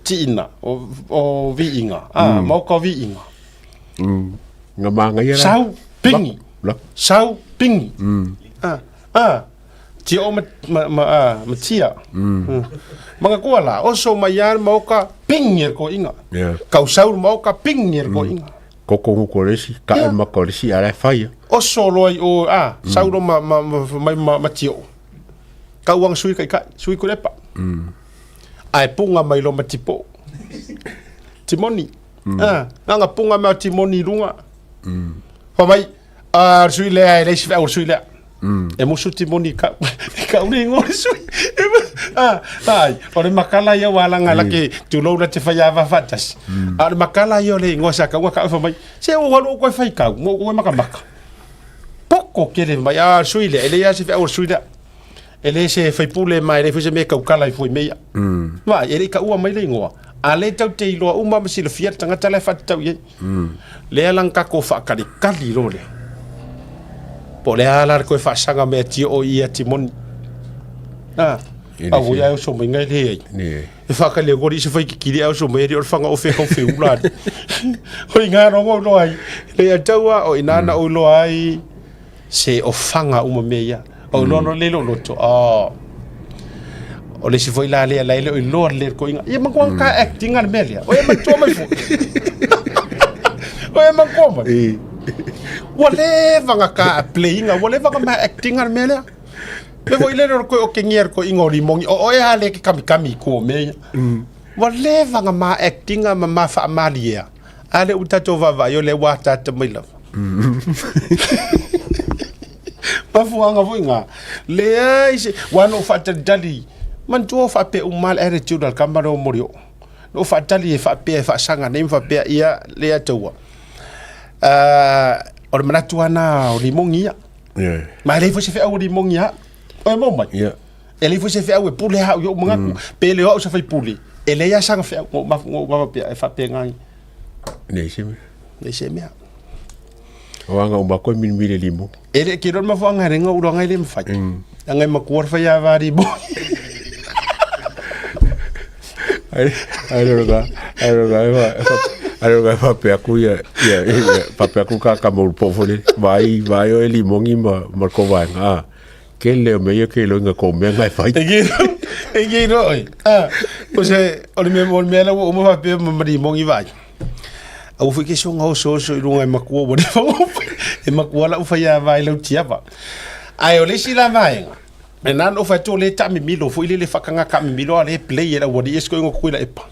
tiina o, o viinga. Ah, ma oka viinga. Nga manga ia la. Sau pingi. La. Sau pingi. Ah, ah. Tio ma, ma, ma, ah, ma tia. Mm. Mga kua la, oso mai ia ma oka pingi e ko inga. Yeah. Kau sau ma oka pingi e ko inga. Koko ngu ko lesi, ka e ma ko lesi ala e whaia. Oso loa i o, ah, sau lo ma, ma, ma, ma, ma, ma tio. Kau ang sui kai kai, sui kulepa. Ae punga mai lo ma tipo. Timoni. Ah, nga punga mai o timoni i lunga. Fa mai, ah, sui lea e leisi whea o sui lea. E musu timoni ka, ka uri ingoa le sui. Ah, ai, o le makala ia wa langa la ke tulou la te whai ava whatasi. A o le makala ia o le ingoa sa kaua ka mai. Se o walu o koe whai kau, mo koe makamaka. Poko kere mai, ah, sui lea, e le ia se whea o sui lea. E le se whaipule mai, e le fui se mea kaukala i fui mea. Vai, e le ka ua mai le ingoa. A le tau te iloa uma ma silafia le tagata la e whatatau i ai. Lea la na tatou faakalikali loa lea. Po o le a la le toe faasaga mea tio o ia timoni. Ah, a ua ia oso mai ngai le ai. E whaakali aku ri se whai kikiri au so mai ri o le whanga o whekau wheula ni. O i ngā rongo loa ai. Le a taua o ina na o loa ai se o whanga uma mea ia. O loa no le lo loto. Oh. O le isi foi la lea la ele o iloa le ko inga. Ia makuanga ka acting a le mea lea. O ia matua mai foi. O ia matua mai. Ua leva nga ka playing ua leva nga ma acting a le mea lea. Me foi le ro ko o kengia ko inga o limongi. O o e a le ke kami kami ko me ia. Ua leva nga ma acting a ma ma whaamali ea. A le u tatou vaavaai o lea ua ataata mai lava. Mafuaaga foi ngā. Leai se, ua na ou faatalitali, manatua o faapea uma lava le attitude a le tama lea o Molioo. Na ou faatali e faapea e faasaga nei ma faapea ia lea taua. O le manatu lava lena o limogi ia. Ma e leai foi se feau o limogi ia au. Oe maua mai? E leai foi se feau e pule au i ou manatu. Pe le o au se faipule, e leai lava sana feau. Na ou mafaufau e faapena. Nei se mea. Nei se mea. O anga o mako e milimili limo. E le ke rona mafuanga renga uroanga e le mawhai. Anga e makua whai a wari mo. Ai ai roga, ai roga e fa ai roga e fa pe aku ia ia ia fa pe aku ka ka mo po fo le vai vai o e limongi ma ma ko vai nga. Ke leo me ia ke lo nga ko me ngai fai. E ki e ki ro oi. Ah, o se o le mea o le mea la o mo fa pe ma limongi vai. Aua foi ke soga osooso i luga e makua ua leva ona e makua lau faiava i lau tiava. Ae o le isi la vaega, e na ona ou fai atu o lea e taamimilo foi lele faataga taamimilo a o lea e play e le aualii e si toeaina o Tutuilaepa.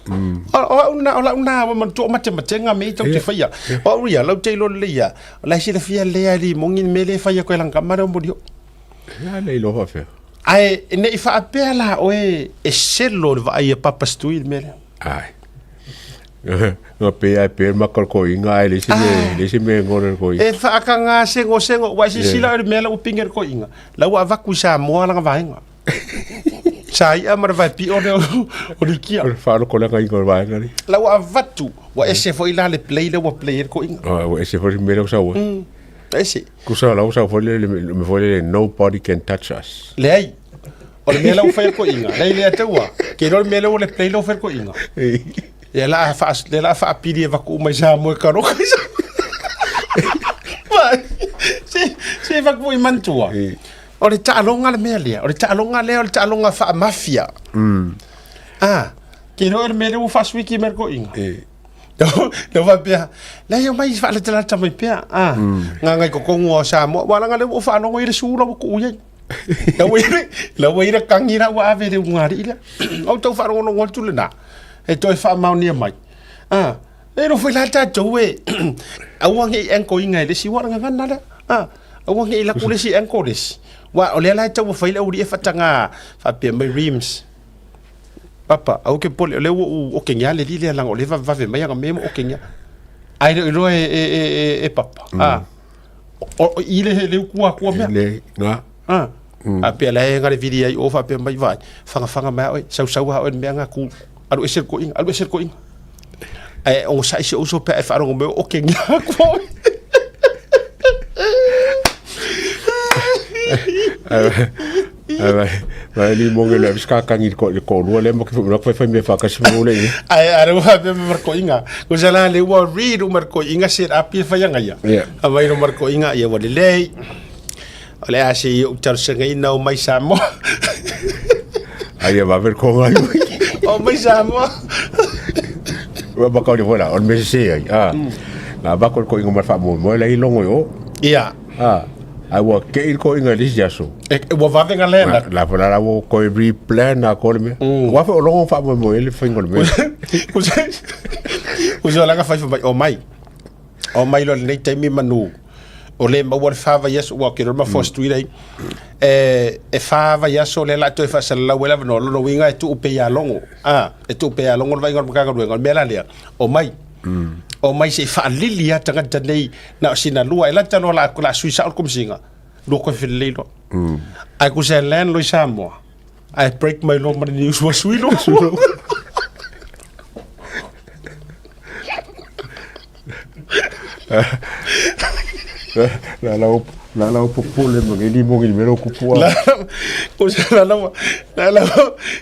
O au na, o lau na ua manatua o matematega mea ia tatou te faia. O au ia, lau te iloa lelei lava, o la e silafia lelei lava e Limoni le mea lea e fai atu e lana tama lea o Molioo. Ia le iloa faapefea. Ae ne i faapea la oe e selo le vaai a Papa Stui i le mea lea. Ai. Nga pe ai pe maka ko inga ai le se me le se me ngore ko E whaakanga sengo sengo wa si sila le mea la upinga ko inga. La ua avaku i Samoa langa vaenga. Sa ia mara vai pi o le o likia. O le whalo ko langa inga o vaenga ni. La ua avatu ua ese foi la le play le ua play ko inga. Ah, ua ese foi me la usaua. Ese. Kusa la usaua foi le me foi le nobody can touch us. Leai. O le mea la ua fai ko inga. Lei lea taua. Ke lo le mea la ua le play la ua fai ko inga. Ia la fa le la fa pili e vaku mai sa mo ka ro. Se se vaku i mantua. O le taaloga le mea lea. O le taaloga lea o le taaloga faamafia. Ah, ke lo le mea lea ua faasuiki mai ko inga. Lea faapea, leai omai faalatalata mai pea. Ah, ngagai kokongu o Samoa. Ua laga lea ua ou faalogo i le sula ua tuu i ai. La ua i la ua i le kagi la ua ave i le ugaalii lea. O tau faalogologo atu lena, e toe faamaonia mai. Ah, e iloa foi la tatou e aua ne i anchor ina e le isi, ua o le gagana lea. Ah, aua ne i alu atu le isi anchor le isi. Aua o lea la e taumafai le aualii e faataga faapea mai rims. Papa, aua ke pole, o lea ua ou okengia le alii lea leaga o lea e vavevave mai ana mea ma okengia. Ae le o iloa e, e, e, e, e papa. Ah, o, i le le uku akua mea. Le, nga. Ah. A pea la e ngare viri ai o faapea mai vai. Whangawhanga mai oe, sausau ha oe le mea ngā ku. Alu ese le koinga, alu ese le koinga. Ae o sai se uso pea e whaarongo mai o ke ngā kua oe. Ai vai li mo ngelo ska kangi ko le ko lua le mo ke fu fai fai me fa kasi mo le. Ai ai ua be marko inga. Ko sala le ua read u marko inga set up i fai anga ia. A vai no marko inga ia ua lelei. O le a se i u talosaga ina o mai Samoa. Ai va ver ko ngai. O mai Samoa. Ua ba ka le vola on me se ai. Ah. Na ba ko ko inga mar fa mo mo le longo yo. Ia. Ah. Ai ua ke il ko inga lisi aso. E, ua vave nga lena. La la la ua ko every plan na ko le me. Ua fe o longo fa mo mo ele fa ingo le me. Kusa la ka fai fa mai o mai. O mai lo lenei taimi manu. O le maua le fa vaiaso ua ke roma first mm. E e fa vaiaso le la toe fa salalau e lava no lona uiga e tuu pea ia logo. Ah, e tuu pea ia logo le vaaiga o le Matagaluega. O le mea la lea, o mai. O mai se i faalili lava tagata nei na o sina lua e lata loa la la sui sao le komisiga lua koe felelei loa. Ae kusa e land loa i Samoa ae break mai loa ma le news ua sui loa. La la la la popole ma ngi mo ngi mero kupua. La kusa la la la la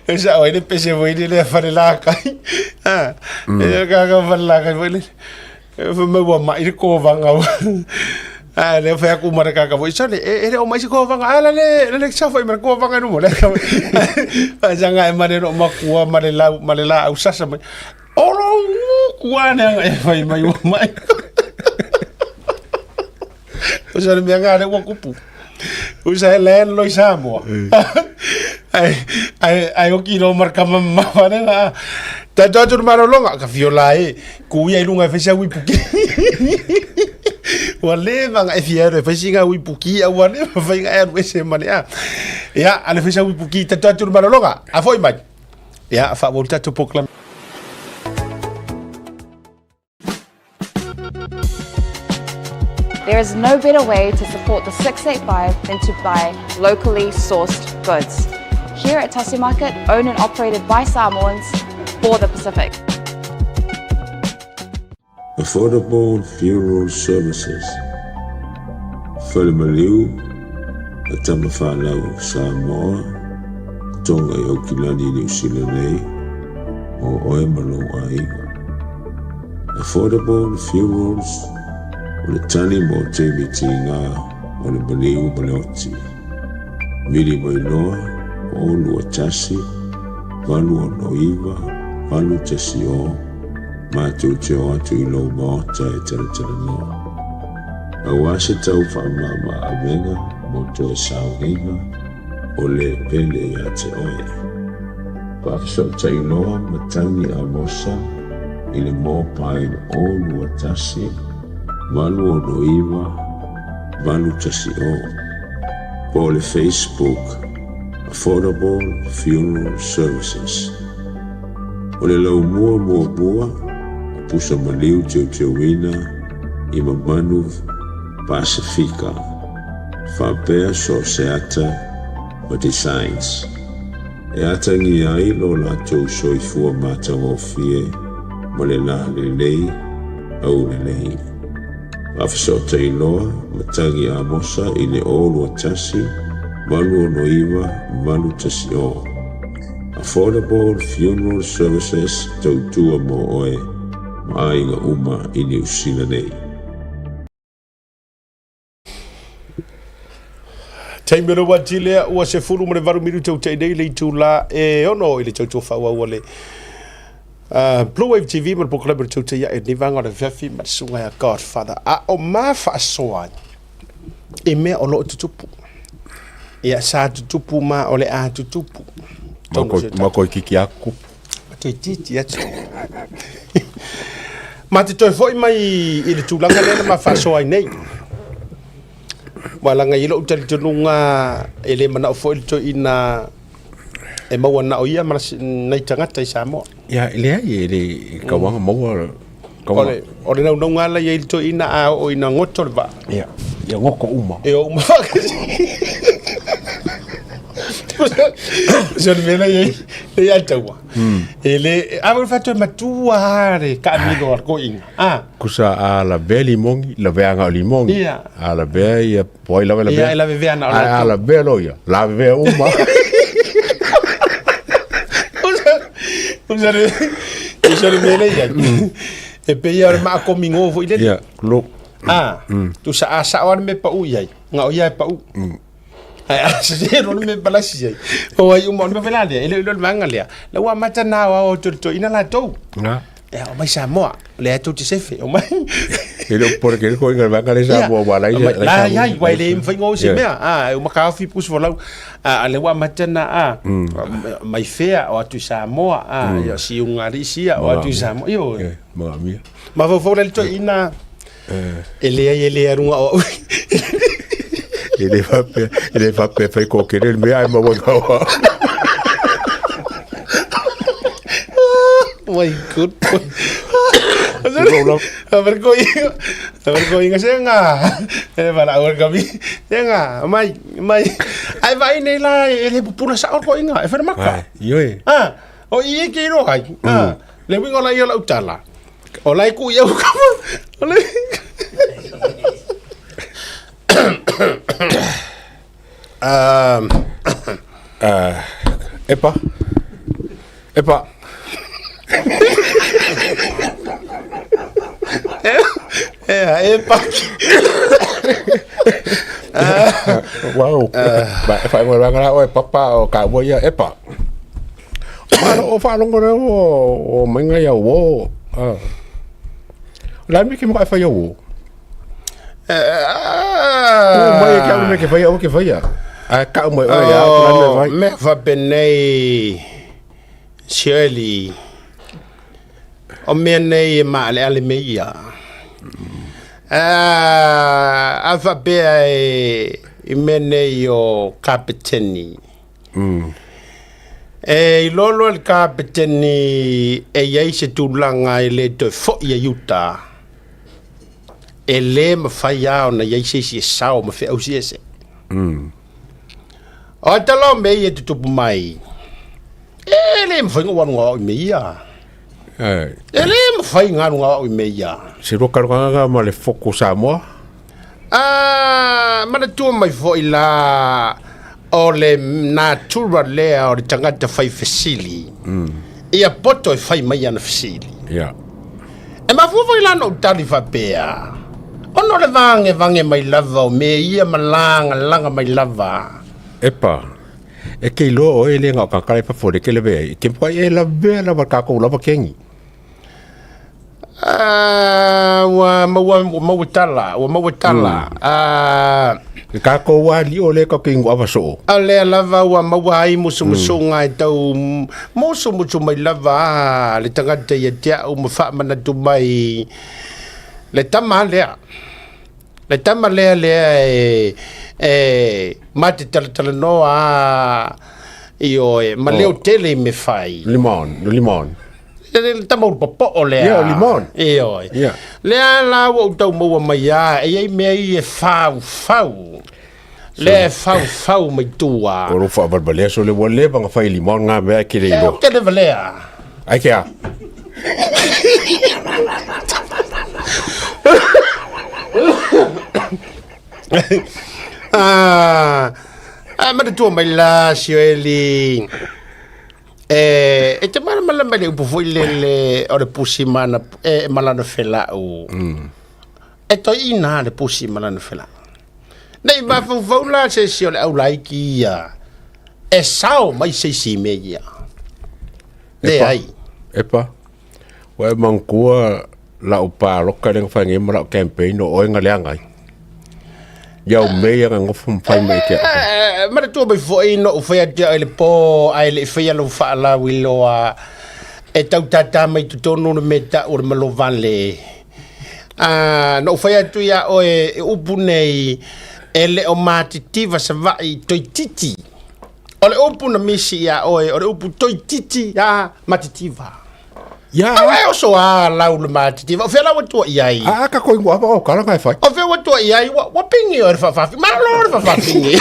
e sa o ile pese foi le fale la kai. Ah. E ka ka fale la kai foi le. E fai mai ua mai le kovanga. A le fai aku mara kaka foi sale e e o mai se kovanga ala le le sa foi mara kovanga no mo le. A janga e mare no makua mare la mare la au sasa mai. Olo kua ne anga e fai mai ua mai. O sa le mea ngā le ua kupu. O sa e land loi Samoa. Ai, ai, ai oki no marka mama ne la. Ta to atu malolonga ka fiola e ku ia i lunga e fai sia uipuki. Ua leva nga e fia e fai singa uipuki a ua leva fai nga e alu ese ma le a. Ia, ale fai sia uipuki ta to atu malolonga. A foi mai. Ia, fa ua tatou polokalame. There is no better way to support the 685 than to buy locally sourced goods. Here at Tasi Market, owned and operated by Samoans for the Pacific. Affordable Funeral Services, Falemaliu, a tama fanau o Samoa, Tonga i Aukilani, Niu Sila nei, o oe ma lou aiga. Affordable Funerals, o le tali mo taimi tiga o le maliu ma le oti. Vili mai loa, 0 2 1, 8 6 9, 8 1 0. Matou te o atu i lou maota e talatalanoa. Auā se tau faamama-avega mo toe sauniga o le pele ia te oe. Faafesootai loa matagi Amosa i le mobile 0 2 1 6 9 8 1 0 po o le Facebook Affordable Funeral Services. O le laumua muamua o pusa maliu teuteuina i mamanu Pasefika faapea so o se ata ma designs e atagia ai lo latou soifua matagofie ma le lalelei aulelei. Faafesootai loa matagi Amosa i le 0 2 1 6 9 8 1 0. Affordable Funeral Services tautua mo oe ma aiga uma i Niu Sila nei. Taimi o le uati lea ua 18 minute o tei nei le itulā e 6 i le tautua faaauau a le Blue Wave TV ma le polokalame o le Tautai Ae lenei vaega o le afiafi ma le susuga ia Godfather a o ma faasoa ai i mea o lo o tutupu. Ia sa tutupu ma o le a tutupu. Ma koe kiki aku. Toeitiiti atu. Ma te toe foi mai i le tulaga lea na ma faasoa ai nei. Ua laga i lou talitonuga e le manao foi le toeaina e maua na o ia ma nai tagata i Samoa. Ia, e leai, e le kauaga maua. Kauaga. O le naunauga la i ai le toeaina a oo ina goto le vaa. Ia, ia goto uma. E o uma faatasi. Se o le mea la i ai, le ia taua. E le, a o faatoa matua lava le taamilo a le toeaina. Ah. Kusa a lavea limogi, lavea aga o limogi. Ia. A lavea ia po ai lava e lavea. Ia, e lavevea na o A, a latou. lavea loa ia, lavevea uma. Kusa le, kusa le mea lea i ai. E pei o le maakomigo foi lele. Ia, lo. Ah, tusa a sao lava le mea pau i ai, na o ia e pau. Ae a sese loa le mea palasi i ai. O ai uma, o le mea foi la lea, e le o iloa le vaega lea. La ua amata ona aoao atu e le toeaina latou. Na. E omai Samoa, o lea tou te sefe, omai. E le o popole tele koe i le vaega lea i Samoa, aua la e Omai, la i ai, aua e le mafai ona o i se mea. A, e uma taofi pusi folau. A, a lea ua amata ona, a, mai fea, o atu i Samoa, a, ia, siuga a le isi ia, o atu i Samoa. Ioe. Magamia. Mafaufau la le toeaina, E leai e le aluga o au. E le faapea, e le faapea fai kokere le mea ae maua i au. My good. Aver ko inga se nga. E wala au kami. Se nga, mai mai. Ai vai nei la e le pupula sa ko inga, e whare maka. Ioe. Ah, o i e ke ro ai. Ah, le wingo la i o la utala. O la e ku i au kapa. O le... um, Epa. Epa. e, e paki. Wow. Ba, e whaingoa ranga la oe papa o ka ua ia epa. O whaalongo reo o mainga ia o. La me ke mo whai o. O mai e ke au me ke whai au ke whai. A ka mai o ia la me whai. Me whapenei Shirley. O mea nei e maaleale me ia. A whapea e i mea nei o kapeteni. E iloa loa le kapeteni e i ai se tulaga e le toe foi ai uta, e le mafai lava ona i ai se isi e sao ma feausiese. O ata la o mea ia e tutupu mai, e le mafai ona ou alu gaoao i mea ia. E le mafai ona alu gaoao i mea ia. Se lua kalogagaga ma le foko Samoa. A manatua mai foi la o le natura lea o le tagata fai fesili. Ia poto e fai mai ana fesili. Ia. E mafua foi la ona ou tali faapea, ona o le vagevaga mai lava o mea ia ma lagalaga mai lava. Epa, e ke iloa oe e le na o kakala i fafo le ke lavea ai, e ke makuai e lavea lava le kakou lava kengi. Ah, ua maua ua maua tala, ua maua tala. Mm. Ah, Le kākou ali o le ka ke ingo ava soo. A lea lava ua maua ai musumusuga e tau musumusu mai lava a le tagata ia te au ma faamanatu mai le tama lea. Le tama lea lea e, e ma te talatalanoa a ioe, ma leo tele i me fai. Limon, limon. Le tama ulu popoo lea. Ia, o limon. Ioe. Ia. Lea la ua ou tau maua mai a, e iai mea ia e faufau. Lea e faufau mai tua. O lo faavalvalea so le ua leva na fai limon ngā mea e ke le iloa. Ou te leva lea. Ai ke a? Ah, ah, manatua mai la Sioeli. E, e te malamalama i le upu foi lele o le pusi mana, e, ma lana felau. Mm. E toeina le pusi ma lana felau. Nei mafaufau la se isi o le aulaiki ia, e sao mai se isi i mea ia. Leai. Epa, ua e manatua lau paloka lea na fai nei ma lau campaign o oe na leaga ai. Ia au mea ia na nofo ma fai mai ia te au. Eh, manatua mai foi na ou fai atu ia oe i le po ae le i faia lou faalauiloa e tau tātā mai totonu le mea tau o le malovale. Ah, na ou fai atu ia oe e upu nei e le o matitiva Savaii toeitiiti. O le upu na misi ia oe, o le upu toeitiiti a matitiva. Ia. Au e oso a lau le matitiva. O fea la ua tua i ai? A ka koi ngua o kala ngai fai. O fea ua tua i ai, ua, ua pingi o le whawhawhi. Malo le whawhawhingi.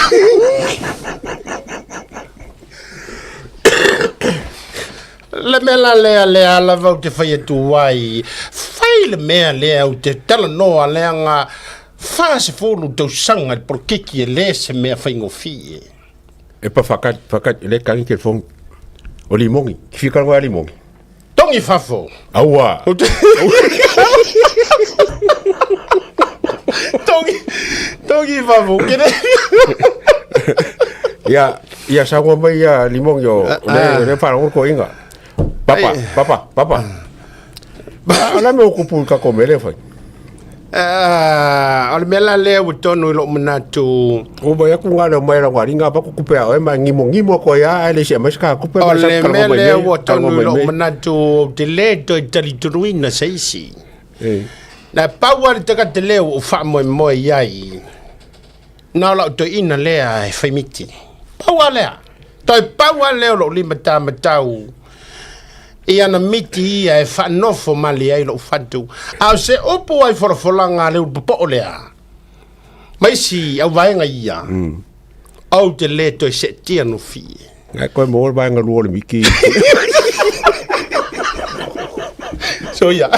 Le mea la lea lea lava ou te fai atu ai, fai le mea lea ou te talanoa leaga 40 tausaga le polokiki e le se mea faigofie. E pa whakati, whakati, le kani telefoni. O limongi, ki whika roa limongi. Tongi fafo. Aua. Tongi, tongi fafo. Kene. Ia, ia saua mai ia limongi o, le, le wharango ko inga. Papa, papa, papa. Ala me o kupu i kako mele whai. Ah, o le mea la lea ua tonu i lou manatu. O mai aku ngā leo mai rau ringa pa kupe a oe mai ngimo ngimo ko ia ai le sia mai ska kupe O le mea lea ua tonu i lou manatu ou te lē toe talitonuina se isi. Na pau lava le tagata lea ua ou faamoemoe i ai, na o lau toeaina lea e fai miti. Pau lava lea. Toe pau lava lea o lou limatamatau i ana miti ia e faanofo malie ai lou fatu. A o se upu ai folafolaga a le ulu popoo lea, ma isi au vaega ia, ou te lē toe seetia gofie. Ngai koe mo le vaega lua o le miti. So ia.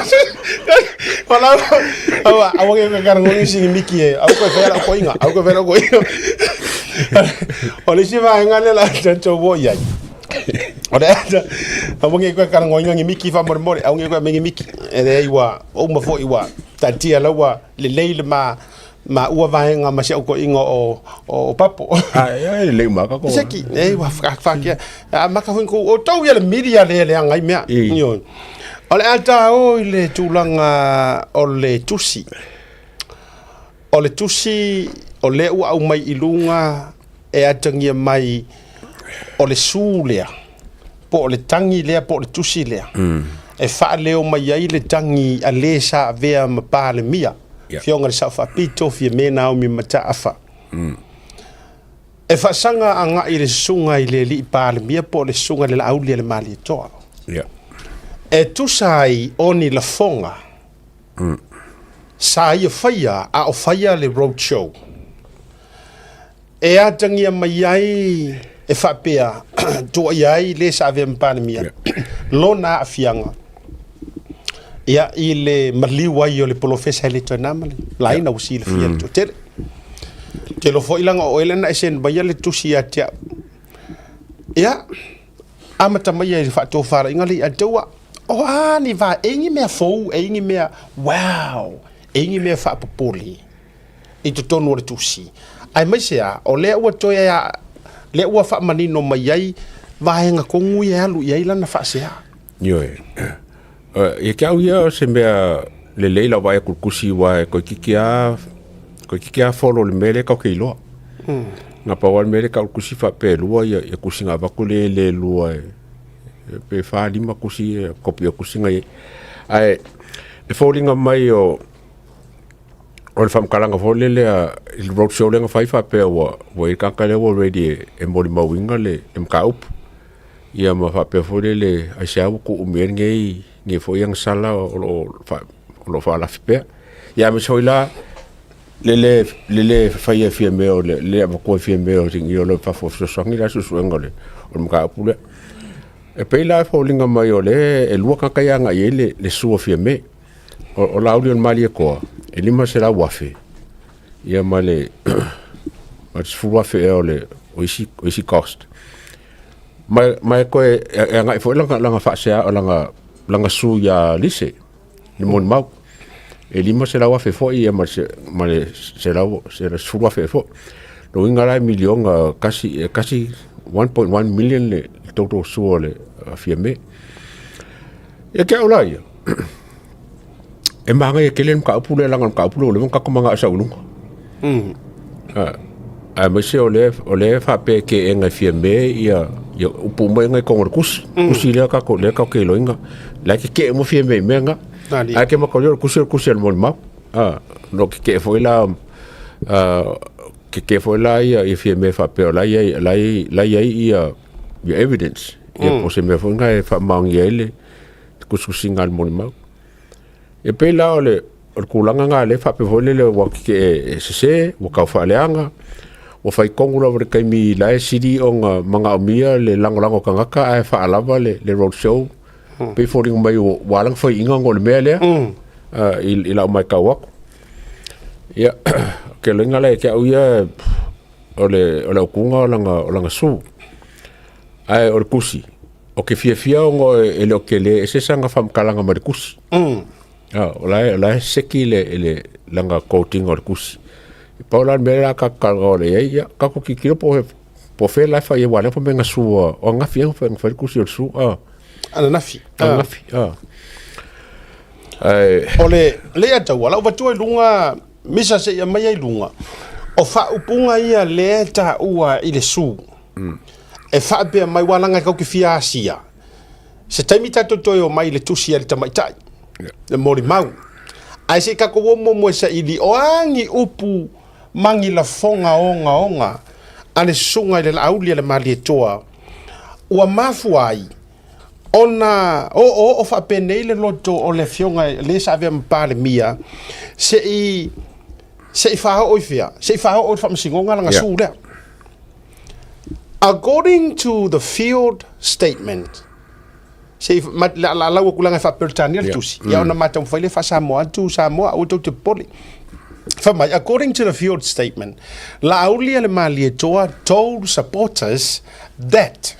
Wala awa awa ke ka karangongi singi miki e. Au koe whea lau koinga. Au koe whea lau koinga. O le isi vaega lea la tau wo iai. O le ata, aua nge koe karangoinga ngi miki faamolemole, aua nge koe me ngi miki. E leai ua uma foi ua taatia la ua lelei le ma ma ua vaega ma si au toeaina o o Papo. A e lelei uma ka ko. Seki, e ua whakakia. A maka foi kou o tau ia le media le leaga ai mea. Ioe. O le ata o i le tulaga o le tusi. O le tusi o lea ua aumai i luga e atagia mai o le su lea, po o le tagi lea, po o le tusi lea, e faaleo mai ai le tagi a le sa avea ma Palemia, Afioga i le Sao Faapito, Fiame Naomi Mataafa. E faasaga agai i le susuga i le Alii Palemia po o le susuga i le Laauli a le Malietoa. E tusa ai o ni lafoga Sa ia faia a o faia le road show. E atagia mai ai e faapea tuuaia ai le sa avea ma Palemia lona aafiaga ia i le maliu ai o le polofesa e le toe na ma le laina ua silafia le toatele. Ou te iloa foi leaga o oe lea na e send maia le tusi ia te au. Ia, amata mai ai i le faatofalaiga lea ia te au, O a ni wā, e ingi mea fou, e ingi mea, wow, e ingi mea faapopole i totonu o le tusi. Aemaise a, o lea ua toe a, lea ua faamanino mai ai vaega kogu ia e alu i ai lana faasea. Ioe. Ia te au ia o se mea lelei lau vaai atu i le tusi aua e toeitiiti lava toeitiiti lava follow i le mea lea tatou te iloa. Na pau lava le mea lea e tau i le tusi faapea e lua ia tusi na avatu lea e le lua pe fa lima tusi kopi o tusi na i ai. Ae e foliga mai o o le faamatalaga foi lele a i le road show lea na fai faapea ua ua i ai le tagata lea ua ready e, e molimauina le, le mataupu. Ia ma faapea foi lele aisea ua tuumi ai lenei nei foi agasala o lo o fa, o lo o faalafi pea. Ia aemaise foi la le le le le faia Fiamē o le le avatua Fiamē o sinia o le fafo o fesoasoani la suesuega o le o le mataupu lea. E pei la e foliga mai o le e lua tagata ia agai i ai le, le sua Fiamē. O, o Laauli o le Malietoa, e 500,000 ia ma le ma le 10,000 ea o le o isi o isi cost. Ma ma e toe e, e agai foi lana lana faasea o lana lana su ia Lise le molimau. E 500,000 foi ia ma se ma le selau se 10,000 foi. Lona uiga la e miliona kasi e kasi 1.1 million le total sua o le Fiamē. Ia te au la ia, e manaia tele le mataupu lea leaga o le mataupu lea ua leva ona tatou manao e sau i luga. Aemaise o lea o lea e faapea e teena e Fiamē ia ia upu uma ia na i totonu o le tusi. Tusi lea tatou lea tatou te iloaina, la e tetee uma Fiamē i mea na. Ae ke mataulia o le tusi o le tusi a le molimau. No tetee foi la tetee foi la ia ia Fiamē faapea o la e i ai la e la e i ai ia ia evidence. Ia po o se mea foi lena e faamaonia ai le tusitusiga a le molimau. E pei la o le, o le tulaga lena lea faapea foi lele ua tetee e sese, ua tau faaleaga, ua fai tonu lava i le taimi la e sili ona manaomia le lagolago o tagata ae faalava le, le road show. Pei e foliga mai ua, ua ala ona faiaina ona o le mea lea i, i lau matau atu. Ia, ke loiga la ia te au ia, o le, o le autuga o lana, o lana su. Ae o le tusi, o ke fiafia ona e le o tele ese sana faamatalaga mai le tusi. Ah, o la e, o la e seki le, le lana quote-ina o le tusi. E pau la le mea la ka talanoa lea i ai, ia, tatou tilotilo po o po o fea la e fai ai, aua o lea fai mai na sua, o ananafi ea na fai, na fai le tusi o le su, ah. Ananafi. Ananafi, ah. Ae, O le Leiataua, lau avatua i luga Misa seia mai ai luga, o faaupuga ia lea e taua i le su. E faapea mai ua laga e kau ke fia asia. Se taimi tatou toe o mai i le tusi a le tamaitai, le molimau. Ae se i tatou o muamua e saili, o a ni upu ma ni lafoga ogaoga a le susuga i le Laauli a le Malietoa ua mafua ai ona oooo faapenei le loto o le afioga le sa avea ma Palemia se i se i faaoo i fea se i faaoo i le faamasinoga lana su lea. According to the field statement, se i ma, la, la lau atu leaga e faa-Peretania le tusi, ia ona ma taumafai lea faa-Samoa atu Samoa aua tou te popole. Fai mai, according to the field statement, Laauli a le Malietoa told supporters that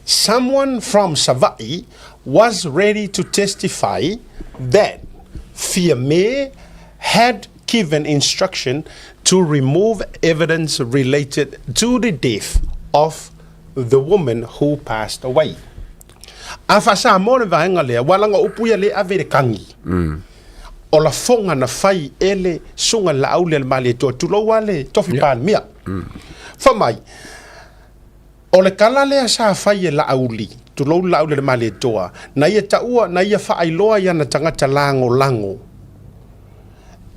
Someone from Savaii was ready to testify that Fiame had given instruction to remove evidence related to the death of the woman who passed away. A faa-Samoa le vaega lea, ua laga upu ia le ave i le kagi. O lafoga na fai e le susuga i le Laauli a le Malietoa, tulou lava le tofi Palemia. Fai mai, O le tala lea sa fai e Laauli, tulou le Laauli a le Malietoa, na ia taua, na ia faailoa i ana tagata lagolago,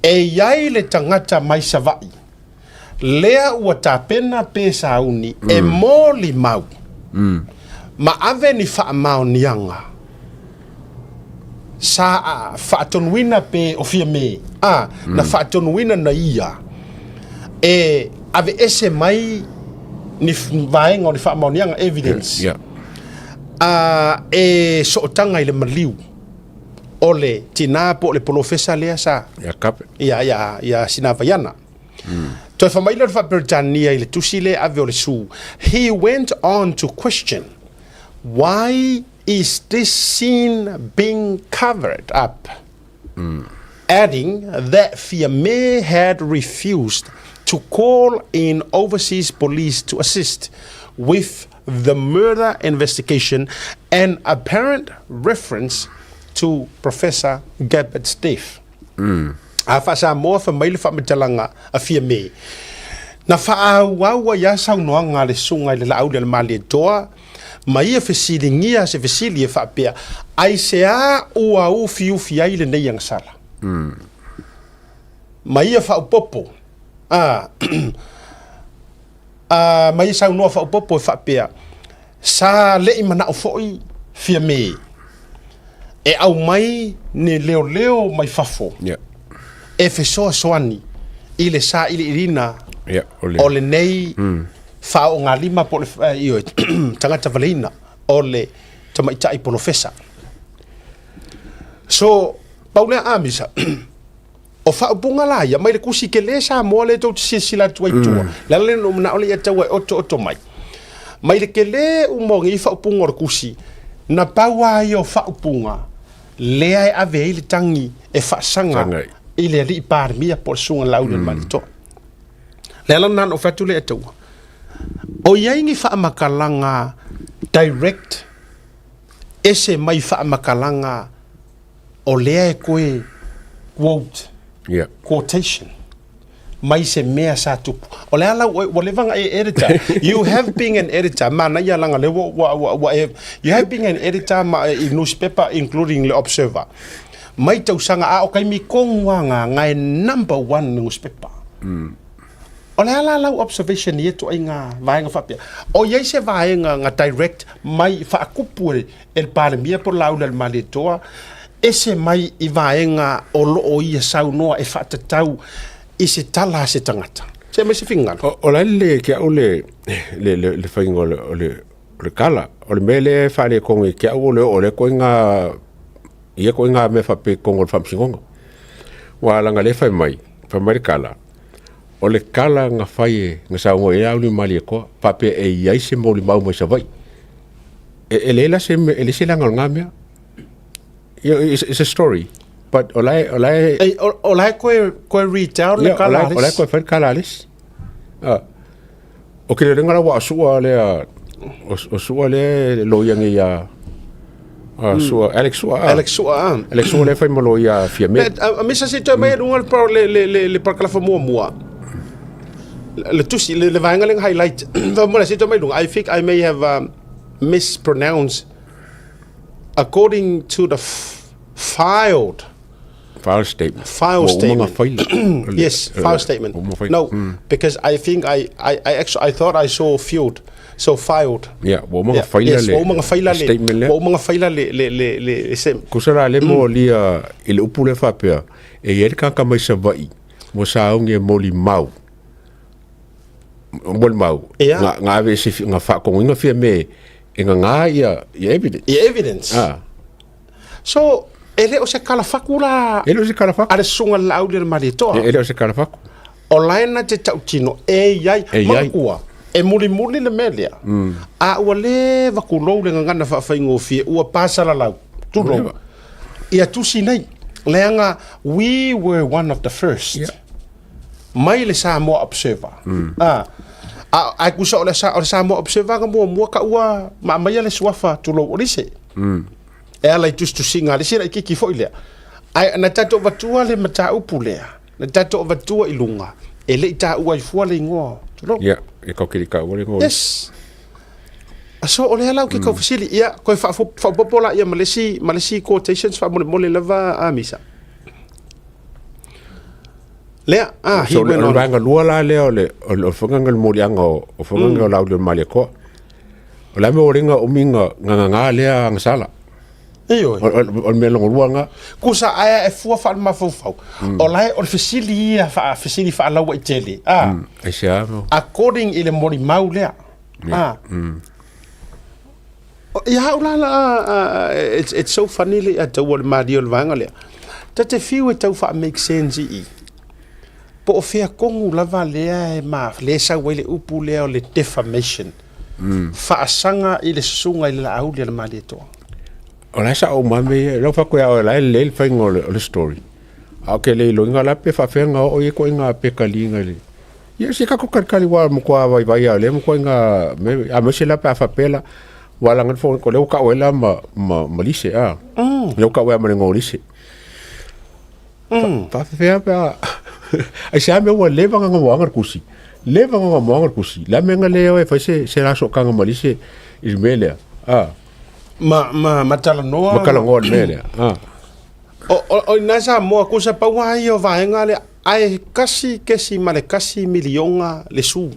e i ai le tagata mai Savaii, lea ua tapena pe sauni e molimau ma ave ni faamaoniaga sa faatonuina pe o Fiamē, a, na faatonuina na ia e aveese mai ni vaega o ni faamaoniaga, evidence, Yeah. a, e sootaga i le maliu o le tinā po o le polofesa lea sa Ia kape. ia, ia, ia Sinavaiana. Toe fai mai lea o le Faa-Peretania i le tusi lea e ave o le Su, He went on to question why is this scene being covered up, adding that Fiamē had refused to call in overseas police to assist with the murder investigation, an apparent reference to Professor Gabbett's death. A faa-Samoa fai mai le faamatalaga a Fiame, Na faaauau ai lava saunoaga a le Susuga i le Laaulialemalietoa ma ia fesiligia se fesili e faapea, Aisea ua ufiufi ai lenei agasala? Ma ia faaopoopo, a, a, ma ia saunoa faaopoopo e faapea, Sa le i manao foi Fiame e aumai ni leoleo mai fafo e fesoasoani i le sailiilina o lenei faaoogalima po o le ioe, tagata valeina o le tamaitai polofesa. So, pau lea Amisa, o faaupuga la ia mai le kusi tele Samoa lea tou te silasila atu ai i tua. Le ala lea na ou manao lea ia taua e otooto mai. Mai le tele uma o nei faaupuga o le kusi, na pau lava ia o faaupuga lea e ave ai le tagi e faasaga i le alii Palemia po o le Susuga Laauli mm. Malietoa. Le ala lena na ou fai atu lea e taua. O i ai ni faamatalaga direct ese mai faamatalaga o lea e koe quote, yeah. quotation mai se mea sa tupu. O le ala ua, ua leva na e editor. You have been an editor. Manaia langa le ua, ua, ua, ua e, you have been an editor ma, i newspaper including le Observer. Mai tausaga a o kaimi kongu a ngā ngai number one newspaper. O le a la lau observation i ia ituaiga vaega faapea? O i ai se vaega na direct mai faakupu e le Palemia po o le Lauli a le Malietoa ese mai i vaega o lo o ia saunoa e faatatau i se tala a se tagata? Se aumai se finagalo. O le a le ke au le le le le faiga o le o le o le kala. O le mea lea e faaletonu i ke au o le oo lea koiga ia koiga mea faapea i totonu o le faamasinoga. Ua laga lea fai mai, fai mai le kala, O le kala na fai e na saunoa i ai Auli Malietoa, faapea e i ai se molimau mai Savaii. E, e leai la se mea, e leai se laga o lena mea. You know, it's a story, but o la e, o la e... Ei, o, o la e koe, koe retell le kala a le isi. O la e koe fai le kala a le isi. Ah. O ke lelenga la ua sua lea, o, o sua lea loia nei ia, a sua, Alex Sua. Alex Sua, ah. Alex Sua lea fai ma loia Fiame. A misa se toe mai lunga le le le le parakalafa muamua. Le tusi le le vaega lea highlight. Fa mo se toe mai lunga. I think I may have mispronounced according to the filed File statement. File statement. Yes, file statement. No, because I think I actually I thought I saw field. So filed. Yeah, ua uma faila le. Ua uma faila le. Statement le. Ua uma faila le le le le se. Kusa la le mo lia i le upu le faapea e i ai le kanaka mai Savaii mo saogi e molimau. Molimau. Yeah. Nga nga ave se nga whaakongoinga fia me e nga ngā ia ia evidence. Ia evidence. Ah. So, e le o se kalafaku la... E le o se kalafaku. A le susuga le Laauli a le Malietoa. E le o se kalafaku. O la e na te tautino e i ai. E i ai. Manatua, e mulimuli le mea lea. A ua leva kulou le gagana faafaigofie, ua pasalalau, tulou, ia tusi nei. Leaga, we were one of the first. Yeah. Mai le Samoa Observer. A, a, ae kusa o le, o le Samoa Observer na muamua ka ua maamaia le suafa, tulou, o lise. E ala i tusitusiga a le isi laitiiti foi lea. Ae na tatou avatua le mataupu lea, na tatou avatua i luga, e le i taua ai fua le igoa. Tulou. Ia, e kau kiri taua le igoa. Yes. So o lea la ou te tau fesili, ia, koe faaopoopo la ia ma le isi, ma le isi quotations faamolemole lava a Misa. Lea, ah, he So, went o le on. vaega lua la lea o le, o le, o le whanganga le molianga o, o whanganga o Lauli o le Malietoa. O le a mea o lenga umi nga, nga nga nga lea nga sala. Ioe. O, o, o le mea longa lua nga. Kusa ae e fua whaalemafaufau. O lae o le fesili ia, wha, fesili whaalaua i tele. Ah. Ai se a mo. According i le molimau lea. Ah. Ia au la la, it's so funny le ia tau o le malie o le vaega lea. Ta te fiu e tau wha make sense i i. Po o fea kongu lava lea e ma, le sau ai le upu lea o le defamation. Faasaga i le susuga i le Laauli a le Malietoa. O la e sao uma mea ia. Lau faakoe a oe la e lelei le faiga o le, o le story. A o ke le iloiga la pe faafefea nga oo ia ituaiga pekaliga i le Ia se kako kalikali ua matua vaivai a lea matua nga me a me se la pe a faapea la ua laga le fo o lea ua tau ai la ma ma ma lise a. Lea ua tau ea ma le igoa o Lise. Faafefea pe a aisea mea ua leva ona gamoaga le tusi. Leva ona gamoaga le tusi. O le a le mea na le o ai e fai se se la sootaga ma Lise i le mea lea? A. Ma ma ma talanoa. Ma talanoa i le mea lea. A. O i ina Samoa kusa pau lava ia o vaega lea ae 1.1 miliona le su.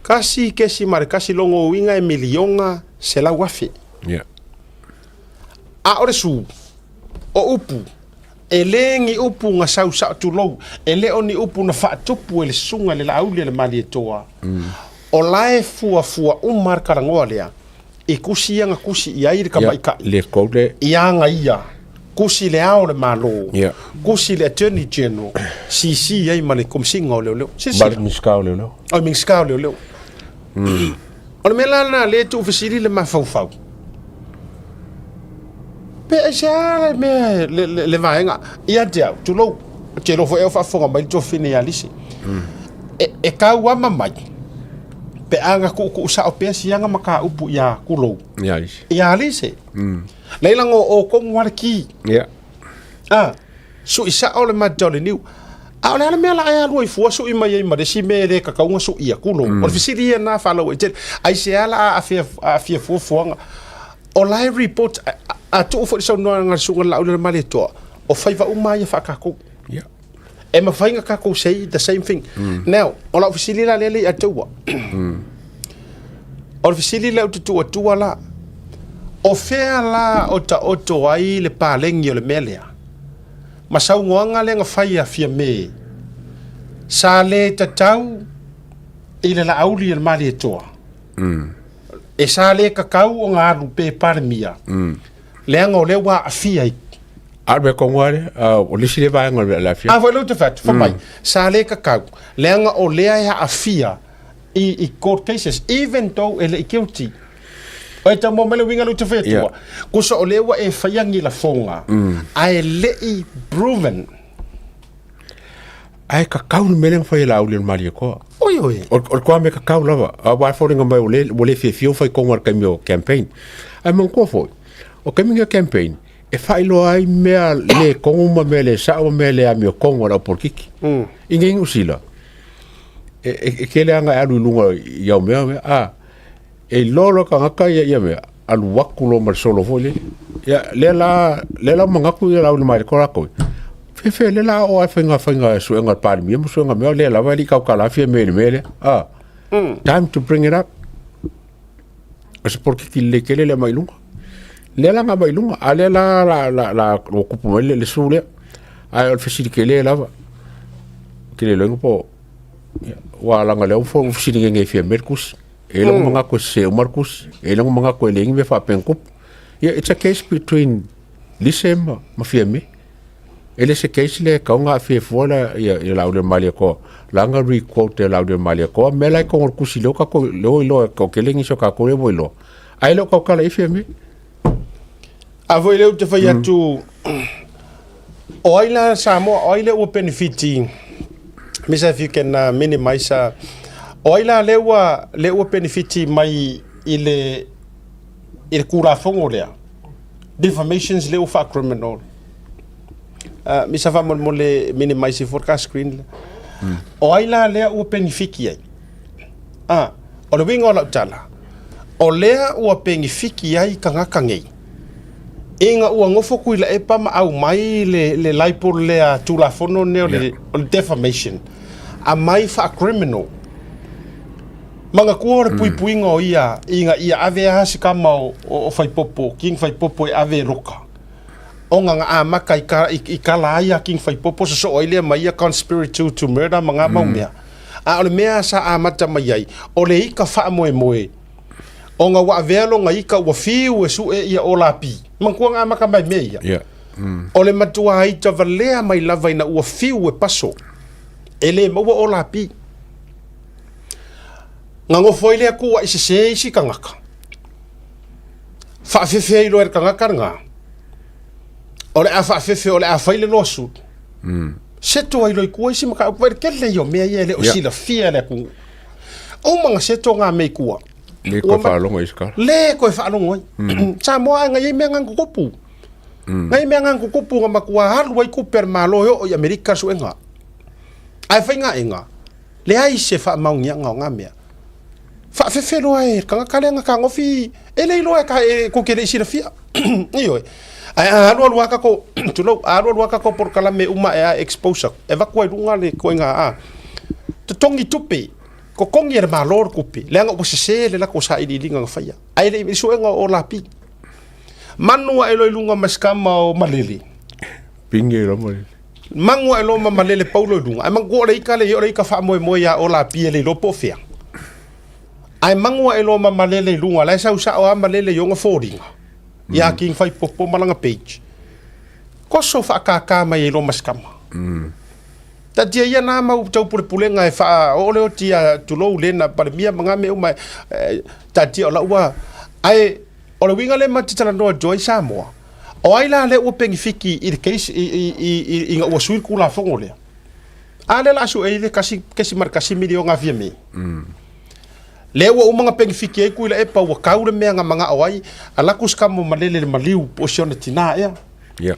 1.1 lona uiga e 1,100,000. A o le su, o upu, e le ni upu na sau sao tulou, e le o ni upu na faatupu e le susuga i le Laauli a le Malietoa. O la e fuafua uma le talanoa lea i tusi ia na tusi i ai le tamaitai. Le quote. I aga ia, tusi i le Ao o le Malo, tusi i le Attorney General, CC ai ma le Komesina o Leoleo. Silasila. Ma le Minisita o Leoleo. O le Minisita o Leoleo. O le mea la lena lea e tuufesili le mafaufau. Pe aisea le mea le vaega ia te au, tulou, ou te iloa foi ea o faafofoga mai le tuafafine ia Lisi. E tauama mai pe a na tuutuu sao pea siaga mataupu ia tulou. Ia Lisi. Ia Lisi. Leila no o tonu lava le ki. Ia. Ah, sui sao le mata o le niu. A o le a le mea la e alu ai fua sui mai ai ma le isi mea e le tatau ona suia, tulou. O le fesili ia lena faalauaitele. Aisea la a aafia fuafuaga? O la e report, a tuu foi le saunoaga a le Susuga i le Laauli o le Malietoa, o faiva uma lava ia faa-tatou. E mafai ona tatou say the same thing. Now, o lau fesili la lea le i ataua. O le fesili lea ou te tuu atua la, o fea la o taoto ai le paleni o le mea lea? Ma saunoaga lea na fai a Fiame, sa le tatau i le Laauli o le Malietoa. E sa le tatau ona alu pe Palemia, leaga o lea ua aafia i A le mea tonu lava lea, o le isi lea vaega o le aafia. A foi lea ou te fai atu, fai mai, sa le tatau, leaga o lea e aafia i court cases, even though e le i guilty. E tau maua mai le uiga lea ou te fai atua, tusa o lea ua e faia ni lafoga, ae le i proven. Ae kakau le mea lea na fai e Laauli o le Malietoa. Oi oi. O le toa mea kakau lava. Aua e foliga mai ua le fiafia o fai tonu i le taimi o campaign. Ae manatua foi, o taimi nei o campaign, e faailoa ai mea le tonu ma mea le sao ma mea le amiotonu a le aupolokiki. I nei Niu Sila, e tele lava ina e alu i luga i au mea, a, e iloa loa e tagata ia mea, alu atu loa ma le solo foi lele. Ia, lea la, lea la ua manatu ia Laauli Malietoa latou, fefe lea la oo lava i faiga faiga suega a le Palemia ma suega mea, lea lava e le i tautala lava Fiame i le mea lea. A, time to bring it up. O se polokiki lelei tele lea mai luga. Lea la na aumai i luga, a lea la la la la ua tupu mai le su lea. Ae o le fesili tele lava. Ou te le iloa po ua laga lea ua fesili nei Fiame le tusi. E i ai lou manatu e sese uma le tusi. E i ai lou manatu e leai ni mea faapea na tupu. Ia, it's a case between Lise ma, ma Fiame. E le se case lea e tatau ona aafia ai fua la, ia, ia Laauli o le Malietoa. Leaga requote e Laauli o le Malietoa mea la e i totonu o le tusi lea ua tatou, lea ua iloa e toatele nisi o tatou lea ua iloa. Ae le o tautala i ai Fiame. A foi lea ou te fai atu, o ai la Samoa, o ai lea ua penefiti, Misa if you can minimize, o ai la lea ua, lea ua penefiti mai i le, i le Tulafono lea, defamations lea ua faa-criminal. Misa faamolemole minimize ifo le ta screen lea. O ai la lea ua penefiti ai? Ah, o le uiga o lau tala, o lea ua penefiti ai tagata nei, ina ua nofo Tuilaepa ma aumai le, le libel lea Tulafono lea o le, o le defamation, aumai faa-criminal. Manatua o le puipuiga o ia ina ia ave lava si tama o, o, o Faipopo, King Faipopo e ave e loka. Ona na amata i, ka, i, i kala ai a King Faipopo sosoo ai lea ma ia conspiracy to murder ma ngā mau mea. A o le mea sa amata mai ai, o le ika faamoemoe, ona ua avea lona ika ua fiu e sue ia Olapi. Manatua na amata mai mea ia. O le matua ita valea mai lava ina ua fiu e paso, e le maua Olapi. Na nofo ai le Atua i sese isi tagata. Faafefe ai loa e le tagata lena. O le a faafefe, o le a fai le lawsuit. Seto ai loa i tua isi mataupu. Vaai le tele ia o mea ia e le o silafia e le atunuu. Uma na seto ngā mea i tua. Le koe faalogo i se Le koe faalogo ai. Samoa ae ngai ai mea ngan kukupu. Ngai mea ngan kukupu nga makua alu ai kupe a le Malo e oo i Amerika le suega. Ae faigaʻega, leai se faamaoniaga o nga mea. Faafefe loa e le tagata lea na tagofi e le iloa e ka e kou te le i silafia. Ioe. Ae a alualu lava tatou, tulou, a alualu lava tatou polokalame uma e a expose atu, e avatu ai i luga le ituaiga a totogi tupe, totogi e le Malo le tupe, leaga ua sese le latou sailiiliga na faia. Ae le i suega o lapi. Manu ae loa i luga ma si tama o Malele. Pingi loa Malele. Manu ae loa ma Malele paulo i luga. Ae manatua o le ika le o le ika faamoemoe ia o lapi e le iloa po o fea. Ae manu ae loa ma Malele i luga, la e sau sao lava Malele i ona foliga. Ia King Faipopo ma lana page. Koso faakākā mai ai loa ma si tama. Taatia ia nā mau taupulepulega e faa oo le oti ia tulou lena Palemia ma ngā mea uma e, taatia o lau ua ae o le uiga lea ma te talanoa atu ai Samoa o ai la lea ua penefiti i le case i, i, i, i, ina ua sui le Tulafono lea a lea la a su'e ai le 1.1 miliona a Fiame lea ua uma na penefiti ai Tuilaepa ua tau le mea na mana'o ai alu atu si tama o Malele i le maliu po o si ona tinā ea Yeah.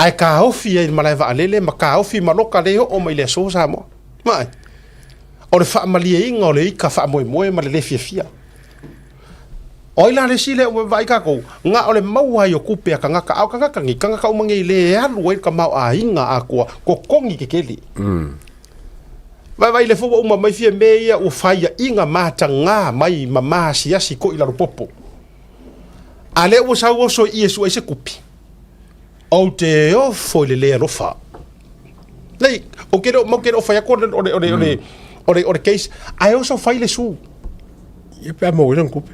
Ae taofi ai i le malae vaalele ma taofi ma loka le oo mai le aso Samoa. Mai. O le faamalieina o le ika faamoemoe ma le le fiafia. O ai la le isi lea ua vaai tatou, na o le maua ai o tupe a tagata, a o tagata nei, tagata uma nei le alu ai le tamaoaiga atoa, totogi tetele. Vaivai le fou ua uma mai Fiame ia ua faiaina mataga mai ma maasiasi koʻi lalo popo. A lea ua sau oso i i e sue ai se kupi. Ou te ofo i le le alofa. Nei, o ke leo, mau ke leo fai atu o le, o le, o le, o le, o le, o le case, ae oso fai le su. Ia pe a maua ai lana tupe.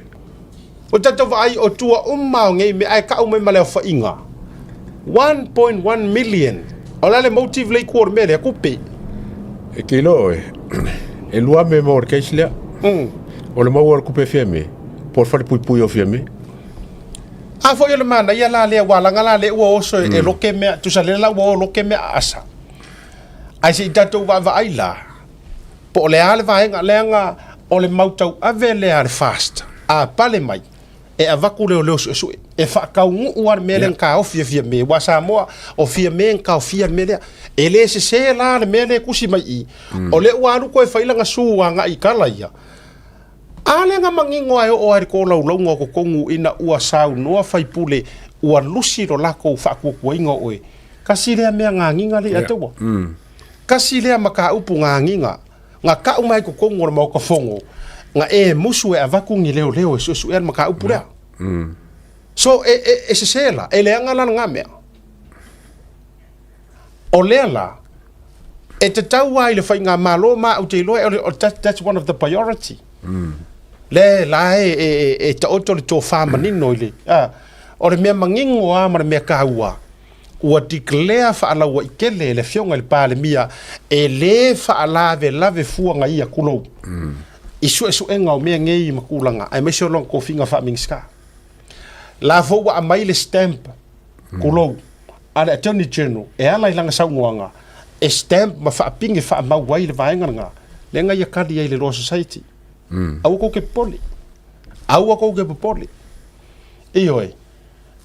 O tatou vaai o tua uma o nei mea ae kau mai ma le aofaiga. 1.1 million. O le a le motive le i tua o le mea lea, tupe. E te iloa oe, e lua mea e maua i le case lea. O le maua o le tupe Fiame, po o le falepuipui o Fiame. A foi o le manaia la lea, ua laga la lea ua oso e loke mea, tusa lea la ua o loke mea aasa. Ae se i tatou vaavaai la, po o le a le vaega leaga o le mau tauave lea a le FAST, a pale mai, e avatu leoleo suesue, e faataunuu lava le mea lea na taofi e Fiame, aua Samoa, o Fiame na taofia le mea lea. E le sese la le mea lea e tusi mai i i, o lea ua alu toe fai lana sue agai i tala ia, A lea na manino ae oo ai le tolaulauga o totonu ina ua saunoa faipule ua lusi lo lakou faatuatuaina o oe. Kasi lea mea gagiga le ia te ua. Kasi lea mataupu gagiga na kau mai totonu o le Maota Fono na e musu e avatu ni leoleo e suesuea le mataupu lea. So e, e, e sese la, e leaga la lena mea. O lea la, e tatau lava i le faigamalo ma ou te iloa o le, o, that, that's one of the priority. Le la e, e, e, e taoto le tofa manino i le, a, o le mea manino lava ma le mea taua, ua declare faalauaitele e le Afioga i le Palemia e le faalavelave fua na ia tulou i suesuega o mea nei ma tulaga aemaise o lona tofiga faa-Minisita. La foi ua aumai le stamp tulou a le Attorney General e ala i lana saunoaga e stamp ma faapine faamau ai le vaega lena, lea na ia kali ai i le Law Society. Aua kou ke popole. Aua kou ke popole. Ioe.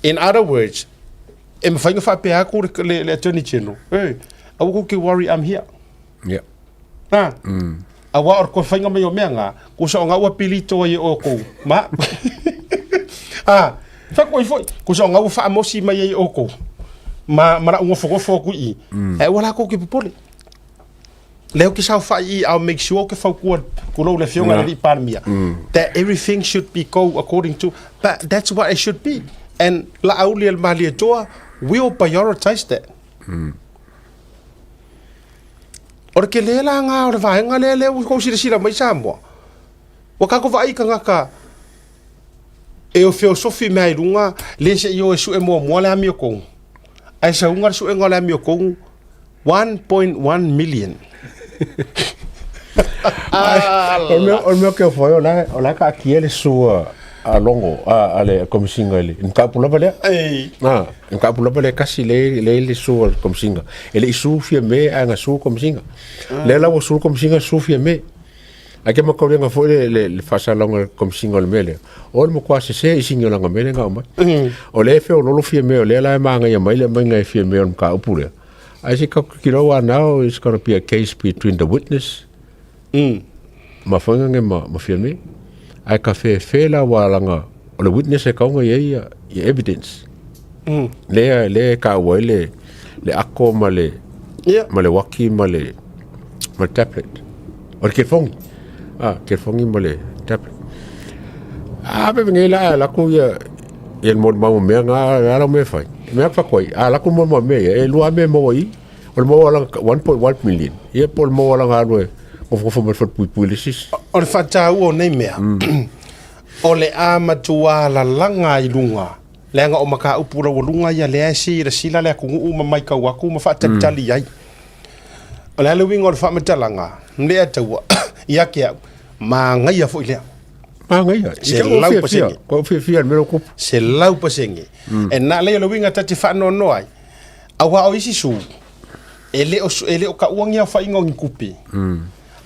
In other words, e mafai ona faapea atu le, le, le Attorney General, hey, aua kou ke worry, I'm here. Yeah. Na? Aua o le toe faiga mai o mea nga, kusa o nga ua pilito ai e oukou, ma. A, fai atu ai foi, kusa o nga ua faamosi mai ai e oukou, ma, ma la'u nofonofo atu i i, ae aua la kou ke popole. Lea ou te saofai i i, I'll make sure ou te fautua tulou le Afioga i le Alii Palemia, that everything should be go according to, but that's what it should be. And La'aulialemalietoa will prioritize that. O le tele la nga o le vaega lea lea ua kou silasila mai Samoa. Ua tatou vaai i tagata e o feosofi mea i luga, le se i o e sue muamua le amiotonu. Ae sauga le suega o le amiotonu 1.1 million. O le mea ke o foi, o la o la taatia le sua a Logo a a le Komisiga i le mataupu lava lea. Ei. A, le mataupu lava lea e tasi lea lea i le sua a le Komisiga. E le i sue Fiame ae na sue le Komisiga. Lea la ua sue le Komisiga sue Fiame. Ae ke matauliaga foi le le le faasalauga a le Komesina o le mea lea, o le matua sese i sini o lana mea lea na aumai. O lea e feololo Fiamē o lea la e magaia mai le aumaiga e Fiamē o le mataupu lea. Ae se i tatou tilotilo aua now it's gonna be a case between the witness ma Faigage ma ma Fiamē. Ae ka fefe la aua leaga o le witness e tatau ona i ai ia ia evidence. Lea lea e taua ai le le ako ma le ma le uaki ma le ma le tablet. O le telefoni. Ah, telefoni ma le tablet. A pe nei la la ku ia ia le molimau mea nga a la mea fai. Mea fa koi. A la ku molimau mea ia e lua mea mo i. O le maua langa 1.1 million. Ia po le maua langa alu e ngofo mai fa pui pui le sis. O le faataua o nei mea, o le a matua lalaga i luga, leaga o mataupu laualuga ia lea e silasila le atunuu ma matau atu ma faatalitali ai. O le a le uiga o le faamatalaga, lea taua ia te au, manaia foi lea. Manaia. 100%. Ko fiafia le mea o kupu. 100%. E na lea o le uiga ta te faanoanoa ai, aua o isi su, e le o, e le o taua ni aofaiga o ni tupe,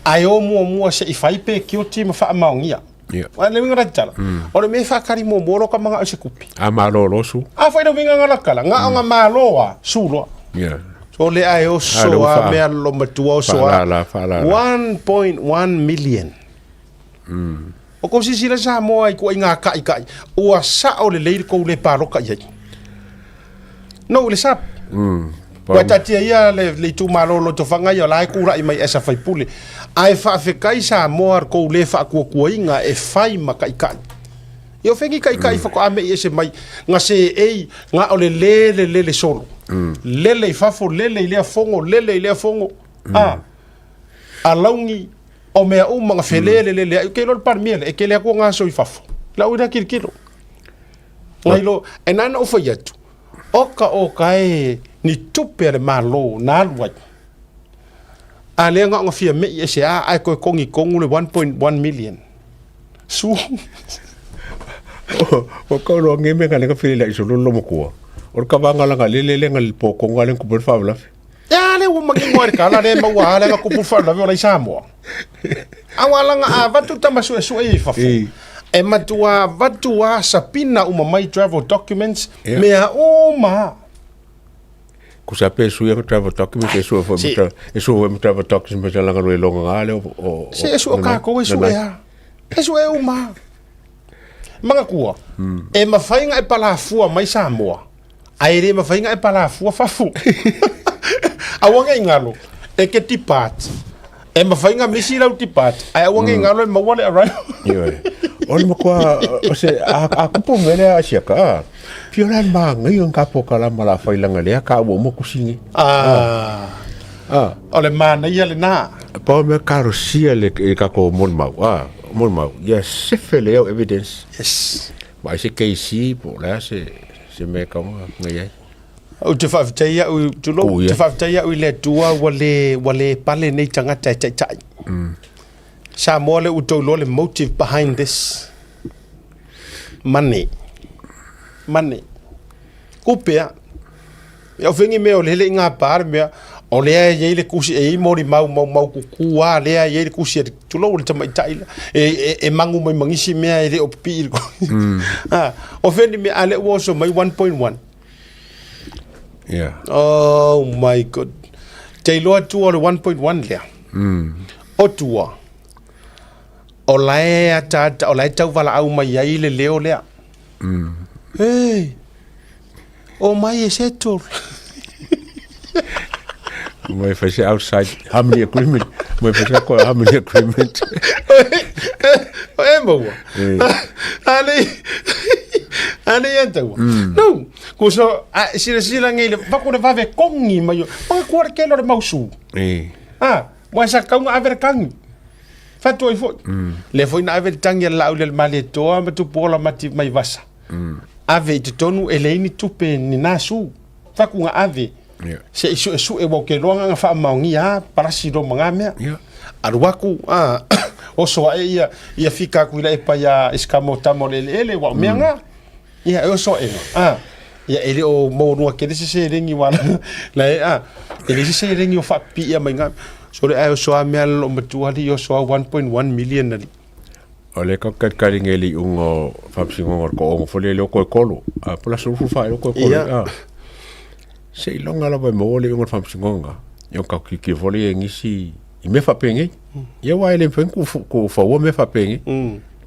ae o muamua se i fai pe kioti ma faamaonia. Yeah. A le uiga la tala. O le mea e faatali muamua lo ka manga o se kupi. A malolo su. A foi le uiga nga la kala, nga o nga malo a, su loa. Yeah. So le a e oso A, le a ua mea lo matua oso a. Faalala, faalala. 1.1 million. O kou silasila Samoa i kuai ngā kai kai, ua sao lelei le kou le paloka i ai. No, le sap. Ua taatia ia le, le itumalo o Lotofaga ia o la e kula'i mai as a faipule. Ae faafetai Samoa le kou le faakuakuaina e fai ma taitai. Ia o fea ni taitai faatoa me'i ese mai ga seei ga o le lele lele solo. Lele i fafo, lele i lea fono, lele i lea fono. A, alauni o mea uma ga felele lele ai. Ke iloa le Palemia lea, e tele atu ona aso i fafo. Lau ina tilotilo. Ngai lo, e nana ou fai atu, oka oka e ni tupe a le Malo na alu ai. A lea na ona fia me'i ese a, ae toe togitogu le 1.1 million. Su. Ua kau loa nge mea nga fili lai solo lo matua. O le kavanga langa lele le nga le pokonga le kupu le faavelafi. Ia le ua manino ai le tala le maua a le nga kupu faalavelave o lai Samoa. Aua langa a avatu tama suesue i fafo. E matua avatu a sapina uma mai travel documents Yeah. mea uma. Ku sa pe sui nga travel documents e sua foi Si- ma e sua foi ma travel documents ma langa le longa nga le o o Se e sue o kākou e sue a. E sue uma. Manatua, e mafai ona e palafua mai Samoa, ae le mafai ona e palafua fafo. Aua ne i galo, e ke depart. E mafai ona misi lau depart, ae aua ne i galo e maua le arrival. Ioe. O le matua, o se, a, a kupu mea lea a siaka, a, pio la le magai o nga pokalama la failanga lea ka ua uma kusingi. Ah, Ah, o le manaia lena. pau mea kalosia le e kako molimau, a, molimau, ia sefe le au evidence. Yes. Ma ai se KC po o le a se, se mea e kaunga ngai ai. Ou te faafetai au, tulou, Oh, yeah. te faafetai au i le Atua ua le, ua le pale nei tagata e taitai. Samoa lea ua tou iloa le motive behind this. Money. Money. Kupe a. Ia o fengi mea o le hele i ngā pā le mea, o lea e iai le kusi, e iai molimau mau mau kuku a, lea e iai le kusi a le, tulou le tamaitai la, e, e, e mangu mai mangisi mea e le o pipii i le Ah, o fengi mea, a lea ua oso mai 1.1. Yeah. Oh my god. Te iloa tua o le 1.1 lea. O tua, o la e ataata, o la e tauvalaau mai ai le leo lea. Hey, o mai e settle. Mai fai se outside harmony agreement. Mai fai se ko harmony agreement. O e maua. Ale, ale ia taua. No, ko so, a, silasila ngei le, vaku le vave kongi mai o, panga kua le kelo le mausu. Ah, mo sa kaunga ave le kangi. Fatua i foi. Le foi na ave le tangi a le lau le malietoa ma tupu ola mati mai vasa. Ave i totonu e leai ni tupe ni nā su. Faku nga ave. Yeah. Se i suesue wau ke loa nga faamaogia a palasi lo ma ngā mea. Yeah. Alu aku, a, oso ae ia, ia fika aku i la epa ia iskamo tama o le eleele, wa o mea ngā. Ia, e oso ae nga. A, ia e le o maua lua kele se seleni wa la, la e, a, e leai se seleni o faapipii ia mai ngā. So le ae oso a mea le matua li oso a 1.1 million ali. O le ka kalikali nge le iuga o faamasinoga o le toaono foi lea e le o toe tolu, a po o le aso 24 e le o toe tolu. Ia. A. Seiloga lava e maua le iuga o le faamasinoga, ia ona tatou tilotilo foi lea i nisi i mea faapenei. Ia aua e le mafai ona tuu tuufaua mea faapenei.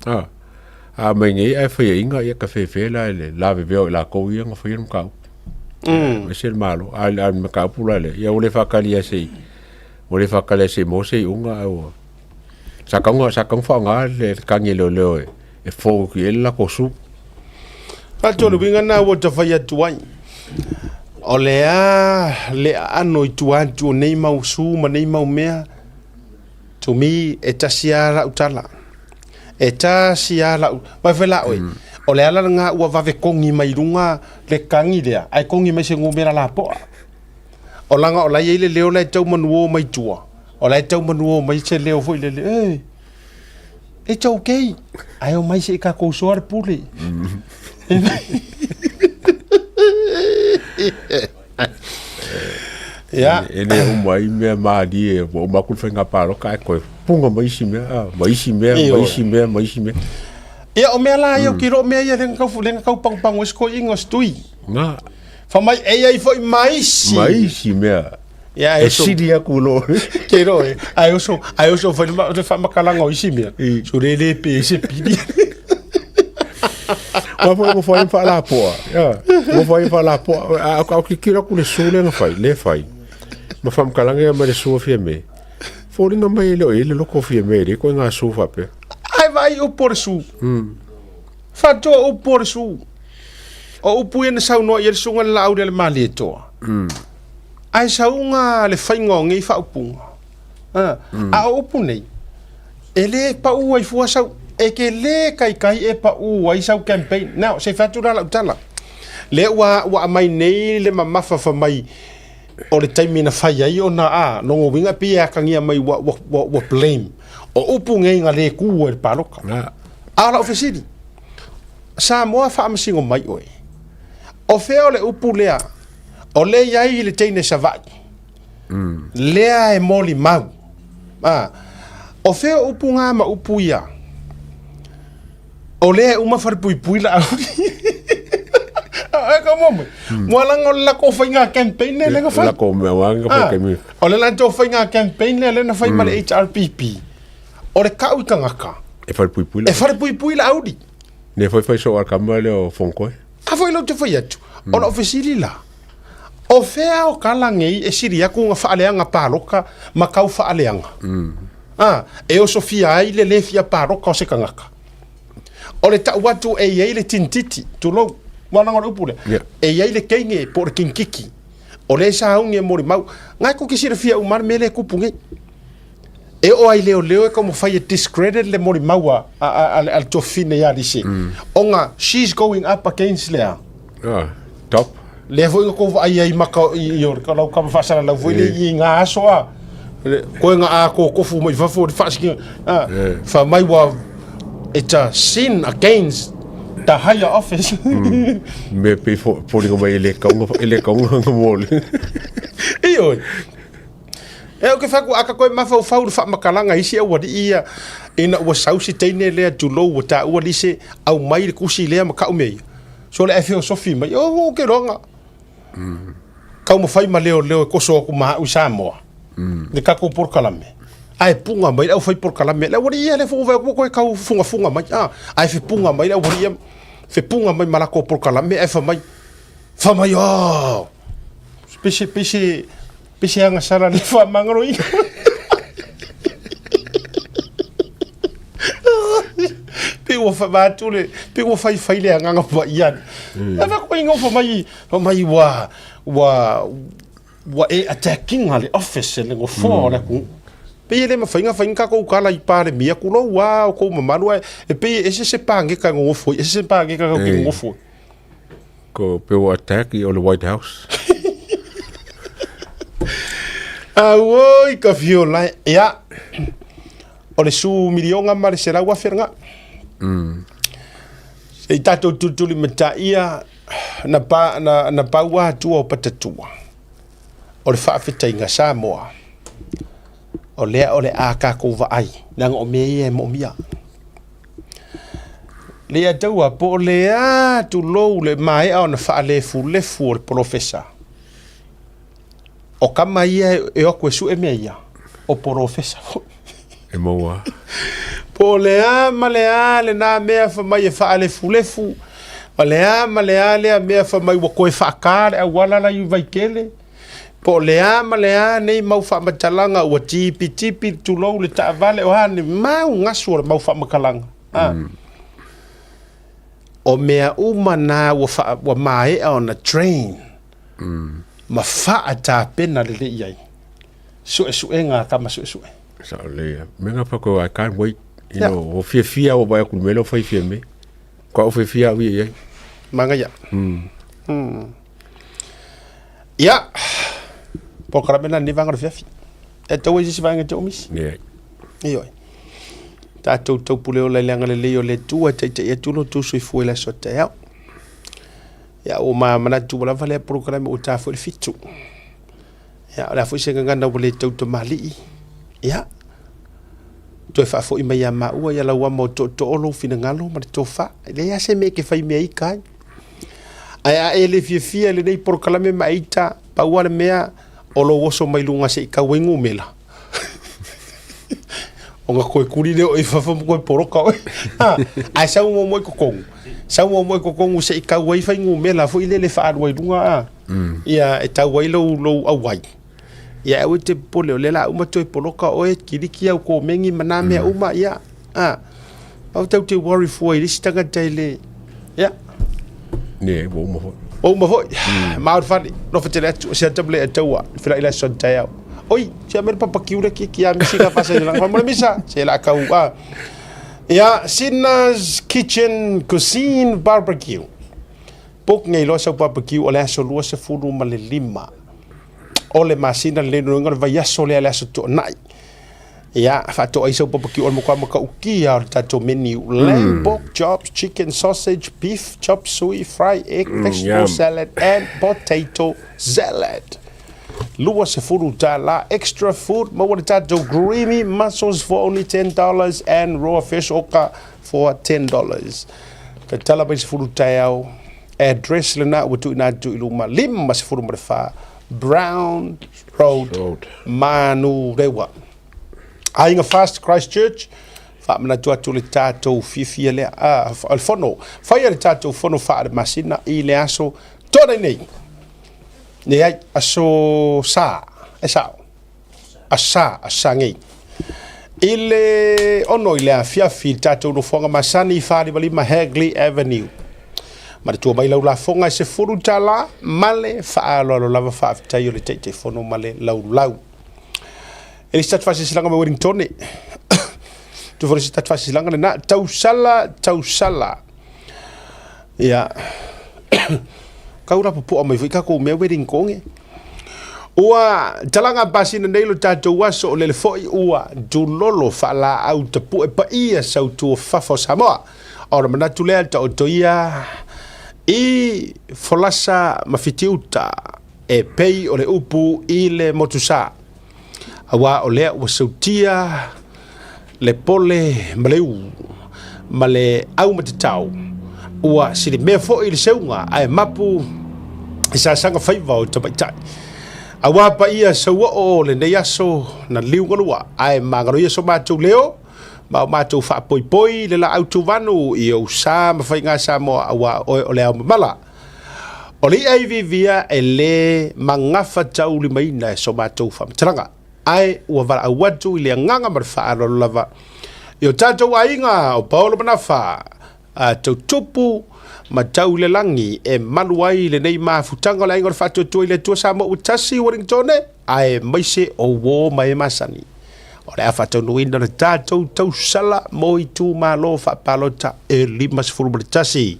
A. A aumai nei ae faiaina, ia tafefe la i le lavevea o i latou ia na faia le mataupu. Aemaise le Malo. A o le mataupu la lea, ia ua le faatali lava se i, ua le faatali lava se i maua se iuga ae ua Sa tau sa tau faaaoga le tagi a leoleo e forward i ai le latou su. Faatu o le uiga lena ua ta fai atu ai. O le a le aano i tua atu o nei mau su ma nei mau mea, to me, e tasi lava lau tala. E tasi lava lau, vai fai la oe, o le ala lena ua vave kogi mai luga le kagi lea, ae kogi mai se numera lapoa. O laga o la e i ai le leo la e tau manuo mai tua. O la e tau manuo mai se leo foi lele, eh, it's okay. Ae o mai se i kākou soa le pule. Ia. E le uma ai mea malie, ua uma atu le faiga palota ae toe punga mai isi mea, ah, ma isi mea, ma isi mea, ma isi mea. Ia, o mea la ia, o ke ro mea ia, lenga kau, lenga kau pangupangu e se koiinga o se tui. Nga. Fa mai e ai foi ma isi. Ma isi mea. Ia, e sili aku lo. Ke ro e. Ai oso, ai oso fai ma le whamakalaga o isi mea. So le le pe se pili. Wa foi mo fai whaalapoa. Ia. Mo fai whaalapoa. A au kikiro aku le su le na fai, le fai. Ma whamakalaga ia ma le su fia me. Fōringa mai e le o i le loko fia me le koe ngā su whape. Ai vai upu o le su. Whatoa upu o le su. O upu ia na saunoa i le susuga le Laauli a le Malietoa. Ae sauga le faiga o nei faaupuga. A, a o upu nei, e le pau ai fua sau, e ke lē kaikai e pau ai sau campaign. Now, se i fai atu la lau tala. Lea ua, ua aumai nei le mamafa fai mai o le taimi na fai ai ona, a, lona uiga e pei e atagia mai ua, ua, ua, ua blame. O upu nei na le kū ai i le paloka. A o lau fesili, Samoa faamasino mai oe. O fea o le upu lea o lea i ai i le teine Savaii, lea e molimau. A, o fea o upu ngā ma upu ia? O lea e uma wharepuipui la au. E ka mo mai. Mo ala ngo la ko whai ngā campaign le lenga whai. La ko mea wā nga whai kemi. O le la tō whai ngā campaign le lena whai ma le HRPP. O le kau i kangaka. E wharepuipui la. E wharepuipui la auri. Ne whai whai so kama le o whongkoe. A foi lau te whai atu. O lau fesili la. O whea o ka langei e siri aku nga whaaleanga pāloka ma kau whaaleanga. A, e oso fia ai le le fia pāloka o se kangaka. O le tau atu e iai le tintiti, tulou, wānanga o le upu lea. Yeah. E iai le keinge po o le kinkiki. O le saungi e molimau. Ngai ko ki silafia uma le mea lea e kupu nei. E oo ai leoleo e taumafai e discredit le molimau a, a, a, a, a le tuafafine ia Lise. Ona she's going up against lea. Ah, top. Lea foi na kou vaai ai maka i, i o le lau kama faasalalau foi le i ngā aso a. Le, koe nga a kōkofu mai fafo le faasikinga. A, fa mai ua, it's a sin against the higher office. Me pei fo, foliga mai e le kaunga, e le kaunga nga mole. Ioe. E au ke whaku aka koe mafaufau le faamakalaga i isi aualii ia ina ua sau se teine lea tulou ua taua lise au mai le kusi lea ma kau mea ia. So le ae feosofi mai, oh, o ke roanga. Taumafai ma leoleo e koso aku ma au i Samoa. Le tatou polokalame. Ae punga mai le aufai polokalame. Le aualii ia le fu'uvai aku koe tau fungafunga mai. Ah, ae fepunga mai le aualii ia, fepunga mai ma latou polokalame ae fai mai, fai mai, oh, pese, pese, Pese agasala le faamagaloina. Pe ua whaatu le, pe ua whaiwhai le agaga paia. Mm. Awa koe inga fa mai, fa mai ua, ua, ua e attacking le office le ngofo mm. le ku. Pe le mawhainga whainga ka kou kala i pare mia kulo ua o kou mamalu e, e pe e se se pānge ka ngofo, e se se pānge ka kau ki ngofo. Ko pe ua attack i o le White House. Auoi ka whio lai. Ia, o le su milionga ma le 100,000 lena. Se i tatou tulituli mataia na pa, na, na paua atua o Patatua. O le faafetaiga Samoa. O lea o le a tatou vaai, leaga o mea ia e moomia. Le ataua po o le a tulou le maea ona faalefulefu o le polofesa. O kama ia e o atu e sue mea ia, o polofesa foi. E maua. Po o le a ma le a lena mea fai mai e faalefulefu, o le a ma le a lea mea fai mai ua toe faata le auala la i Vaitele, Po o le a ma le a nei mau faamatalaga ua tipitipi, tulou le taavale, o a ni mau gasu o le mau faamatalaga. A. Mm. O mea uma na ua, wha, ua maea ona train mm. ma faatapena lelei ai. Suesuega a kama suesue. Sao lea. Me ngā whakau, I can't wait. You yeah. know, o fiafia o vai aku melo whai fia me. Kua o fiafia au i ai. Mangaia. Mm. Mm. Ia, polokalame lena lenei vaega o le afiafi. E tatau ai se isi vaega e te oo misi. Leai. Ioe. Tatou taupule ola i le agalelei o le Atua e taitai atu lo outou soifua i le aso a taeao. Ia, ua ma manatu ua lava lea polokalame ua ta foi le fitu. Ia, o le a foi se gagana ua le tau tamalii. Ia, toe faafoi mai ia maua ia lau ama o tootoo lou finagalo ma le tofa. E leai lava se mea e te fai mea ika ai. Ae a e le fiafia i lenei polokalame ma e ita, pau lava le mea o lou oso mai luga se i kau ai gumela. Ona toe kuli lea o oe i fafo ma toe poloka oe. Ae sau muamua i totonu. Sau muamua i totonu se i kau ai fuainumera foi lele faaalua i luga a. Ia e tau ai lou, lou auai. Ia aua e te popole o lea o le a uma toe poloka oe, kiliki au komeni ma nā mea uma, ia. A, aua tatou te worry fua i le isi tagata e le, ia. Ne, ua uma foi. Ua uma foi. Ma o le fale, alofa tele atu, se ata le ataua, fela ila son taeao. Oi, se a mea le papakiu le ki, ki a misi ka fasa i langa, mo le misa, se la kau, a. Ia, Sina's Kitchen Cuisine Barbecue. Book nei loa sau barbecue o le aso 25 o le masina lenei lona uiga o le vaiaso lea le aso Toonai. Ia, faatoa ai sau barbecue o le matua matautia o le tatou menu. Lamb, pork chops, chicken sausage, beef chop suey, fried egg, vegetable salad and potato salad. $20 extra food, maua le tatou creamy mussels for only $10 and raw fish oka for $10. Tatala mai 10 taeao. Address lena ua tuuina atu i luma 54 Brown Road, Road. Manurewa. Aiga Fast Christchurch, faamanatu atu le tatou fiafia lea, ah, le fono, faia le tatou fono faale-masina i le aso Toonai nei. Leai, aso Sa, e sao. Asa, asa nei. I le 6 i le afiafi i le tatou nofoaga masani i 455 Hagley Avenue. Ma le tua mai lau lafoga e $10 ma le faaaloalo lava faafetai o le Taitaifono ma le laulau. E le se tatou faasilasilaga mai Wellington. Tu foi se tatou faasilasilaga lena. Tausala, tausala. Ia. Kau la popoa mai foi tatou mea Wellington. Ua talaga pasina nei lo tatou aso o lele foi ua tulolo faalaau tapue paia sautua fafa o Samoa. O le manatu lea taoto ia i folasa ma fitiuta e pei o le upu i le motusa. Auā o lea ua sautia le pole ma le ū ma le aumatatao, ua silimea foi le seuga ae mapu i sasaga faiva o tamaitai. Auā paia sauoo o lenei aso na liugalua ae magaloia so matou leo ma o matou faapoipoi le laau tuvanu i ou sa ma faiga Samoa auā oe o le ao mamala. O le i'a i vivia e lē magafataulimaina e so matou faamatalaga, ae ua valaau atu i le agaga ma le faaaloalo lava i o tatou aiga o Paolo ma Nafa, a tautupu ma tau i le lagi e malu ai lenei mafutaga o le Aiga o le Faatuatua i le Atua Samoa ua tasi i Wellingtone, aemaise o uō ma e masani. O le a faataunuuina le tatou tausala mo itumalo faapalota e 51.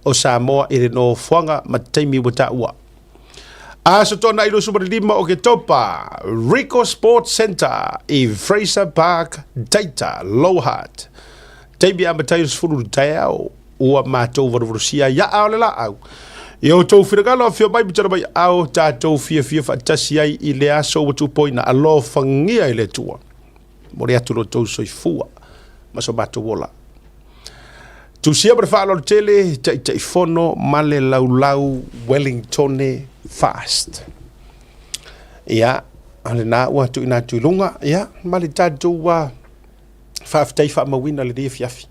o Samoa i le nofoaga ma taimi ua taua. Aso Toonai 25 o Oketopa, Rico Sports Centre i Fraser Park, Taita, Lower Hutt. Taimi amata i le 10 i le taeao, ua matou valuvalusia ai aa o le laau. I outou finagalo afio mai ma tala mai ao tatou fiafia faatasi ai i le aso ua tupoina. Alofagia e le Atua. Momoli atu lo outou soifua ma so matou ola. Tusia ma le faaaloalo tele, Taitaifono ma le Laulau Wellingtone Fast. Ia, o lena ua tuuina atu i luga, ia, ma le tatou uh, faafetai faamauina lenei afiafi.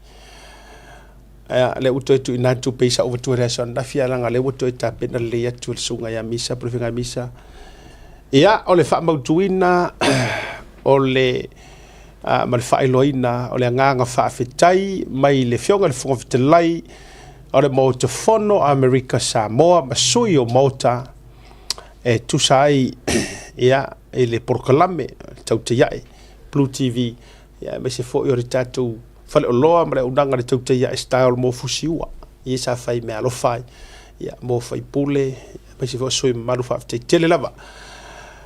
Ia, lea ua toe tuuina atu pei sa ou avatua i le aso ananafi, ae leaga o lea ua toe tapena lelei atu e le susuga ia Misa, po o le Afioga ia Misa. Ia, o le faamautuina o le ma le faailoaina o le agaga faafetai mai le Afioga i le Fofoga Fetalai o le Maota Fono a Amerika Samoa ma sui o Maota e tusa ai ia, i le polokalame Tautai Ae Blue TV, ia, aemaise foi o le tatou faleoloa ma le auaunaga a le Tautai Ae Style mo Fusiua, ia sa fai meaalofa ai ia, mo faipule, aemaise foi o sui mamalu. Faafetai tele lava.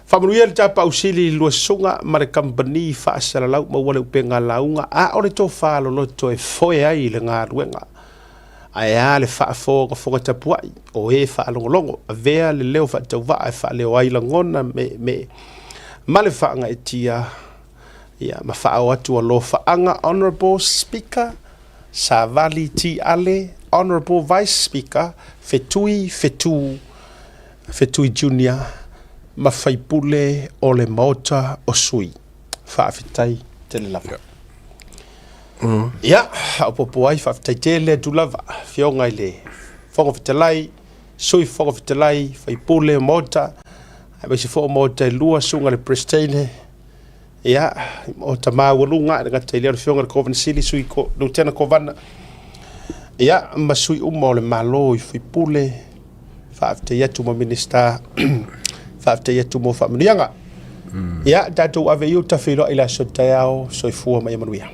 Faamanuia le Tapaau Sili i lua susuga ma le kamupani faasalalau maua le upega lauga, a o le tofa loloto e foe ai le galuega. Ae a le faafogafoga tapuai o e faalogologo, avea le leo faatauvaa e faaleo ai lagona me, me, ma le faagaeetia, ia, ma faaoo atu alofaaga Honourable Speaker Savali T. Ale, Honourable Vice Speaker Fetui Fetu Fetui Junior ma faipule o le Maota o Sui. Faafetai tele lava. Ia, faaopoopo ai, faafetai tele atu lava, Afioga i le Fofoga Fetalai, Sui Fofoga Fetalai, faipule o Maota, aemaise foi o Maota e lua, Susuga i le Peresetene, ia, Maota maualuga, e le gata i lea o le Afioga i le Kovana Sili, Sui Lutena Kovana, ia, ma sui uma o le Malo i faipule, faafetai atu ma Minisita, faafetai atu mo faamanuiaga. Ia, tatou ave i uta feiloai i le aso taeao, soifua ma ia manuia.